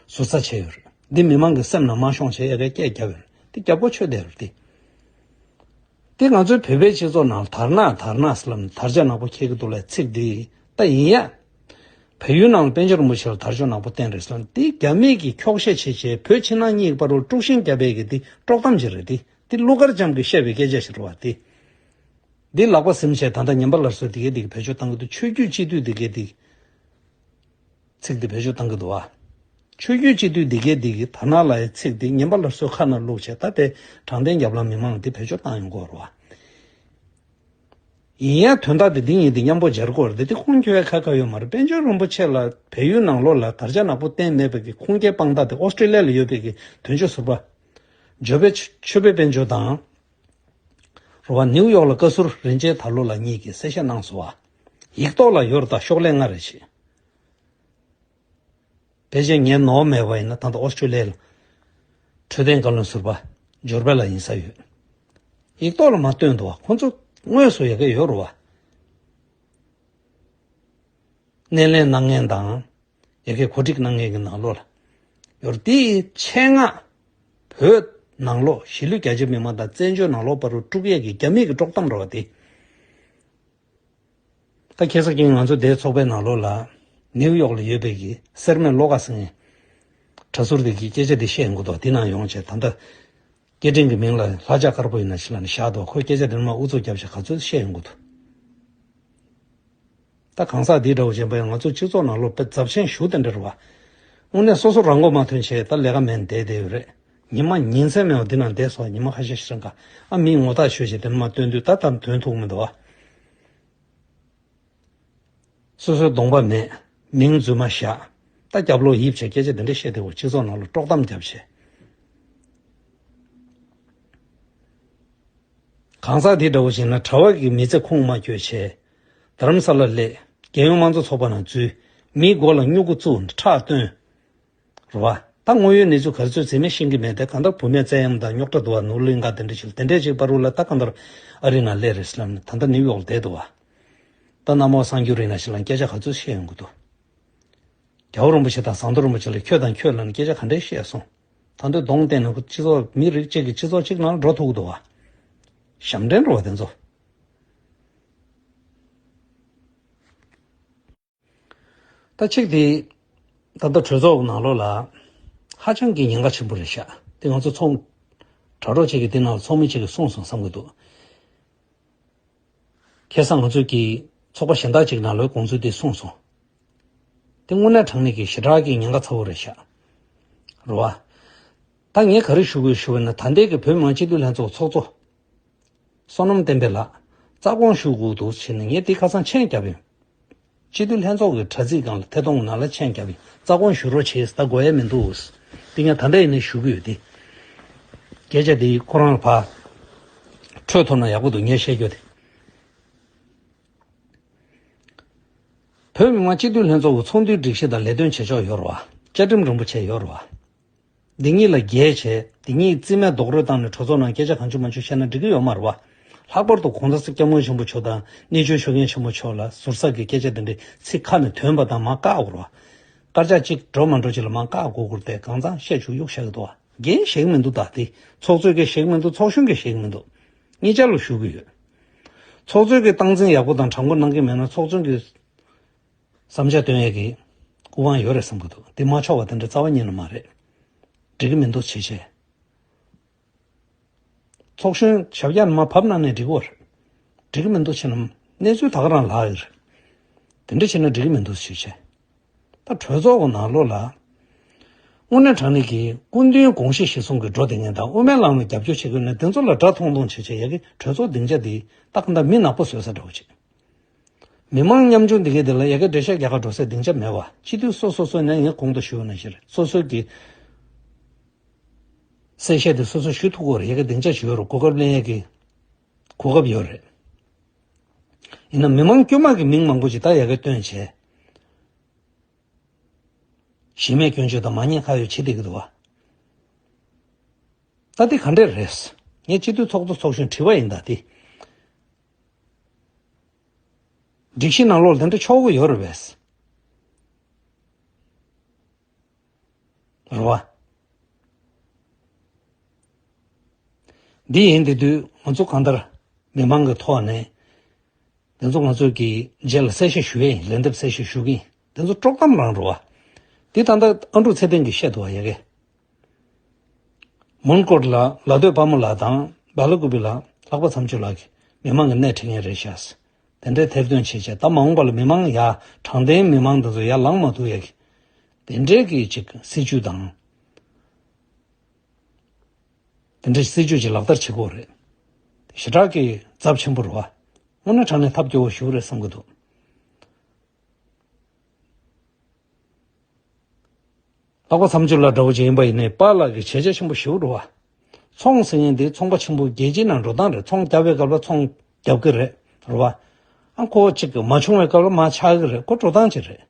ཟུར་ཟ་བྱས་ཡོད་རེད། འདི་མི་མང་གི་སེམས་ནང་མ་ཤོང་བྱས་ཡ་གི་སྐད་བརྒྱབ་ཡོད་རེད། དེ་རྒྱབ་གོ་ཆོད་བསྡད་ཡོད་རེད་དེ། དེ་ང་ཚོའི་བོད་པའི་སྤྱི་ཚོགས་ནང་དར་ནག་དར་ནག་ཟེར་ལབ་ནས་དར་ལྕོག་ནག་པོ་འཁྱེར་གྱི་འདུག་ལབ་ཚིག་འདི་ད་ཡིན་ཡ། བལ་ཡུལ་ནང་ལ་པཎ་ཆེན་རིན་པོ་ཆེ་ལ་དར་ལྕོག་ནག་པོ་བསྟན་རེད་ཟེར་ན། འདི་རྒྱ་མི་གིས་འཁྱོག་བཤད་བྱེད་བྱས་བོད་ཕྱི་ནང་གཉིས་ཀྱི་བར་དུ་དཀྲུག་ཤིང་བརྒྱབ་པའི་གི་འདི་དཀྲོག་གཏམ་ཅིག་རེད་དེ། འདི་ཀླུ་མཁར་བྱམས་ཀྱིས་བཤད་པའི་སྐད་ཆ་ཞིག་རེད་བ་དེ། འདི་ལག་པ་ཟིན་བྱས་ད་ལྟ་ངན་པ་སླར་གསོ་འདི་གས་འདི་གས་བེད་སྤྱོད་བཏང་གི་འདུག་ཆོས་བརྒྱུད་སྤྱི་འཐུས་འདི་གས་འདི་གས། ཚིག་འདི་བེད་སྤྱོད་བཏང་གི་འདུག་བ། ཆོས་བརྒྱུད་སྤྱི་འཐུས་འདི་གས་འདི་གིས་དར་ནག་ལབ་ཡའི་ཚིག་འདི་ངན་པ་སླར་གསོའི་ཁ་ནང་བླུགས་བྱས། ད་དེ་དྲང་བདེན་རྒྱབ་ལངས་མི་མང་འདི་བེད་སྤྱོད་བཏང་ཡོང་གི་ཡོད་རེད་བ། ཡིན་ཡང་དོན་དག་འདི་འདི་ཡིན་འདི་མཉམ་པོ་སྦྱར་དགོས་རེད། འདི་ཁུངས་འཁྱོལ་ཡ་ཁ་ཁ་ཡོད་མ་རེད། པཎ་ཆེན་རིན་པོ་ཆེ་ལ་བལ་ཡུལ་ནང་ལོགས་ལ་དར་ལྕོག་ནག་པོ་བསྟན་མེད་པའི་གི་ཁུངས་སྐྱེལ་དཔང་རྟགས་དེ་ཨོ་སི་ཀྲི་ལི་ཡ་ལ་ཡོད་པའི་གི་དོན་གཅོད་ཟུར་པ་ཇོ་བོའི་ཆོས་དཔལ་དཔལ་འབྱོར་དང་། རེད་བ། ནིའུ་ཡོག་ལ་བཀའ་ཟུར་རིན་ཆེན་དར་ལོ་ལགས་གཉིས་ཀྱིས་གསལ་བཤད་གནང་སོང་བ། ཡིག་ཐོག་ལ་ཡོད་རེད་ད། ཤོག་ལྷེ་ལྔ་རེ་བྱས། ཕལ་ཆེར་ངས་ནོར་མེད་པ་ཡིན་ན་ད་ལྟ་ཨོ་སི་ཀྲི་ལི་ཡ་ལ་འཕྲོད་བསྟེན་བཀའ་བློན་ཟུར་པ་ཇོར་བེ་ལགས་ཡིན་ས་ཡོད། ཡིག་ཐོག་ལ་མ་བཏོན་འདུག་བ། ཁོང་ཚོ་དངོས་སུ་ཡ་གི་ཡོད་རེད་བ། སྣེ་ལེན་གནང་མཁན་དང་། ཡ་གི་གོ་སྒྲིག་གནང་མཁན་གྱི་ནང་ལོགས་ལ་ཡོད་རེད། དེའི་ཆེད་མངགས་བོད་ནང་ལོགས་གཞིས་ལུས་རྒྱ་ཆེ་མི་མང་དང་བཙན་བྱོལ་ནང་ལོགས་བར་དུ་དཀྲུག་ཡས་ཀྱི་རྒྱ་མི་གི་དཀྲོག་གཏམ་རེད་བ་དེ། ད་ཁ་སང་ང་ཚོ་དེའི་ཚོགས་པའི་ནང་ལོགས་ལ་ནིའུ་ཡོག་ལ་ཡོད་པའི་གི་སེར་སྨད་བློ་དགའ་ཟེར་མཁན་གྲྭ་ཟུར་དེ་གིས་སྐད་ཆ་དེ་བཤད་ཡོང་གི་འདུག་དེ་ནང་ཡོང་བྱས་ད་ལྟ་སྐད་འཕྲིན་གྱི་མིང་ལ་ལྷ་ལྕགས་དཀར་པོ་ཡིན་ན་ཞིག་ལབ་ནས་བཞག་འདུག་ཁོས་སྐད་ཆ་དེ་ནང་མ་ཨུ་ཚུགས་རྒྱབ་བྱས་ག་ཚོད་བཤད་ཡོང་གི་འདུག་ད་གང་ཟག་འདི་འདྲ་བོ་ཅན་པ་ཡང་ང་ཚོ་སྤྱི་ཚོགས་ནང་ལོགས་དཔེ་རྫབ་ཆེན་ཞེ་དྲག་འདྲ་རེད་བ། དངོས་གནས་སོ་སོ་རང་མགོ་མ་ཐོན་བྱས་ད་ལས་ཀ་མེད་ནས་བསྡད་བསྡད་ཡོད་རེད། ཉི་མ་ཉིན་མཚན་མེད་པ་འདི་ནང་བསྡད་སོང་། ཉི་མ་ཁ་ཤས་ཤིག་རིང་ག་ཨ་མིའི་ངོ་རྟགས་ཤོད་བྱས་དེ་མ་སྟོན་དུས་ད་ད་དོན་ཐུག་མི་འདུག་བ། སོ་སོའི་གདོང་པ་མེད། མིང་རྫུན་མ་བཞག་ད་རྒྱབ་ལོགས་ཡིབ་བྱས་སྐད་ཆ་འདི་འདྲ་བཤད་བསྡད་ཡོད། སྤྱི་ཚོགས་ནང་ལ་དཀྲོག་གཏམ་རྒྱབ་བྱས། གང་ཟག་འདི་འདྲ་བོ་ཞིག་ན་གྲྭ་པ་གི་མི་ཚེ་ཁུངས་མ་འཁྱོལ་བྱས། རྡ་རམ་ས་ལ་སླེབས། རྒྱལ་ཡོངས་དམངས་གཙོ་ཚོགས་པ་ནང་འཛུལ། མིའི་མགོ་ལ་སྨྱུ་གུ་བཙུགས་ཁྲག་བཏོན། རེད་བ། ད་དངོས་ཡོད་གནས་ཚུལ་ག་རེ་ཚོད་ཟེར་མེད་ཤེས་ཀྱི་མེད་དེ། གང་ལྟར་བུད་མེད་བཙན་གཡེམ་དང་རྙོག་དྲ་འདུག་བ། ནོར་གླིང་ག་དེ་འདྲ་ཞིག་དེ་འདྲ་ཞིག་བར་དུ་ལ་ད་གང་ལྟར་ཨ་རི་ནང་སླེབས་རེད་ཟེར་ལབ་ནས་ད་ལྟ་ནིའུ་ཡོག་ལ་བསྡད་འདུག་བ། ད་གནམ་འོག་གསར་འགྱུར་རིགས་ནང་ཞིག་ལ་སྐད་ཆ་ག་ཚོད་བཤད་ཡོང་གི་འདུག་རྒྱལ་བ་རིན་པོ་ཆེ་དང་ཟམ་གདོང་རིན་པོ་ཆེ་ལ་ཁྱོད་དང་ཁྱོད་ལབ་ནས་སྐད་ཆ་ག་འདྲས་བཤད་སོང་། ད་དུང་གདོང་བསྟན་ནས་ཁོ་སྤྱི་ཚོགས་མི་རིགས་གཅིག་གི་སྤྱི་ཚོགས་གཅིག་ནང་ལ་འགྲོ་ཐུབ་ཀྱི་འདུག་བ། ཞབས་འདྲེན་འགྲོ་བ་དེ་ཚོ། ད་གཅིག་དེ། ད་ལྟ་གྲོས་ཚོགས་ནང་ལོགས་ལ་ཧ་ཅང་གི་ཉེན་ཁ་ཆེན་པོ་རེད་ཤག་དེ་ང་ཚོ་ཚོགས་གྲྭ་གྲོགས་གཅིག་གིས་དེ་ནང་ཚོགས་མི་གཅིག་གིས་གསུངས་སོང་བསམ་གྱི་འདུག་ཁ་སང་ང་ཚོ་གི་ཚོགས་པ་གཞན་དག་ཅིག་ནང་ལོགས་དགོངས་ཚུལ་དེ་གསུངས་སོང་། དེ་དངོས་གནས་དྲང་གནས་ཀྱི་ཞེ་དྲག་གི་ཉེན་ཁ་ཚ་བོ་རེད་ཤག་རེད་བ། ད་ངས་ག་རེ་ཞུ་དགོས་ཞུ་བ་ན། ད་ལྟའི་གི་བོད་མི་མང་སྤྱི་འཐུས་ལྷན་ཚོགས་ཚོགས་གཙོ་བསོད་ནམས་བསྟན་འཕེལ་ལགས་རྩ་དགོངས་ཞུ་དགོས་འདུག་ཟེར་ནས་ངས་དེ་ཁ་སང་མཆན་བརྒྱབ་ཡོད། སྤྱི་འཐུས་ལྷན་ཚོགས་ཀྱི་དྲ་ཚིགས་སྒང་ལ་ཐད་གཏོང་ནང་ལ་མཆན་བརྒྱབ་ཡོད། རྩ་དགོངས་ཞུ་རོགས་བྱེད། ད་དགོས་ཡ་མི་འདུག་དེ་ངས་ད་ལྟ་ཡིན་ནའི་ཞུ་གི་ཡོད་དེ། སྐད་ཆ་དེ་ཁོ་རང་ལ་ཕར་འཕྲོད་ཐུབ་ན་ཡག་པོ་འདུག་ངས་བཤད་རྒྱུ་དེ། བོད་མི་མང་སྤྱི་འཐུས་ལྷན་ཚོགས་ཀྱི་ཚོགས་འདུའི་སྒྲིག་གཞི་དང་ལས་དོན་བྱེད་ཕྱོགས་ཡོད་རེད་བ། བཅའ་ཁྲིམས་རིན་པོ་ཆེ་ཡོད་རེད་བ། འདི་གཉིས་ལ་འགལ་བྱས་འདི་གཉིས་རྩིས་མེད་རྡོག་རོལ་བཏང་ནས་གྲོས་ཚོགས་ནང་སྐད་ཆ་གང་བྱུང་མང་བྱུང་བཤད་ན་འགྲིག་གི་ཡོད་མ་རེད་བ། ལྷག་པར་དུ་གོང་ས་སྐྱབས་མགོན་ཆེན་པོ་མཆོག་དང་གནས་ཆུང་ཞུ་མཁན་ཆེན་པོ་མཆོག་ལ་ཟུར་ཟ་གི་སྐད་ཆ་དེ་འདྲའི་ཚིག་ཁ་ནས་ཐོན་པ་དང་མར་བཀག་དགོས་རེད་བ། སྐར་ཆ་གཅིག་འགྲོ་མ་འགྲོ་གཅིག་ལ་མར་བཀག་དགོས་དགོས་ཏེ་གང་ཚང་བཤད་ཆུག་གཡུག་བཞག་གི་འདུག་བ། འགན་བཞེས་ཀྱི་མི་འདུག་ད་དེ་ཚོགས་གཙོས་འགན་བཞེས་ཀྱི་མི་འདུག་ཚོགས་གཞོན་གྱིས་བཞེས་ཀྱི་མི་འདུག་གཉིས་ཆ་ལ་ཞུ་གི་ཡོད། ཚོགས་གཙོས་ཀྱི་སྟངས་འཛིན་ཡག་པོ་དང་དྲང་པོ་གནང་གི་མེད་ན་ཚོགས་གཙོ་གི་བསམ་འཆར་བཏོན་ཡས་ཀྱི་སྐུ་དབང་ཡོད་རེད་བསམ་གྱི་འདུག་འདི་མ་ཆོག་པ་དེ་འདྲ་རྩ་བ་ཉིད་ནས་མ་རེད། འགྲིག་གི་མི་འདུག་བྱས་བྱས། ཚོགས་གཞོན་ཞབས་བཀྱག་ནས་མར་བབས་གནང་ནས་འགྲིག་གི་རེད། འགྲིག་གི་མི་འདུག་བྱས་ན་གནས་ཚུལ་ད་ག་རང་ལྷག་ཡོད་རེད། དེ་འདྲ་བྱས་ན་འགྲིག་གི་མི་འདུག་ཞུས་བྱས། ད་གྲོས་ཚོགས་ཀྱི་ནང་ལོགས་ལ། དངོས་གནས་དྲང་གནས་ཀྱི་སྐུ་མདུན་དགོངས་གཞི་གཞིར་བཟུང་གི་འགྲོ་བསྡད་མཁན་དང་དབུ་མའི་ལམ་ལ་རྒྱབ་སྐྱོར་བྱེད་མཁན་ནི་དེ་ཚོ་ལ་དགྲ་མཐོང་མཐོང་བྱས་བྱས་ཡ་གི་གྲོས་ཚོགས་སྡིངས་ཆ་འདི་ད་གང་ལྟར་མི་ནག་པོ་བཟོས་ས་འདྲ་བོ་ཅིག་མི་མང་ཉམ་ཆུང་འདི་གའི་དེ་ལ་ཡ་གི་འགྲེལ་བཤད་རྒྱག་ག་འགྲོ་སའི་སྡིངས་ཆ་མེད་བ། སྤྱི་འཐུས་སོ་སོ་སོ་ནས་ངས་གོང་དུ་ཞུས་པ་ནང་བཞིན་རེད། སོ་སོའི་གི་གསལ་བཤད་དེ་སོ་སོ་ཞུ་ཐུབ་ཀྱི་ཡོད་རེད། ཡ་གི་སྡིངས་ཆ་ཞིག་ཡོད་རེད། གོ་སྐབས་ལེན་ཡས་ཀྱི་གོ་སྐབས་ཡོད་རེད། ཡིན་ན་མི་མང་དཀྱུས་མ་གི་མིང་མང་པོ་ཅིག་ད་ཡ་གི་བཏོན་བྱས། གཞི་མེད་སྐྱོན་བརྗོད་དང་མ་ཉེས་ཁ་གཡོགས་བྱེད་བསྡད་ཀྱི་འདུག་བ། ད་འདི་ག་འདྲས་རེད། ངས་སྤྱི་འཐུས་ཚོགས་གཙོ་ཚོགས་གཞོན་དྲི་བ་ཡིན་ད་འདི། སྒྲིག་གཞི་ནང་ལོགས་ལ་དེ་འདྲ་ཆོག་གི་ཡོད་རེད་པས། རེད་བ། འདི་ཡིན་དེ་དུས་ང་ཚོ་གང་ལྟར་མི་མང་གི་ཐོག་ནས། དེ་ཚོ་ང་ཚོ་གི་རྗེས་ལ་གསལ་བཤད་ཞུ་ཡས་ཡིན། ལན་འདེབས་གསལ་བཤད་ཞུ་གི་ཡིན། དེ་ཚོ་དཀྲོག་གཏམ་རང་རེད་བ། འདི་ད་ལྟ་ཨ་འབྲུག་ཚེ་བརྟན་གྱིས་བཤད་འདུག་བ་ཡ་གི། མོན་གྷོ་ལ་ལ་སྟོད་དཔལ་མོ་ལགས་དང་སྦེལ་ཀོབ་ལ་ལྷག་པ་མཚམས་གཅོད་ལགས་ཀྱིས་མི་མང་གི་སྣེ་ཁྲིད་མཁན་རེད་ཤག་དེ་འདྲའི་ཐེར་འདོན་བྱེད་བྱས་ད་མ་འོངས་པ་ལ་མི་མང་ཡ་དྲང་བདེན་མི་མང་དེ་ཚོ་ཡར་ལངས་མ་ཐུབ་ཡ་གི། དེ་འདྲའི་གི་ཅིག་སྲིད་ཇུས་དང་། དེ་འདྲའི་སྲིད་ཇུས་ཅིག་ལག་བསྟར་བྱེད་དགོས་རེད། ཞེ་དྲག་གི་ཚབས་ཆེན་པོ་རེད་བ། དངོས་གནས་དྲང་གནས་ཐབས་སྐྱོ་བོ་ཞིག་རེད་བསམ་གི་འདུག་ལྷག་པ་མཚམས་གཅོད་ལགས་འདྲ་བོ་ཅིག་ཡིན་པ་ཡིན་ནའི་པཱ་ལགས་ཀྱི་བྱས་རྗེས་ཆེན་པོ་ཞེ་པོ་འགྲོ་བ། ཚོང་ཟེར་མཁན་དེ་ཚོང་པ་ཆེན་པོ་རྒྱལ་སྤྱིའི་ནང་འགྲོ་སྟངས་རེད། ཚོང་རྒྱབ་པའི་སྐབས་ལ་ཚོང་རྒྱབ་ཀྱི་རེད། རེད་བ། ཨ་ཁོ་གཅིག་གི་མ་བྱུང་བའི་སྐབས་ལ་མར་ཆག་གི་རེད། ཁོ་འགྲོ་སྟངས་ཅིག་རེད།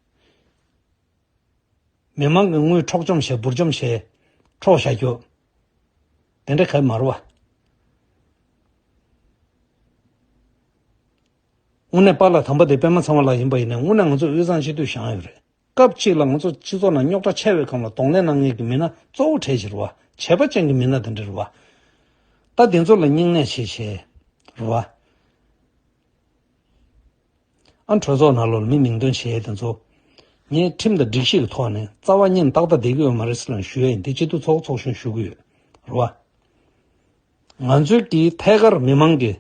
མི་མང་གི་དངུལ་འཕྲོག་བཅོམ་བྱས་འབུར་འཇོམས་བྱས་འཕྲོག་བཞག་རྒྱུ། དེ་འདྲ་ག་མ་རེད་བ། དངོས་གནས་པཱ་ལགས་དམ་པ་དེ་པད་མ་ཚེ་དབང་ལགས་ཡིན་པ་ཡིན་ན་དངོས་གནས་ང་ཚོ་དབུས་གཙང་སྤྱི་འཐུས་བཞེངས་ཡོད་རེད། སྐབས་གཅིག་ལ་ང་ཚོ་སྤྱི་ཚོགས་ནང་རྙོག་དྲ་ཆེ་བའི་སྒང་ལ་གདོང་ལེན་གནང་མཁན་གྱི་མི་སྣ་གཙོ་བོ་གྲས་ཤིག་རེད་བ། བྱས་པ་ཅན་གྱི་མི་སྣ་དེ་འདྲ་རེད་བ། ད་དེ་ཚོ་ལ་སྙིང་ནད་བྱེད་བྱས་རེད་བ། ཨ་གྲོས་ཚོགས་ནང་ལོགས་ལ་མི་མིང་འདོན་བྱེད་ཡས་དེ་ཚོ། ངས་ཁྲིམས་དང་སྒྲིག་གཞི་གི་ཐོག་ནས་རྩ་བ་ཉིད་ནས་ཏག་ཏག་བསྡད་ཀྱི་ཡོད་མ་རེད་ཟེར་ནས་ཞུ་ཡས་ཡིན། འདི་སྤྱི་འཐུས་ཚོགས་ཚོགས་གཞོན་ཞུ་གི་ཡོད། རེད་བ། ང་ཚོའི་གི་ཐད་ཀར་མི་མང་གི་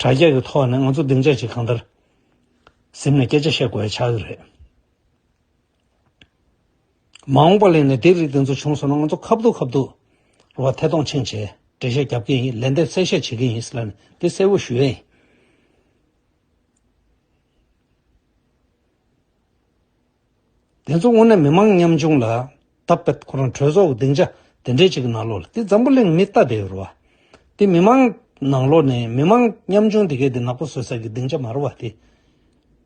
དྲ་རྒྱ་གི་ཐོག་ནས་ང་ཚོ་སྡིངས་ཆ་ཅིག་གང་ལྟར་ཟིན་ནས་སྐད་ཆ་བཤད་དགོས་ཡ་ཆགས་ཀྱི་རེད། མ་འོངས་པ་ལ་ནས་དེ་རིགས་དེ་ཚོ་བྱུང་སོང་ན་ང་ཚོ་ཁ་ཐུག་ཁ་ཐུག་རེད་བ། ཐད་གཏོང་ཕྱིན་བྱས་འགྲེལ་བཤད་རྒྱབ་ཀྱི་ཡིན། ལན་འདེབས་གསལ་བཤད་བྱེད་ཀྱི་ཡིན་ཟེར་ལབ་ནས་དེ་གསལ་བོ་ཞུ་ཡས་ཡིན། དེ་ཚོ་དངོས་གནས་མི་མང་ཉམ་ཆུང་ལ་ད་དཔེ་ཁོ་རང་གྲོས་ཚོགས་ཀྱི་སྡིངས་ཆ་དེ་འདྲའི་ཅིག་གི་ནང་ལོགས་ལ་དེ་འཛམ་བུ་གླིང་མི་ལྟ་བསྡད་ཡོད་རེད་བ། དེ་མི་མང་ནང་ལོགས་ནས་མི་མང་ཉམ་ཆུང་དེ་གའི་དེ་ནག་པོ་བཟོ་ས་གི་སྡིངས་ཆ་མ་རེད་བ། དེ་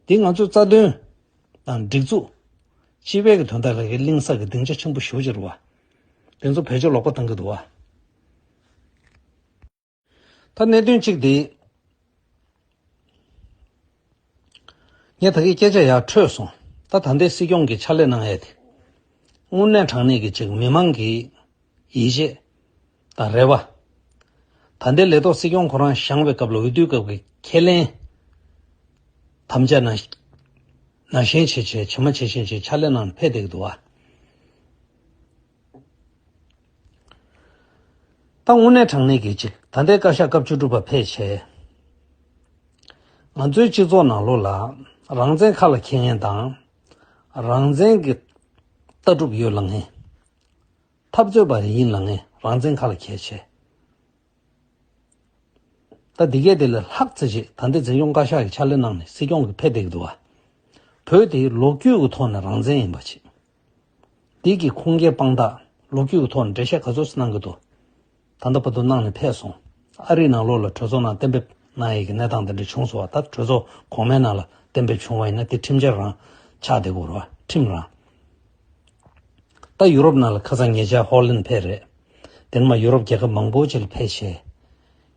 དེ་ང་ཚོའི་རྩ་དོན་དང་སྒྲིག་འཛུགས་སྤྱི་པའི་གི་དོན་དག་ལ་གི་གླེང་ས་གི་སྡིངས་ཆ་ཆེན་པོ་ཞེ་པོ་ཅིག་རེད་བ། དེ་ཚོ་བེད་སྤྱོད་ལོག་པ་བཏང་གི་འདུག་བ། ད་གནད་དོན་གཅིག་དེ། ངས་ད་གིན་སྐད་ཆ་ཡར་འཕྲོས་སོང་། ད་ད་ལྟའི་སྲིད་སྐྱོང་གི་ཕྱག་ལས་གནང་ཡས་དེ། དངོས་གནས་དྲང་གནས་ཀྱི་ཅིག་མི་མང་གི་ཡིད་ཆེས་དང་རེ་བ། ད་ལྟའི་ལས་ཐོག་སྲིད་སྐྱོང་ཁོ་རང་བཞེངས་པའི་སྐབས་ལ་འོས་བསྡུའི་སྐབས་ཀྱི་ཁས་ལེན་དམ་བཅའ་ནང་ནང་བཞིན་བྱས་བྱས་ཇི་མ་ཇི་བཞིན་བྱས་ཕྱག་ལས་གནང་ཕེབས་བསྡད་ཀྱི་འདུག་བ། ད་དངོས་གནས་དྲང་གནས་ཀྱི་ཅིག་ད་ལྟའི་བཀའ་ཤག་སྐབས་བཅུ་དྲུག་པ་ཕེབས་བྱས། ང་ཚོའི་སྤྱི་ཚོགས་ནང་ལོགས་ལ་རང་བཙན་ཁ་ལ་འཁྱེར་མཁན་དང་། རང་བཙན་གྱི་ལྟ་གྲུབ་ཡོད་ལབ་མཁན། འཐབ་རྩོད་པ་ཡིན་ལབ་མཁན་རང་བཙན་ཁ་ལ་འཁྱེར་བྱས། ད་འདི་གས་དེ་ལས་ལྷག་ཙམ་ཅིག་ད་ལྟའི་འཛིན་སྐྱོང་བཀའ་ཤག་གི་ཕྱག་ལས་གནང་ནས་སྲིད་སྐྱོང་གི་ཕེབས་བསྡད་ཀྱི་འདུག་བ། བོད་དེ་ལོ་རྒྱུས་ཀྱི་ཐོག་ནས་རང་བཙན་ཡིན་པ་ཅིག་འདི་གི་ཁུངས་སྐྱེལ་དཔང་རྟགས། ལོ་རྒྱུས་ཀྱི་ཐོག་ནས་འགྲེལ་བཤད་ག་ཚོད་གནང་གི་འདུག་ད་ལྟ་བར་དུ་གནང་ནས་ཕེབས་སོང་། ཨ་རིའི་ནང་ལོགས་ལ་གྲོས་ཚོགས་ནང་གཏན་འབེབས་གནང་ཡས་ཀྱི་གནས་སྟངས་དེ་འདྲ་བྱུང་སོང་བ། ད་གྲོས་ཚོགས་གོང་མའི་ནང་ལ་གཏན་འབེབས་བྱུང་བ་ཡིན་ན་དེ་ཁྲིམས་འཆར་རང་ཆགས་བསྡད་དགོས་རེད་བ། ཁྲིམས་རང་། ད་ཡུ་རོབ་ནང་ལ་ཁ་སང་ཉེ་ཆར་ཧོ་ལན་ཕེབས་རེད། དེ་ནས་མར་ཡུ་རོབ་རྒྱལ་ཁབ་མང་པོ་ཅིག་ལ་ཕེབས་བྱས།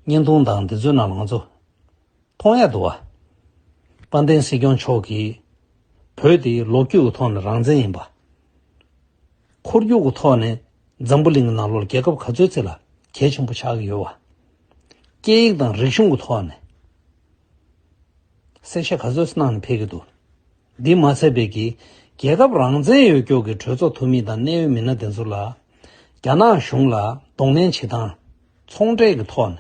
བརྙན་ཐུང་དང་འདི་ཚོའི་ནང་ལ་ང་ཚོ་མཐོང་ཡ་འདུག་བ། དཔལ་ལྡན་སྲིད་སྐྱོང་མཆོག་གིས་བོད་དེ་ལོ་རྒྱུས་ཀྱི་ཐོག་ནས་རང་བཙན་ཡིན་པ། ཁོར་ཡུག་གི་ཐོག་ནས་འཛམ་བུ་གླིང་གི་ནང་ལོགས་ལ་རྒྱལ་ཁབ་ག་ཚོད་ཅིག་ལ་གལ་ཆེན་པོ་ཆགས་ཀྱི་ཡོད་བ། སྐད་ཡིག་དང་རིག་གཞུང་གི་ཐོག་ནས་གསལ་བཤད་ག་ཚོད་གནང་ནས་ཕེབས་ཀྱི་འདུག་འདི་མ་ཚད་པའི་གི་རྒྱལ་ཁབ་རང་བཙན་ཡོད་སྐྱོ་གི་གྲོས་ཚོགས་འཐུས་མི་དང་གནད་ཡོད་མི་སྣ་དེ་ཚོ་ལ་རྒྱ་ནག་གཞུང་ལ་གདོང་ལེན་བྱེད་སྟངས་ཚོང་འབྲེལ་གྱི་ཐོག་ནས་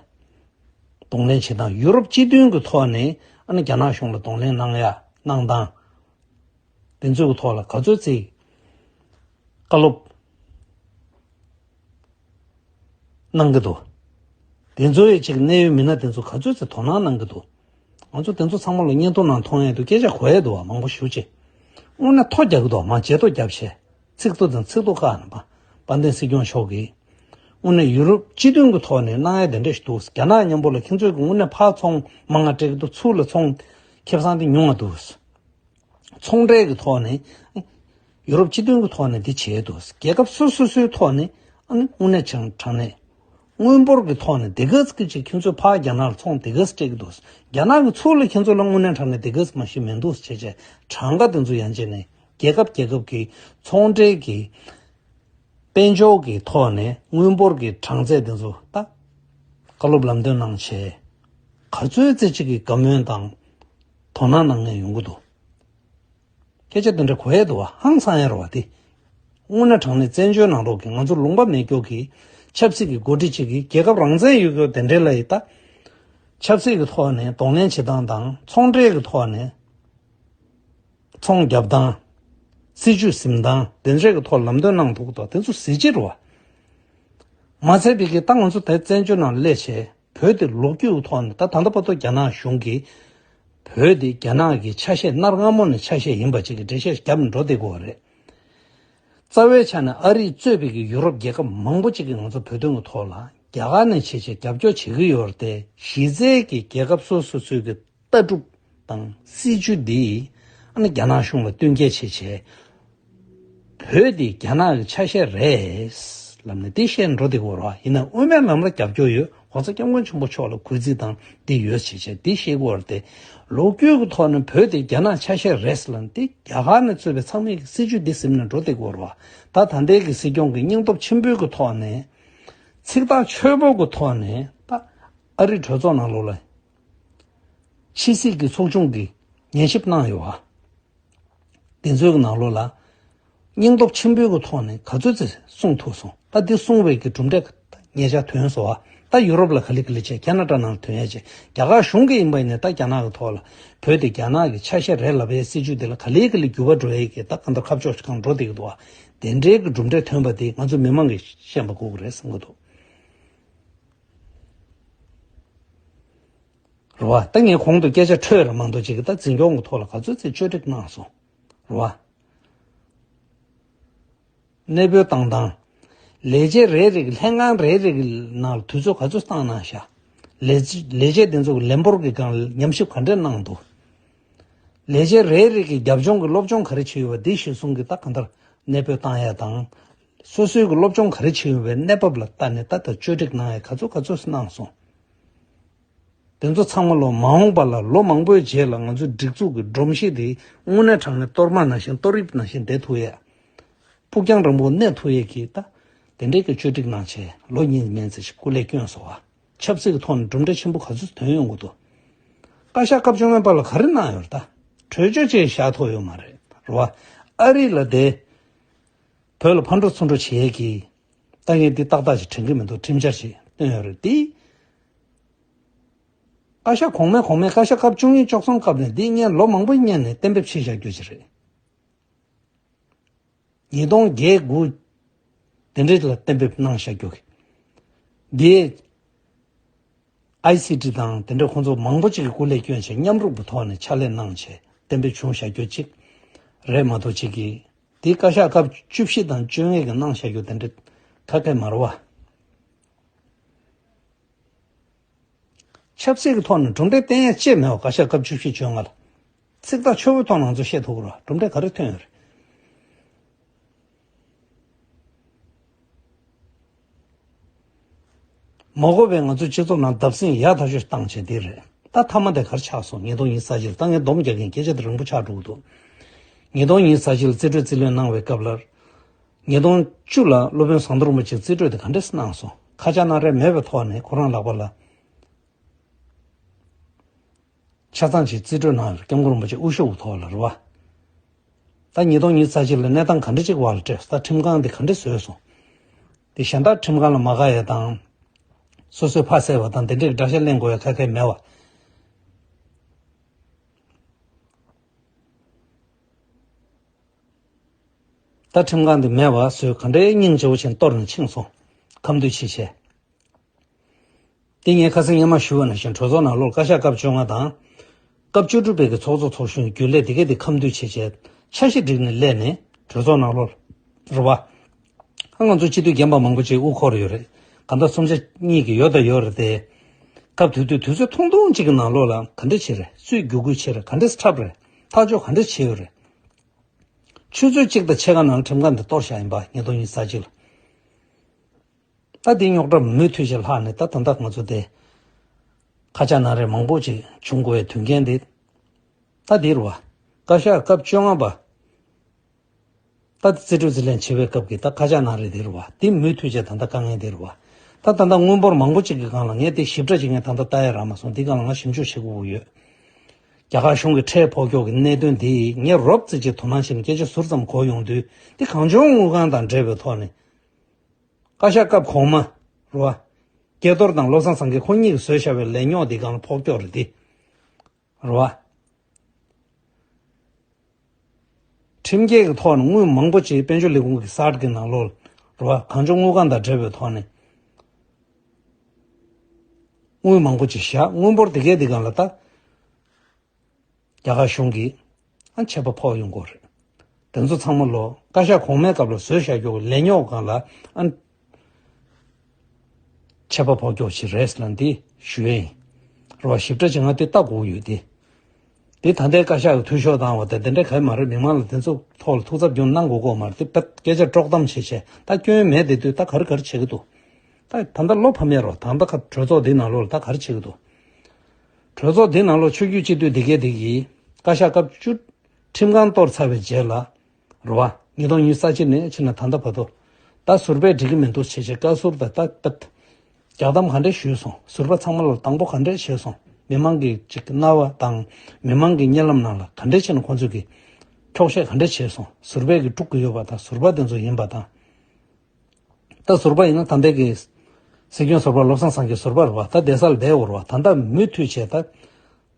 གདོང་ལེན་བྱེད་སྟངས། ཡུ་རོབ་སྤྱི་མཐུན་གྱི་ཐོག་ནས་ཨ་ནི་རྒྱ་ནག་གཞུང་ལ་གདོང་ལེན་གནང་ཡ་གནང་སྟངས་དེ་ཚོའི་གི་ཐོག་ལ་ག་ཚོད་ཅིག་བཀའ་སློབ་གནང་གི་འདུག་དེ་ཚོའི་ཅིག་གནད་ཡོད་མི་སྣ་དེ་ཚོ་ག་ཚོད་ཅིག་དོ་སྣང་གནང་གི་འདུག་ང་ཚོ་དེ་ཚོ་ཚང་མ་ལ་བརྙན་ཐུང་ནང་མཐོང་ཡས་འདུག་སྐད་ཆ་གོ་ཡས་འདུག་བ། མང་པོ་ཞེ་ཅིག་དངོས་གནས་ཐོ་རྒྱག་གི་འདུག་མ་བརྗེད་ཐོ་རྒྱབ་བྱས་ཚིག་ཐོ་དང་ཚིག་ཐོ་ཁག་ནས་པ། དཔལ་ལྡན་སྲིད་སྐྱོང་མཆོག་གིས་དངོས་གནས་ཡུ་རོབ་སྤྱི་མཐུན་གྱི་ཐོག་ནས་གནང་ཡས་དེ་འདྲ་ཞིག་འདུག་རྒྱ་ནག་མཉམ་པོ་ལ་ཁྱེད་ཚོས་ཀྱི་དངོས་གནས་ཕར་ཚོང་མང་ང་སྤྲད་ཀྱི་འདུག་ཚུར་ལ་ཚོང་ཁེ་བཟང་དེ་ཉུང་ང་འདུག་ཚོང་འབྲེལ་གྱི་ཐོག་ནས་ཡུ་རོབ་སྤྱི་མཐུན་གྱི་ཐོག་ནས་འདི་བྱས་འདུག་རྒྱལ་ཁབ་སོ་སོ་སོའི་ཐོག་ནས་ཨ་ནི་དངོས་གནས་བྱང་དྲང་གནས་དངུལ་འབོར་གྱི་ཐོག་ནས་དེ་ག་ཙམ་ཅིག་ཁྱེད་ཚོས་ཕར་རྒྱ་ནག་ལ་ཚོང་དེ་ག་ཙམ་སྤྲད་ཀྱི་འདུག་རྒྱ་ནག་གི་ཚུར་ལ་ཁྱེད་ཚོ་ལ་དངོས་གནས་དྲང་གནས་དེ་ག་ཙམ་མ་ཤེས་མི་འདུག་བྱས་བྱས་གྲངས་ཀ་དེ་ཚོ་ཡང་བྱས་ནས་རྒྱལ་ཁབ་རྒྱལ་ཁབ་ཀྱི་ཚོང་འབྲེལ་གྱི་དཔལ་འབྱོར་གྱི་ཐོག་ནས་དངུལ་འབོར་གྱི་གྲངས་ཚད་དེ་ཚོ་ད་བཀའ་སློབ་ལམ་སྟོན་གནང་བྱས་ག་ཚོད་ཙམ་ཅིག་གི་བཀའ་མོལ་དང་དོ་སྣང་གནང་མཁན་ཡོང་གི་འདུག་སྐད་ཆ་དེ་འདྲ་གོ་ཡས་འདུག་བ། ཧང་སང་ཡས་རེད་བ་དེ། དངོས་གནས་དྲང་གནས་བཙན་བྱོལ་ནང་ལོགས་ཀྱི་ང་ཚོ་ལུང་པ་མེད་སྐྱོ་གི་ཆབ་སྲིད་ཀྱི་འགོ་ཁྲིད་ཅིག་གིས་རྒྱལ་ཁབ་རང་བཙན་ཡོད་སྐྱོ་དེ་འདྲའི་ལ་ཡི་ད་ཆབ་སྲིད་ཀྱི་ཐོག་ནས་གདོང་ལེན་བྱེད་སྟངས་དང་ཚོང་འབྲེལ་གྱི་ཐོག་ནས་ཚོང་རྒྱབ་སྟངས། སྲིད་ཇུས་ཟིན་སྟངས་དེ་འདྲའི་གི་ཐོག་ལམ་སྟོན་གནང་འདུག་དོ། དེ་ཚོ་གཟི་བརྗིད་རེད་བ། མ་ཚད་པའི་གི་ད་ང་ཚོ་དེ་བཙན་བྱོལ་ནང་སླེབས་བྱས་བོད་དེ་ལོ་རྒྱུས་ཀྱི་ཐོག་ནས་ད་ད་ལྟ་བར་དུ་རྒྱ་ནག་གཞུང་གིས་བོད་དེ་རྒྱ་ནག་གི་ཆ་ཤས་གནའ་སྔ་མོ་ནས་ཆ་ཤས་ཡིན་པ་ཅིག་གི་འགྲེལ་བཤད་བརྒྱབ་ནས་འགྲོ་བསྡད་ཀྱི་ཡོད་རེད། རྩ་བའི་ཆ་ནས་ཨ་རིས་གཙོས་པའི་གི་ཡུ་རོབ་རྒྱལ་ཁབ་མང་པོ་ཅིག་གིས་ང་ཚོ་བོད་དོན་གྱི་ཐོག་ལ་རྒྱ་གར་ནས་བྱས་བྱས་རྒྱབ་སྐྱོར་བྱེད་ཀྱི་ཡོད་རེད་དེ། གཞི་རྩའི་གི་རྒྱལ་ཁབ་སོ་སོ་སོའི་གི་ལྟ་གྲུབ་དང་སྲིད་ཇུས་འདི་ཨ་ནི་རྒྱ་ནག་གཞུང་ལ་བསྟུན་མཁས་བྱས་བྱས། བོད་འདི་རྒྱ་ནག་གི་ཆ་ཤས་རེད་ལབ་ནས་འདི་བཤད་འགྲོ་བསྡད་ཀྱི་ཡོད་རེད་བ། ཡིན་ན་དབུ་མའི་ལམ་ལ་རྒྱབ་སྐྱོར་ཡོད། ༸གོང་ས་༸སྐྱབས་མགོན་ཆེན་པོ་མཆོག་ལ་གུས་བརྩི་དང་འདི་ཡོད་བྱས་བྱས་འདི་བཤད་ཀྱི་ཡོད་རེད་དེ། ལོ་རྒྱུས་ཀྱི་ཐོག་ནས་བོད་འདི་རྒྱ་ནག་ཆ་ཤས་རེད་ལབ་ནས་འདི་རྒྱ་གར་ནས་གཙོས་པའི་ཚང་མས་ཀྱི་སྲིད་ཇུས་འདི་ཟིན་ནས་འགྲོ་བསྡད་ཀྱི་ཡོད་རེད་བ། ད་ད་ལྟའི་གི་སྲིད་སྐྱོང་གི་སྙིང་སྟོབས་ཆེན་པོའི་གི་ཐོག་ནས་ཚིག་ཐག་ཆོད་པོ་གི་ཐོག་ནས་ད་ཨ་རི་གྲོས་ཚོགས་ནང་ལོགས་ལ་ཕྱི་སྲིད་ཀྱི་ཚོགས་ཆུང་གིས་ཉན་ཞིབ་གནང་ཡོད་བ། དེ་ཚོའི་གི་ནང་ལོགས་ལ་སྙིང་སྟོབས་ཆེན་པོའི་གི་ཐོག་ནས་ག་ཚོད་ཙམ་གསུངས་ཐུབ་སོང་། ད་འདི་གསུངས་པའི་གི་གྲུབ་འབྲས་ཉེ་ཆར་ཐོན་སོང་བ། ད་ཡུ་རོབ་ལ་ག་ལེ་ག་ལེ་བྱས། ཁེ་ན་ཌ་ནང་ཐོན་ཡས་བྱས། རྒྱ་གར་གཞུང་གི་ཡིན་པ་ཡིན་ནའི་ད་རྒྱ་ནག་གི་ཐོག་ལ་བོད་དེ་རྒྱ་ནག་གི་ཆ་ཤས་རེད་ལབ་པའི་སྲིད་ཇུས་དེ་ལ་ག་ལེ་ག་ལེ་འགྱུར་བ་འགྲོ་ཡས་ཀྱི་ད་གང་ལྟར་ཁ་ཕྱོགས་གང་འགྲོ་བསྡད་ཀྱི་འདུག་བ། དེ་འདྲའི་གི་གྲུབ་འབྲས་ཐོན་པ་དེ་ང་ཚོ་མི་མང་གིས་ཤེས་པ་དགོས་ཀྱི་རེད་བསམ་གྱི་འདུག་རེད་བ། ད་ངས་གོང་དུ་སྐད་ཆ་འཕྲོས་ར་མང་དུ་ཅིག་གི་ད་འཛིན་སྐྱོང་གི་ཐོག་ལ་ག་ཚོད་ཚེ་བཅོས་སྒྲིག་གནང་སོང་། རེད་བ། གནས་སྤོས་བཏང་སྟངས། ལས་བྱེད་རེ་རེ་གི་ལྷན་ཁང་རེ་རེ་གི་ནང་ལ་དུས་ཚོད་ག་ཚོད་བཏང་གནང་ཤག་ལས་ལས་བྱེད་དེ་ཚོ་གི་ལས་འབོར་གི་སྒང་ལ་ཉམས་ཞིབ་ག་འདྲས་གནང་འདུག་ལས་བྱེད་རེ་རེ་གི་རྒྱབ་ལྗོངས་ཀྱི་སློབ་སྦྱོང་ག་རེ་བྱས་ཡོད་པ་འདི་གཞིར་བཟུང་གི་ད་གང་ལྟར་གནས་སྤོས་བཏང་ཡ་དང་། སོ་སོའི་གི་སློབ་སྦྱོང་ག་རེ་བྱས་ཡོད་པའི་གནས་བབ་ལ་ལྟ་ནས་ད་ལྟ་བཅོས་སྒྲིག་གནང་ཡ་ག་ཚོད་ག་ཚོད་གནང་སོང་། དེ་ཚོ་ཚང་མ་ལོ་མ་འོངས་པ་ལ་ལོ་མང་པོའི་རྗེས་ལ་ང་ཚོའི་སྒྲིག་འཛུགས་ཀྱི་སྒྲོམ་གཞི་དེ་དངོས་གནས་དྲང་གནས་གཏོར་མ་ནང་བཞིན་གཏོར་དབྱིབས་ནང་བཞིན་བསྡད་ཐུབ་ཡས། ཕུགས་རྒྱང་རིང་པོ་གནས་ཐུབ་ཡས་ཀྱི་ད་དེ་འདྲའི་གི་བཅོས་སྒྲིག་གནང་བྱས་ལོ་གཉིས་མན་ཙམ་ཞིག་སྐུ་ལས་བསྐྱོན་སོང་བ། ཆབ་སྲིད་ཀྱི་ཐོག་ནས་གྲུབ་འབྲས་ཆེན་པོ་ག་ཚོད་ཐོན་ཡོང་གི་འདུག་བཀའ་ཤག་སྐབས་བཅོ་ལྔ་པ་ལ་ག་རེ་གནང་ཡོད་རེད། ད་གྲོས་ཆོད་ཅིག་བཞག་ཐུབ་ཡོད་མ་རེད། རེད་བ། ཨ་རི་ལ་དེ་བོད་ལ་ཕར་འགྲོ་ཚུར་འགྲོ་བྱེད་ཡས་ཀྱི་ད་ངས་འདི་ཏག་ཏག་ཅིག་དྲན་གྱི་མི་འདུག་ཁྲིམས་འཆར་ཞིག་བཏོན་ཡོད་རེད་དེ། བཀའ་ཤག་གོང་མའི་གོང་མའི་བཀའ་ཤག་སྐབས་བཅུ་གཉིས་བཅུ་གསུམ་སྐབས་ནས་འདི་སྔོན་ལོ་མང་པོ་སྔོན་ནས་གཏན་འབེབས་བྱས་བཞག་རྒྱུ་ཅིག་རེད། ཉིས་སྟོང་བརྒྱད་དགུ་དེ་འདྲའི་ལ་གཏན་འབེབས་གནང་བཞག་རྒྱུ་གི། འདིའི་ཨའི་སི་ཊི་དང་དེ་འདྲ་ཁོང་ཚོ་མང་པོ་ཅིག་གི་སྐུ་ལས་བསྐྱོན་བྱས་མཉམ་རུབ་ཀྱི་ཐོག་ནས་ཕྱག་ལས་གནང་བྱས་གཏན་འབེབས་བྱུང་བཞག་རྒྱུ་ཅིག་རེད་མ་གཏོགས་ཅིག་གི། དེ་བཀའ་ཤག་སྐབས་བཅུ་བཞི་དང་བཅོ་ལྔ་གི་གནང་བཞག་རྒྱུ་དེ་འདྲ་ ཁ་སྐད་མ་རེད་བ། ཆབ་སྲིད་ཀྱི་ཐོག་ནས་གྲུབ་འབྲས་བསྟན་ཡ་ཅི་མེད་བ། བཀའ་ཤག་སྐབས་བཅུ་བཞི་བཅོ་ལྔ་ལ། ཚིག་ཐག་ཆོད་པོའི་ཐོག་ནས་ང་ཚོས་བཤད་ཐུབ་ཀྱི་རེད་བ། གྲུབ་འབྲས་ག་རེ་ཐོན་ཡོད་རེད། མ་དགོས་པའི་ང་ཚོའི་སྤྱི་ཚོགས་ནང་བརྡབ་གསིག་ཡག་ཐག་ཆོད་བཏང་བྱས་འདི་རེད། ད་མཐའ་མ་དེ་ག་རེ་ཆགས་སོང་། ཉིས་སྟོང་ཉི་ཤུ་རྩ་གཅིག་ལ་ད་ངས་སྡོམ་རྒྱག་གིན། སྐད་ཆ་དེ་རིང་པོ་ཆགས་འགྲོ་གི་འདུག་ཉིས་སྟོང་ཉི་ཤུ་རྩ་གཅིག་ལ་རྩིས་སྤྲོད་རྩིས་ལེན་གནང་བའི་སྐབས་ལ། ཉིས་སྟོང་བཅུ་ལ་སློབ་དཔོན་ཟམ་གདོང་རིན་པོ་ཆེས་རྩིས་སྤྲོད་དེ་ག་འདྲས་གནང་སོང་། ཁ་ཆག་སྣ་རལ་མེད་པའི་ཐོག་ནས་ཁོ་རང་ལག་པ་ལ་ཆ་ཚང་ཅིག་རྩིས་སྤྲོད་གནང་ཡོད་རེད། སྐྱབས་མགོན་རིན་པོ་ཆེ་དབུ་བཞུགས་ཐོག་ལ་རེད་བ། ད་ཉིས་སྟོང་ཉི་ཤུ་རྩ་གཅིག་ལ་གནས་སྟངས་ག་འདྲ་ཅིག་བར་ལ་སྤྲད། ད་ཁྲིམས་ཁང་འདི་ག་འདྲ་བཟོས་སོང་། དེ་གཞན་དག་ཁྲིམས་ཁང་ལ་མ་དགའ་ཡ་དང་། སོ་སོའི་ཕ་བསད་པ་དང་དེ་འདྲའི་དགྲ་ཤ་ལེན་དགོས་ཡ་ཁ་ཁ་མེད་བ། ད་ཁྲིམས་ཁང་འདི་མེད་པ་བཟོས། ག་འདྲའི་སྙིང་རྗེ་བོ་ཅན་གཏོར་ནས་ཕྱིན་སོང་། ཁ་མདུན་ཕྱིན་བྱས། དེ་ངས་ཁ་སང་སྔོན་མ་ཞུས་པ་ནང་བཞིན་གྲོས་ཚོགས་ནང་ལོགས་བཀའ་ཤག་སྐབས་བཅོ་ལྔ་དང་། སྐབས་བཅུ་དྲུག་པའི་གི་ཚོགས་གཙོ་ཚོགས་གཞོན་རྒྱུན་ལས་དེ་གས་དེ་ཁ་མདུན་ཕྱིན་བྱས། འཆར་གཞི་བསྒྲིགས་ནས་སླེབས་ནས་གྲོས་ཚོགས་ནང་ལོགས་རེད་བ། ཨ་ང་ཚོ་སྤྱི་འཐུས་རྒན་པ་མང་པོ་ཅིག་དབུ་འཁོར་ཡོད་རེད། གང་ལྟར་གསུམ་ཆ་གཉིས་ཀྱི་ཡོད་དང་ཡོད་རེད་དེ། སྐབས་དེ་དུས་དུས་ཚོད་ཐུང་ཐུང་གཅིག་གི་ནང་ལོགས་ལ་ག་འདྲ་བྱས་རེད། སུས་བརྒྱུད་སྐུལ་བྱས་རེད། ག་འདྲ་འཁྲབ་རེད། ཐག་གཅོད་ག་འདྲ་བྱས་ཡོད་རེད། ཆུ་ཚོད་གཅིག་དང་ཕྱེད་ཀ་ནང་ཁྲིམས་ཁང་འདི་གཏོར་བཞག་ཡིན་པ། ཉིས་སྟོང་ཉི་ཤུ་རྩ་གཅིག་ལ། ད་འདི་རྙོག་དྲ་མུ་མཐུད་ཅིག་ལྷག་ནས། ད་ད་ལྟ་ང་ཚོ་དེ་ཁ་ཆག་སྣ་རལ་མང་པོ་ཅིག་བྱུང་དགོས་པའི་དོན་རྐྱེན་དེ། ད་འདི་རེད་བ། བཀའ་ཤག་སྐབས་བཅོ་ལྔ་པ། ད་རྩིས་སྤྲོད་རྩིས་ལེན་བྱེད་པའི་སྐབས་ཀྱི་ད་ཁ་ཆག་སྣ་རལ་འདི་རེད་བ། འདི་མུ་མཐུད་ཅིག་ད་ལྟ་དཀའ་ངལ་འདི་རེད་བ། ད་ད་ལྟ་དངུལ་འབོར་མང་པོ་ཅིག་གི་སྒང་ལ། ངས་དེ་ཞིབ་ཕྲ་ཅིག་ངས་ད་ལྟ་ལྟ་ཡ་རག་མ་སོང་། འདི་སྒང་ལ་ང་ཞིབ་འཇུག་བྱེད་དགོས་ཀྱི་ཡོད། རྒྱ་གར་གཞུང་གི་ཁྲལ་ཕོག་ཀྱོག་གི་གནད་དོན་འདི་ངས་རོབ་ཙམ་ཅིག་དོ་སྣང་བྱས་ནས་སྐད་ཆ་ཟུར་ཙམ་གོ་ཡོང་དུས། འདི་གངས་ལྗོངས་དངུལ་ཁང་དང་འབྲེལ་བའི་ཐོག་ནས། བཀའ་ཤག་སྐབས་གོང་མ་རེད་བ། སྐལ་རྡོར་དང་བློ་བཟང་སངས་རྒྱས་ཁོ་གཉིས་ཀྱིས་བཟོས་བཞག་པའི་ལས་རྙོག་འདི་སྒང་ལ་ཕོག་ཀྱོག་རེད་འདི། རེད་བ། ཁྲིམས་འགལ་གྱི་ཐོག་ནས་དངུལ་མང་པོ་ཅིག་དཔལ་འབྱོར་ལས་ཁུངས་ཀྱི་གསར་གྱི་ནང་ལོགས་ལ་རེད་བ། གངས་ལྗོངས་དངུལ་ཁང་དང་འབྲེལ་བའི་ཐོག་ནས་དངུལ་མང་པོ་ཅིག་བཞག་དངུལ་འབོར་དེ་གའི་དེ་སྒང་ལ་ད། རྒྱ་གར་གཞུང་གིས་ཨ་ཆད་པ་ཕོག་ཡོང་གི་རེད། དེ་ཚོ་ཚང་མ་ལོ་བཀའ་ཤག་གོང་མའི་སྐབས་ལ་བཟོས་བཞག་རྒྱུ་ལས་རྙོག་སྒང་ལ་ཨ་ཆད་པ་ཕོག་རྒྱུ་ཞིག་རེད་ལབ་འདི་ཞུ་ཡས་ཡིན། རེད་བ། ཞིབ་ཕྲ་ཅིག་ང་དེ་ལྟ་དགོས་ཡོད་དེ། དེ་ད་ལྟའི་བཀའ་ཤག་གི་འཐུས་ཤོར་བཏང་བ་དེ་དེ་འདྲ་ག་མ་རེད། མི་མང་ལ་དེ་ཚོ་ཐོག་ལ་ཐུགས་འཚབ་རྒྱུན་གནང་དགོས་ཀྱི་མ་རེད་དེ། སྐད་ཆ་དཀྲོག་གཏམ་བྱེད་བྱས་ད་སྐྱོན་མེད་དེ་དུས་ད་ག་རེ་ག་རེ་བྱེད་ཀྱི་འདུག་ད་ད་ལྟ་བློ་ཕམ་ཡས་རོགས། ད་ལྟ་ཁ་གྲོས་ཚོགས་འདི་ནང་ལོགས་ལ་ད་ག་རེ་བྱེད་ཀྱི་འདུག་གྲོས་ཚོགས་འདི་ནང་ལོགས་ཆོས་བརྒྱུད་སྤྱི་འཐུས་འདི་གས་འདི་གིས་བཀའ་ཤག་སྐབས་བཅུ་ཁྲིམས་ཁང་གཏོར་ཚར་བའི་རྗེས་ལ་རེད་བ། ཉིས་སྟོང་ཉི་ཤུ་རྩ་གཅིག་ནས་ཕྱིན་ན་ད་ལྟ་བར་དུ་ད་ཟུར་པས་འགྲིག་གི་མི་འདུག་བྱས་བྱས་བཀའ་ཟུར་དང་ད་ད་རྒྱག་གཏམ་ག་འདྲས་ཞུས་སོང་། ཟུར་པ་ཚང་མ་ལ་དང་པོ་ག་འདྲས་བྱས་སོང་། མི་མང་གི་ཅིག་རྣ་བ་དང་མི་མང་གི་སྙན་ལམ་ནང་ལ་ག་འདྲས་བྱས་ནས་ཁོང་ཚོས་ཀྱི་འཁྱོག་བཤད་ག་འདྲས་བྱས་སོང་། ཟུར་པས་ཀྱི་དཀྲུག་གི་ཡོད་པ་དང་ཟུར་པ་དེ་ཚོ་ཡིན་པ་དང་། ད་ཟུར་པ་ཡིན་ན་ད་ལྟའི་གི་སྲིད་སྐྱོང་ཟུར་པ་བློ་བཟང་སེང་གེ་ཟུར་པ་རེད་བ། ད་བསྡད་ས་ལ་བསྡད་ཡོད་རེད་བ། ད་ལྟ་མུ་མཐུད་བྱས་ད་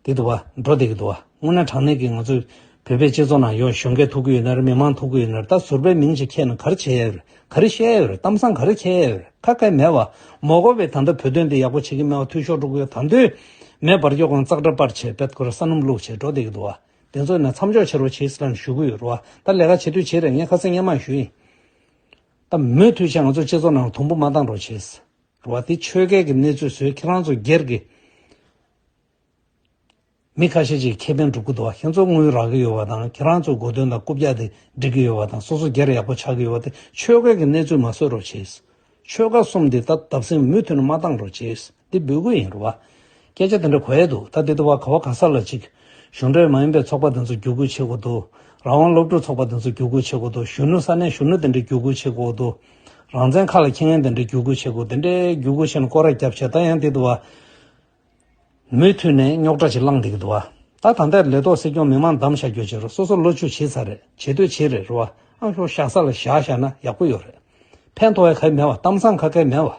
དེ་འདུག་བ། འགྲོ་བསྡད་ཀྱི་འདུག་བ། དངོས་གནས་དྲང་གནས་ཀྱི་ང་ཚོའི་བོད་པའི་སྤྱི་ཚོགས་ནང་ཡོད་གཞོན་སྐྱེས་ཐུག་གི་ཡོད་ན་རེད། མི་མང་ཐུག་གི་ཡོད་ན་རེད། ད་ཟུར་པའི་མིང་ཅིག་ཁྱེར་ན་ག་རེ་བྱས་ཡོད་རེད། ག་རེ་བཤད་ཡོད་རེད། གཏམ་བཟང་ག་རེ་འཁྱེར་ཡོད་རེད། ཁ་སྐད་མེད་བ། མ་དགོས་པའི་ད་ལྟ་བོད་དོན་འདི་ཡག་པོ་བྱེད་ཀྱི་མེད་བ། འཐུས་ཤོར་འགྲོ་གི་ཡོད། ད་དུང་མེ་འབར་རྒྱུ་གང་ཙག་སྒྲ་སྤར་བྱས་བེད་ཁོ་ར་ས་སྣུམ་བླུགས་བྱས་འགྲོ་བསྡད་ཀྱི་འདུག་བ། དེ་ཚོ་ནས་མཚམས་འཇོག་བྱེད་རོགས་བྱེད་ཟེར་ལབ་ནས་ཞུ་གི་ཡོད་རེད་བ། ད་ལས་ཀ་བྱེད་དུས་བྱེད་རེད། ངས་ཁ་སང་སྔོན་མ་ཞུས་ཡིན། ད་མུ་མཐུད་བྱས་ང་ཚོ་སྤྱི་ཚོགས་ནང་ལ་དུམ་བུ་མ་བཏང་རོགས་བྱེད། རེད་བ། དེ་ཆོལ་ཁའི་གི་གནས་ཚུལ་བཟོས། ཁྱེད་རང་ཚོ་སྒེར་གྱི་མི་ཁ་ཤས་ཅིག་ཁེ་ཕན་སྒྲུབ་ཀྱི་འདུག་བ། ཁྱེད་ཚོ་དངུལ་རག་གི་ཡོད་པ་དང་། ཁྱེད་རང་ཚོའི་གོ་དོན་དང་རྐུབ་བཀྱག་དེ་སྒྲིག་གི་ཡོད་པ་དང་། སོ་སོ་སྒེར་ཡག་པོ་ཆགས་ཀྱི་ཡོད་པ་དེ། ཆོལ་ཁའི་གི་གནས་ཚུལ་མ་བཟོ་རོགས་བྱེད། ཆོལ་ཁ་གསུམ་དེ་ད་བརྡབ་གསིག་མུ་མཐུད་ནས་མ་བཏང་རོགས་བྱེད། འདི་འབོད་སྐུལ་ཡིན། རེད་བ། སྐད་ཆ་དེ་འདྲ་གོ་ཡས་འདུག་ད་དེ་དུ་བ་ག་བ་ག་ས་ལ་ཅིག་གཞུང་འབྲེལ་མ་ཡིན་པའི་ཚོགས་པ་དེ་ཚོ་བརྒྱུད་སྐུལ་བྱེད་དགོས་འདུག་རང་དབང་སློབ་ཕྲུག་ཚོགས་པ་དེ་ཚོ་བརྒྱུད་སྐུལ་བྱེད་དགོས་འདུག་གཞོན་ནུ་ས་གནས་གཞོན་ནུ་དེ་འདྲ་བརྒྱུད་སྐུལ་བྱེད་དགོས་འདུག་རང་བཙན་ཁ་ལ་འཁྱེར་མཁན་དེ་འདྲ་བརྒྱུད་སྐུལ་བྱེད་དགོས། དེ་འདྲའི་བརྒྱུད་སྐུལ་བྱས་ནས་སྐོར་ར་བརྒྱབ་བྱས། ད་ཡང་དེ་དུ་བ་མུ་མཐུད་ནས་རྙོག་དྲ་ཅིག་ལངས་བསྡད་ཀྱི་འདུག་བ། ད་ད་ལྟའི་ལས་ཐོག་སྲིད་སྐྱོང་མི་མང་བདམས་བཞག་རྒྱུ་བྱེད་རོགས། སོ་སོ་ལོ་བཅུ་བྱེད་ཚར་རེད། བྱེད་འདོད་བྱེད་རེད། རེད་བ། ཨང་ཤོག་བཞག་ས་ལ་བཞག་བཞག་ན་ཡག་པོ་ཡོད་རེད། ཕན་ཐོགས་ཡ་ག་ཡེ་མེད་བ། གཏམ་བཟང་ཁ་ཁ་ཡེ་མེད་བ།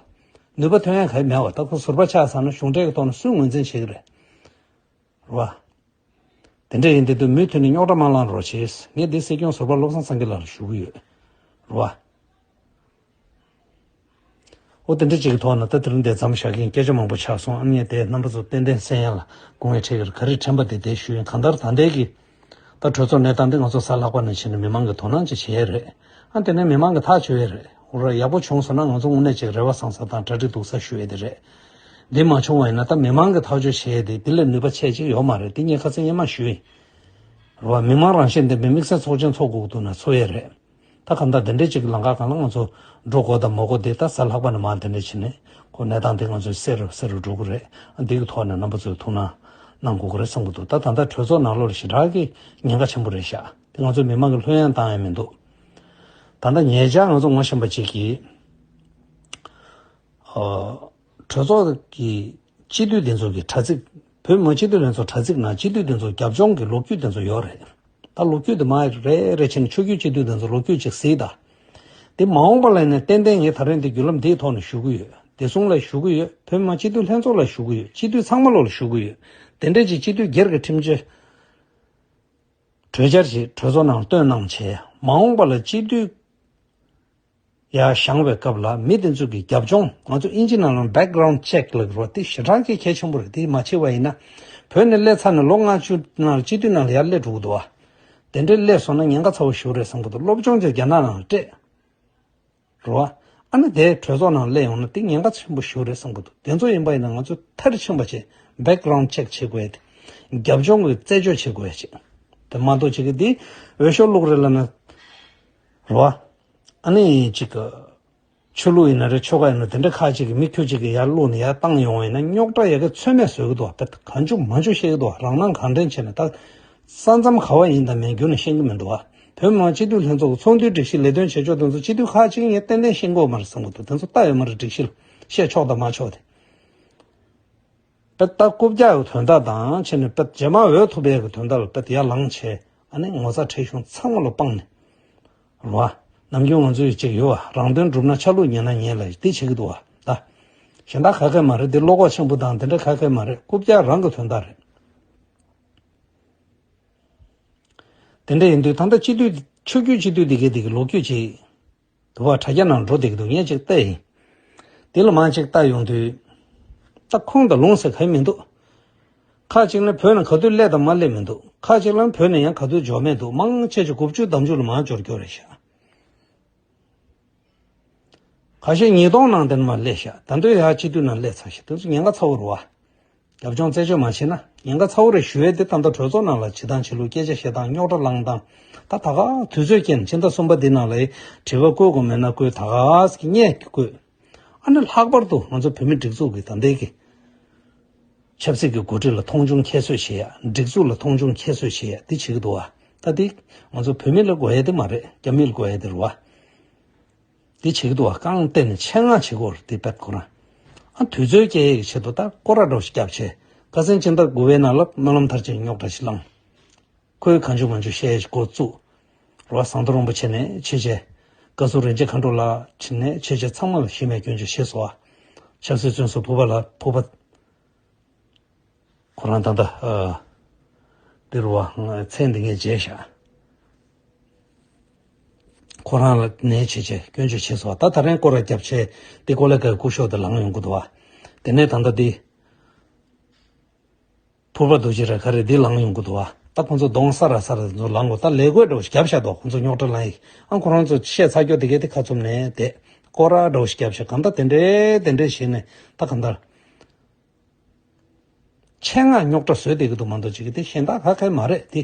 ནུས་པ་ཐོན་ཡ་ག་ཡེ་མེད་བ། ད་ཁོ་ཟུར་པ་ཆགས་ཚར་ན་གཞུང་འབྲེལ་གྱི་ཐོག་ནས་སུས་ངོས་འཛིན་བྱེད་ཀྱི་རེད། རེད་བ། དེ་འདྲ་ཡིན་དུས་དུ་མུ་མཐུད་ནས་རྙོག་དྲ་མ་ལངས་རོགས་བྱེད། ངས་འདི་སྲིད་སྐྱོང་ཟུར་པ་བློ་བཟང་སེང་གེ་ལགས་ལ་ཞུ་གི་ཡོད། རེད་བ། ཨོ་དེ་འདྲ་ཅིག་གི་ཐོག་ནས་ད་དེ་རིང་འདིར་མཚམས་བཞག་གི་ཡིན། སྐད་ཆ་མང་པོ་ཆགས་སོང་། ཨ་ནི་དེ་རྣམ་པ་ཚོ་ཏན་ཏན་གསན་ཡ་ལ་དགོངས་ཡ་འཕྲད་ཀྱི་རེད། ག་རེ་དྲན་པ་དེ་དེ་ཞུ་ཡིན། གང་ལྟར་ད་ལྟའི་གི་ད་གྲོས་ཚོགས་གནས་སྟངས་འདི་ང་ཚོ་གཟའ་ལྷག་པ་ནས་བྱས་ནས་མི་མང་གི་དོ་སྣང་ཅིག་བྱེད་ཡས་རེད། ཨ་དེ་ནས་མི་མང་གི་ཐག་གཅོད་ཡས་རེད། ཁོ་ར་ཡག་པོ་བྱུང་སོང་ན་ང་ཚོ་དངོས་གནས་ཅིག་རེ་བ་བཟང་ས་དང་གྲ་སྒྲིག་སྡུག་ས་ཞུ་ཡས་དེ་རེད། འདི་མ་བྱུང་བ་ཡིན་ན་ད་མི་མང་གི་ཐག་གཅོད་བྱས་ཏེ་འདི་ལས་ནུས་པ་ཆེ་ཅིག་ཡོད་མ་རེད། འདི་ངས་ཁ་སང་སྔོན་མ་ཞུས་ཡིན། རེད་བ། མི་མང་རང་བཞིན་ལྡན་པའི་དམིགས་བསལ་ཚོགས་ཆེན་ཚོགས་དགོས་འདུག་ན་ཚོགས་ཡས་རེད། ད་གང་ལྟར་དེ་འདྲའི་ཅིག་ལམ་ཁ་གང་ལ་ང་ཚོ་འགྲོ་དགོས་དང་མ་དགོས་དེ་ད་གཟའ་ལྷག་པ་ནས་མར་དེ་འདྲ་བྱས་ནས་ཁོ་གནས་སྟངས་དེ་ང་ཚོ་གསལ་རུ་གསལ་རུ་འགྲོ་གི་རེད། འདི་གི་ཐོག་ནས་རྣམ་པ་ཚོས་ཐུགས་སྣང་གནང་དགོས་ཀྱི་རེད་བསམ་གྱི་འདུག་ད་ད་ལྟ་གྲོས་ཚོགས་ནང་ལོགས་ལ་ཞེ་དྲག་གི་ཉེན་ཁ་ཆེན་པོ་རེད་ཤག་དེ་ང་ཚོ་མི་མང་གི་ལྷོད་ཡངས་བཏང་ཡ་མི་འདུག་ད་ལྟ་ཉེ་ཆར་ང་ཚོ་ངོ་ཤེས་པ་གཅིག་གིས། ཨ། གྲོས་ཚོགས་ཀྱི་སྤྱི་འཐུས་དེ་ཚོ་གི་དྲ་ཚིགས། བོད་མི་མང་སྤྱི་འཐུས་ལྷན་ཚོགས་དྲ་ཚིགས་ནང་སྤྱི་འཐུས་དེ་ཚོ་རྒྱབ་ལྗོངས་ཀྱི་ལོ་རྒྱུས་དེ་ཚོ་ཡོད་རེད། ད་ལོ་རྒྱུས་དེ་མར་རེ་རེ་བྱས་ནས་ཆོས་བརྒྱུད་སྤྱི་འཐུས་དེ་ཚོ་ལོ་རྒྱུས་ཅིག་གཟིགས་དང་། དེ་མ་འོངས་པ་ལ་ནས་ཏན་ཏན་ངས་ད་རིང་འདི་བརྒྱུད་ལམ་འདིའི་ཐོག་ནས་ཞུ་གི་ཡོད། བདེ་སྲུང་ལ་ཞུ་གི་ཡོད། བོད་མི་མང་སྤྱི་འཐུས་ལྷན་ཚོགས་ལ་ཞུ་གི་ཡོད། སྤྱི་འཐུས་ཚང་མ་ལོག་ལ་ཞུ་གི་ཡོད། དེ་འདྲ་ཅིག་སྤྱི་འཐུས་སྒེར་གྱི་ཁྲིམས་གཅོད་གྲོས་འཆར་ཞིག་གྲོས་ཚོགས་ནང་བཏོན་གནང་བྱས། མ་འོངས་པ་ལ་སྤྱི་འཐུས་ཡར་བཞེངས་པའི་སྐབས་ལ་མི་དེ་ཚོ་གི་རྒྱབ་ལྗོངས། ང་ཚོ་ཨིན་ཇི་ནང་ལ་background check་ལབ་ཀྱི་རེད་བ། དེ་ཞེ་དྲག་གི་གལ་ཆེན་པོ་རེད། དེ་མ་བྱས་པ་ཡིན་ན་བོད་ནས་སླེབས་ཚར་ནས་ལོ་ལྔ་བཅུ་ནང་ལ་སྤྱི་འཐུས་ནང་ལ་ཡར་སླེབས་འགྲོ་གི་འདུག་བ། དེ་འདྲའི་སླེབས་སོང་ན་ཉེན་ཁ་ཚ་བོ་ཞིག་རེད་བསམ་གྱི་འདུག་སློབ་སྦྱོང་ཅིག་རྒྱ་ནག་ནང་ལ་སྤྲད། རེད་བ། ཨ་ནི་དེ་གྲོས་ཚོགས་ནང་སླེབས་ཡོང་ན་དེ་ཉེན་ཁ་ཆེན་པོ་ཞིག་རེད་བསམ་གྱི་འདུག་དེ་ཚོ་ཡིན་པ་ཡིན་ན་ང་ཚོས་མཐར་ཕྱིན་པ་བྱས་background check བྱེད་དགོས་ཡ་དེ། རྒྱབ་ལྗོངས་ཀྱི་རྩད་གཅོད་བྱེད་དགོས་ཡ་ཅིག་དེ་མ་གཏོགས་ཅིག་གི་དེ་འོས་ཤོག་བླུགས་རེད་ལབ་ན། རེད་བ། ཨ་ནི་ཅིག་གི་ཆོས་ལུགས་ཡིན་ན་རེད། ཆོལ་ཁ་ཡིན་ན། དེ་འདྲ་ཁ་ཅིག་གི་མི་ཁྱུ་ཅིག་གི་ཡར་བླུགས་ནས་ཡར་བཏང་ཡོང་བ་ཡིན་ན་རྙོག་དྲ་ཡ་གི་ཚོད་མེད་བཟོ་གི་འདུག་བ། ད་གང་བྱུང་མང་བྱུང་བཤད་གི་འདུག་བ། རང་སྣང་གང་དྲན་བྱས་ནས་ད་ས་མཚམས་ག་བ་ཡིན་དང་མིན་རྒྱུན་ནས་ཤེས་གི་མི་འདུག་བ། བོད་མི་མང་སྤྱི་འཐུས་ལྷན་ཚོགས་ཀྱི་ཚོགས་འདུའི་སྒྲིག་གཞི་ལས་དོན་བྱེད་ཕྱོགས་དེ་ཚོ་སྤྱི་འཐུས་ཁག་ཅིག་ངས་ཏན་ཏན་ཤེས་ཀྱི་ཡོད་མ་རེད་བསམ་གྱི་འདུག་དེ་ཚོ་ལྟ་ཡོད་མ་རེད། སྒྲིག་གཞི་ལ་བཤད་ཆོག་དང་མ་ཆོག་དེ། དཔེ་ལྟ་རྐུབ་བཀྱག་གི་དོན་དག་དང་བྱས་ནས་དཔེ་རྗེས་མ་འོས་ཐོབ་པའི་གི་དོན་དག་ལ་དཔེ་ཡར་ལངས་བྱས། ཨ་ནི་ངོ་ཚ་ཁྲེལ་གཞུང་ཚང་མ་ལ་སྤངས་ནས། རེད་བ། ནམ་རྒྱུན་ང་ཚོའི་ཅིག་ཡོད་བ། རང་དོན་སྒྲུབ་ན་ཆ་ལུགས་ཉན་ན་ཉན་ལ་འདི་བྱེད་ཀྱི་འདུག་བ། ད། གཞན་དག་ག་གེ་མ་རེད། འདི་བློ་ཁོག་ཆེན་པོ་དང་དེ་འདྲ་ག་གེ་མ་རེད། རྐུབ་བཀྱག་རང་གི་དོན་དག་རེད། དེ་འདྲ་ཡིན་དུས་ད་ལྟ་སྤྱི་འཐུས་ཆོས་བརྒྱུད་སྤྱི་འཐུས་འདི་གའི་འདི་གི་ལོ་རྒྱུས་ཅིག་དུ་བ་དྲ་རྒྱ་ནང་འགྲོ་བསྡད་ཀྱི་འདུག་ངས་ཅིག་བལྟས་ཡིན། དེ་ལ་མར་ཅིག་བལྟ་ཡོང་དུས། ད་ཁུངས་དང་ལུང་ཟེར་གང་ཡང་མི་འདུག་ཁ་ཅིག་ལ་བོད་ནས་ག་དུས་སླེབས་དང་མ་སླེབས་མི་འདུག་ཁ་ཅིག་ལ་བོད་ནས་ཡང་ག་དུས་འབྱོར་མེད་འདུག་མང་ཆེ་ཆེ་དགུ་བཅུ་བདུན་ཅུ་ལ་མར་འབྱོར་འབྱོར་རེད་ཤག་ཁ་ཤས་ཉིས་སྟོང་ནང་དེ་ནས་མར་སླེབས་ཤག་ད་དུང་ཡར་སྤྱི་འཐུས་ནང་སླེབས་ཚར་ཤག་དེ་ཚོ་ཉེན་ཁ་ཚ་བོ་རེད་བ། རྒྱབ་ལྗོངས་རྩད་གཅོད་མ་བྱས་ན་ཉེན་ཁ་ཚ་བོ་རེད་ཞུ་ཡས་དེ། ད་ལྟ་གྲོས་ཚོགས་ནང་ལ་བྱེད་སྟངས་བྱེད་ལུགས། སྐད་ཆ་བཤད་སྟངས། རྙོག་དྲ་བསླང་སྟངས། ད་ད་ག་དུས་ཚོད་རྐྱེན་ཕྱི་ཟླ་གསུམ་པ་འདི་ནང་ལ་དྲི་བ་བཀོད་དགོས་མེད་ན་བཀོད། ད་ག་ཟེར་གྱི་སྙད་ཀྱིས་བཀོད། ཨ་ནི་ལྷག་པར་དུ་ང་ཚོ་བོད་མི་སྒྲིག་འཛུགས་ཀྱི་ད་ལྟའི་གི་ཆབ་སྲིད་ཀྱི་འགོ་ཁྲིད་ལ་མཐོང་ཆུང་ཁྱད་གསོད་བྱེད་ཡ། སྒྲིག་འཛུགས་ལ་མཐོང་ཆུང་ཁྱད་གསོད་བྱེད་ཡ་འདི་བྱེད་ཀྱི་འདུག་བ། ད་འདི་ང་ཚོ་བོད་མི་ལ་དགོས་ཡ་དེ་མ་རེད། རྒྱ་མི་ལ་དགོས་ཡ་དེ་རེད་བ། འདི་བྱེད་ཀྱི་འདུག་བ། རྐང་སྟེང་ནས་ཆེད་མངགས་བྱེད་དགོས་རེད། འདི་དཔེ་ཁོ་རང་། ཨ། དུས་ཚོད་སྐྱེལ་ཡས་ཀྱི་ཆེད་དུ་ད་སྐོར་ར་འདྲ་བོ་ཞིག་བརྒྱབ་བྱས། ཁ་སང་ཕྱི་ཟླ་དགུ་པའི་ནང་ལ་སྨོན་ལམ་མཐར་ཕྱིན་རྙོག་དྲ་ཞིག་བསླངས། ཁོས་གང་བྱུང་མང་བྱུང་བཤད་ཡས་ཀྱི་འགོ་བཙུགས། རེད་བ། ཟམ་གདོང་རིན་པོ་ཆེ་ནས་བྱས་བྱས། བཀའ་ཟུར་རིན་ཆེན་མཁའ་འགྲོ་ལགས་ནས་བྱས་བྱས། ཚང་མ་ལ་གཞི་མེད་སྐྱོན་བརྗོད་བྱས་སོང་བ། ཆབ་སྲིད་བཙོན་ཟུར་ཕུར་པ་ལགས། ཕུར་པ། ཁོ་རང་ད་ལྟ། ཨ། འདི་རུ་བ། མཚན་འདི་ངས་བརྗེད་བཞག་ཁོ་རང་ལ་ནས་བྱས་བྱས་སྐྱོན་བརྗོད་བྱས་སོང་བ། ད་ད་རིང་སྐོར་ར་བརྒྱབ་བྱས་འདི་ཀོ་ལེ་ཀའི་སྐུ་ཞབས་དེ་ལངས་ཡོང་གི་འདུག་བ། དེ་ནས་ད་ལྟ་འདི། ཕུར་པ་རྡོ་རྗེ་ར་ག་རེ་འདི་ལངས་ཡོང་གི་འདུག་བ། ད་ཁོ་ཚོ་གདོང་ས་ར་ས་ར་དེ་ཚོ་ལངས་གོ། ད་ལས་བགོས་འདྲ་བོ་ཞིག་བརྒྱབ་བཞག་འདུག་ཁོ་ཚོ་རྙོག་དྲ་ལངས་ཡིག་ཨ། ཁོ་རང་ཚོ་བཤད་ཚར་སྐྱོ་དེ་གས་དེ་ཁ་བཙུམ་ནས་དེ་སྐོར་ར་འདྲ་བོ་ཞིག་བརྒྱབ་བཞག་གང་ལྟར་དེ་འདྲའི་དེ་འདྲའི་བྱས་ནས་ད་གང་ལྟར། ཆེད་མངགས་རྙོག་དྲ་བཟོས་བསྡད་ཀྱི་འདུག་མ་གཏོགས་ཅིག་གི་དེ་གཞན་དག་ག་གེ་མ་རེད། དེ་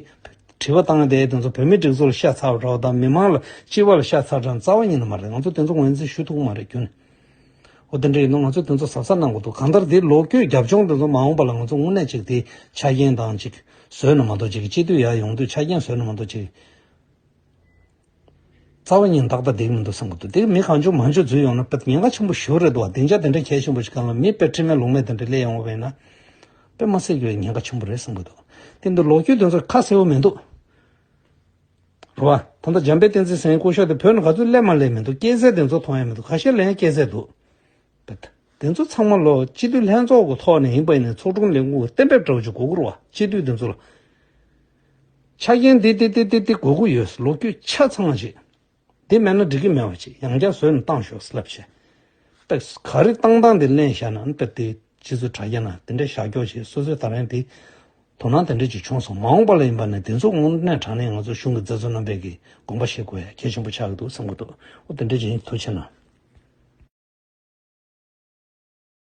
དྲི་བ་བཏང་བསྡད་དེ་ཚོ་བོད་མི་སྒྲིག་འཛུགས་ལ་ཤ་ཚ་བ་འདྲ་བོ་དང་མི་མང་ལ་སྤྱི་པ་ལ་ཤ་ཚ་འདྲ་རྩ་བ་ཉིད་ནས་མ་རེད། ང་ཚོ་དེ་ཚོ་ངོས་འཛིན་ཞུ་ཐུབ་ཀྱི་མ་རེད་རྒྱུན། འོ་དེ་འདྲ་ཡིན་ནོ། ང་ཚོ་དེ་ཚོ་གཟབ་གཟབ་གནང་དགོས་འདུག་གང་ལྟར་དེ་ལོ་རྒྱུས་རྒྱབ་ལྗོངས་དེ་ཚོ་མ་འོངས་པ་ལ་ང་ཚོ་དངོས་གནས་ཅིག་དེ་ཆ་རྐྱེན་དང་ཅིག་བཟོས་ན་མ་གཏོགས་ཅིག་གི་སྤྱི་འཐུས་ཡར་ཡོང་དུས་ཆ་རྐྱེན་བཟོས་ན་མ་གཏོགས་ཅིག་རྩ་བ་ཉིད་ཏག་ཏག་བསྡད་ཀྱི་མི་འདུག་བསམ་གྱི་འདུག་དེ་མི་གང་བྱུང་མང་བྱུང་འཛུལ་ཡོང་ན་དཔེ་ཉེན་ཁ་ཆེན་པོ་ཞེ་པོ་རེད་འདུག་བ། སྡིངས་ཆ་དེ་འདྲ་གལ་ཆེན་པོ་ཞིག་སྒང་ལ་མི་དཔེ་ཁྲིམས་མེད་ལུགས་མེད་དེ་འདྲ་སླེབས་ཡོང་བ་ཡིན་ན། དཔེ་མ་སྲིད་ཀྱི་ཉེན་ཁ་ཆེན་པོ་རེད་བསམ་གྱི་འདུག་དེ་འདི་ལོ་རྒྱུས་དེ་ཚོ་ཁ་གསལ་པོ་མི་འདུག་རེད་བ། ད་ལྟ་འཇམ་དཔལ་བསྟན་འཛིན་ཟེར་མཁན་སྐུ་ཞབས་དེ་བོད་ནང་ག་ཚོད་སླེབས་མ་སླེབས་མི་འདུག་སྐྱེས་ཚད་དེ་ཚོ་མཐོང་ཡ་མི་འདུག་ཁ་ཤས་ལ་ཡང་སྐྱེས་ཚད་འདུག་དེ་ཚོ་ཚང་མ་ལོ་སྤྱི་འཐུས་ལྷན་ཚོགས་ཀྱི་ཐོག་ནས་ཡིན་པ་ཡིན་ནའི་ཚོགས་དྲུང་ལས་ཁུངས་ཀྱི་གཏན་འབེབས་འདྲ་བོ་ཅིག་དགོས་ཀྱི་རེད་བ། སྤྱི་འཐུས་དེ་ཚོ་ལ། ཆ་རྐྱེན་འདི་འདི་འདི་འདི་འདི་དགོས་ཀྱི་ཡོད། ལོ་རྒྱུས་ཆ་ཚང་བ་ཅིག་འདི་མེད་ན་འགྲིག་གི་མེད་པ་ཅིག་ཡང་བསྐྱར་བཟོས་ནས་བཏང་ཤོག་ཟེར་ལབ་བྱས། ད་ག་རེ་བཏང་སྟངས་འདི་ལེན་བཞག་ན་ཨ་ནི་དཔེ་དེ་སྤྱི་ཚོགས་དྲ་རྒྱ་ནང་དེ་འདྲའི་བཞག་རྒྱུ་ཞིག་སོ་སོའི་ད་རིང་དེ་དོ་སྣང་དེ་འདྲ་ཅིག་བྱུང་སོང་། མ་འོངས་པ་ལ་ཡིན་པ་ནས་དེ་ཚོ་དངོས་གནས་དྲང་གནས་ང་ཚོ་གཞུང་གི་མཛད་གཙོ་རྣམ་པས་ཀྱི་དགོངས་པ་བཞེས་དགོས་ཡ་གལ་ཆེན་པོ་ཆགས་ཀྱི་འདུག་བསམ་གྱི་འདུག་འོ་དེ་འདྲ་ཅིག་ཡིན། ཐུགས་རྗེ་གནང་།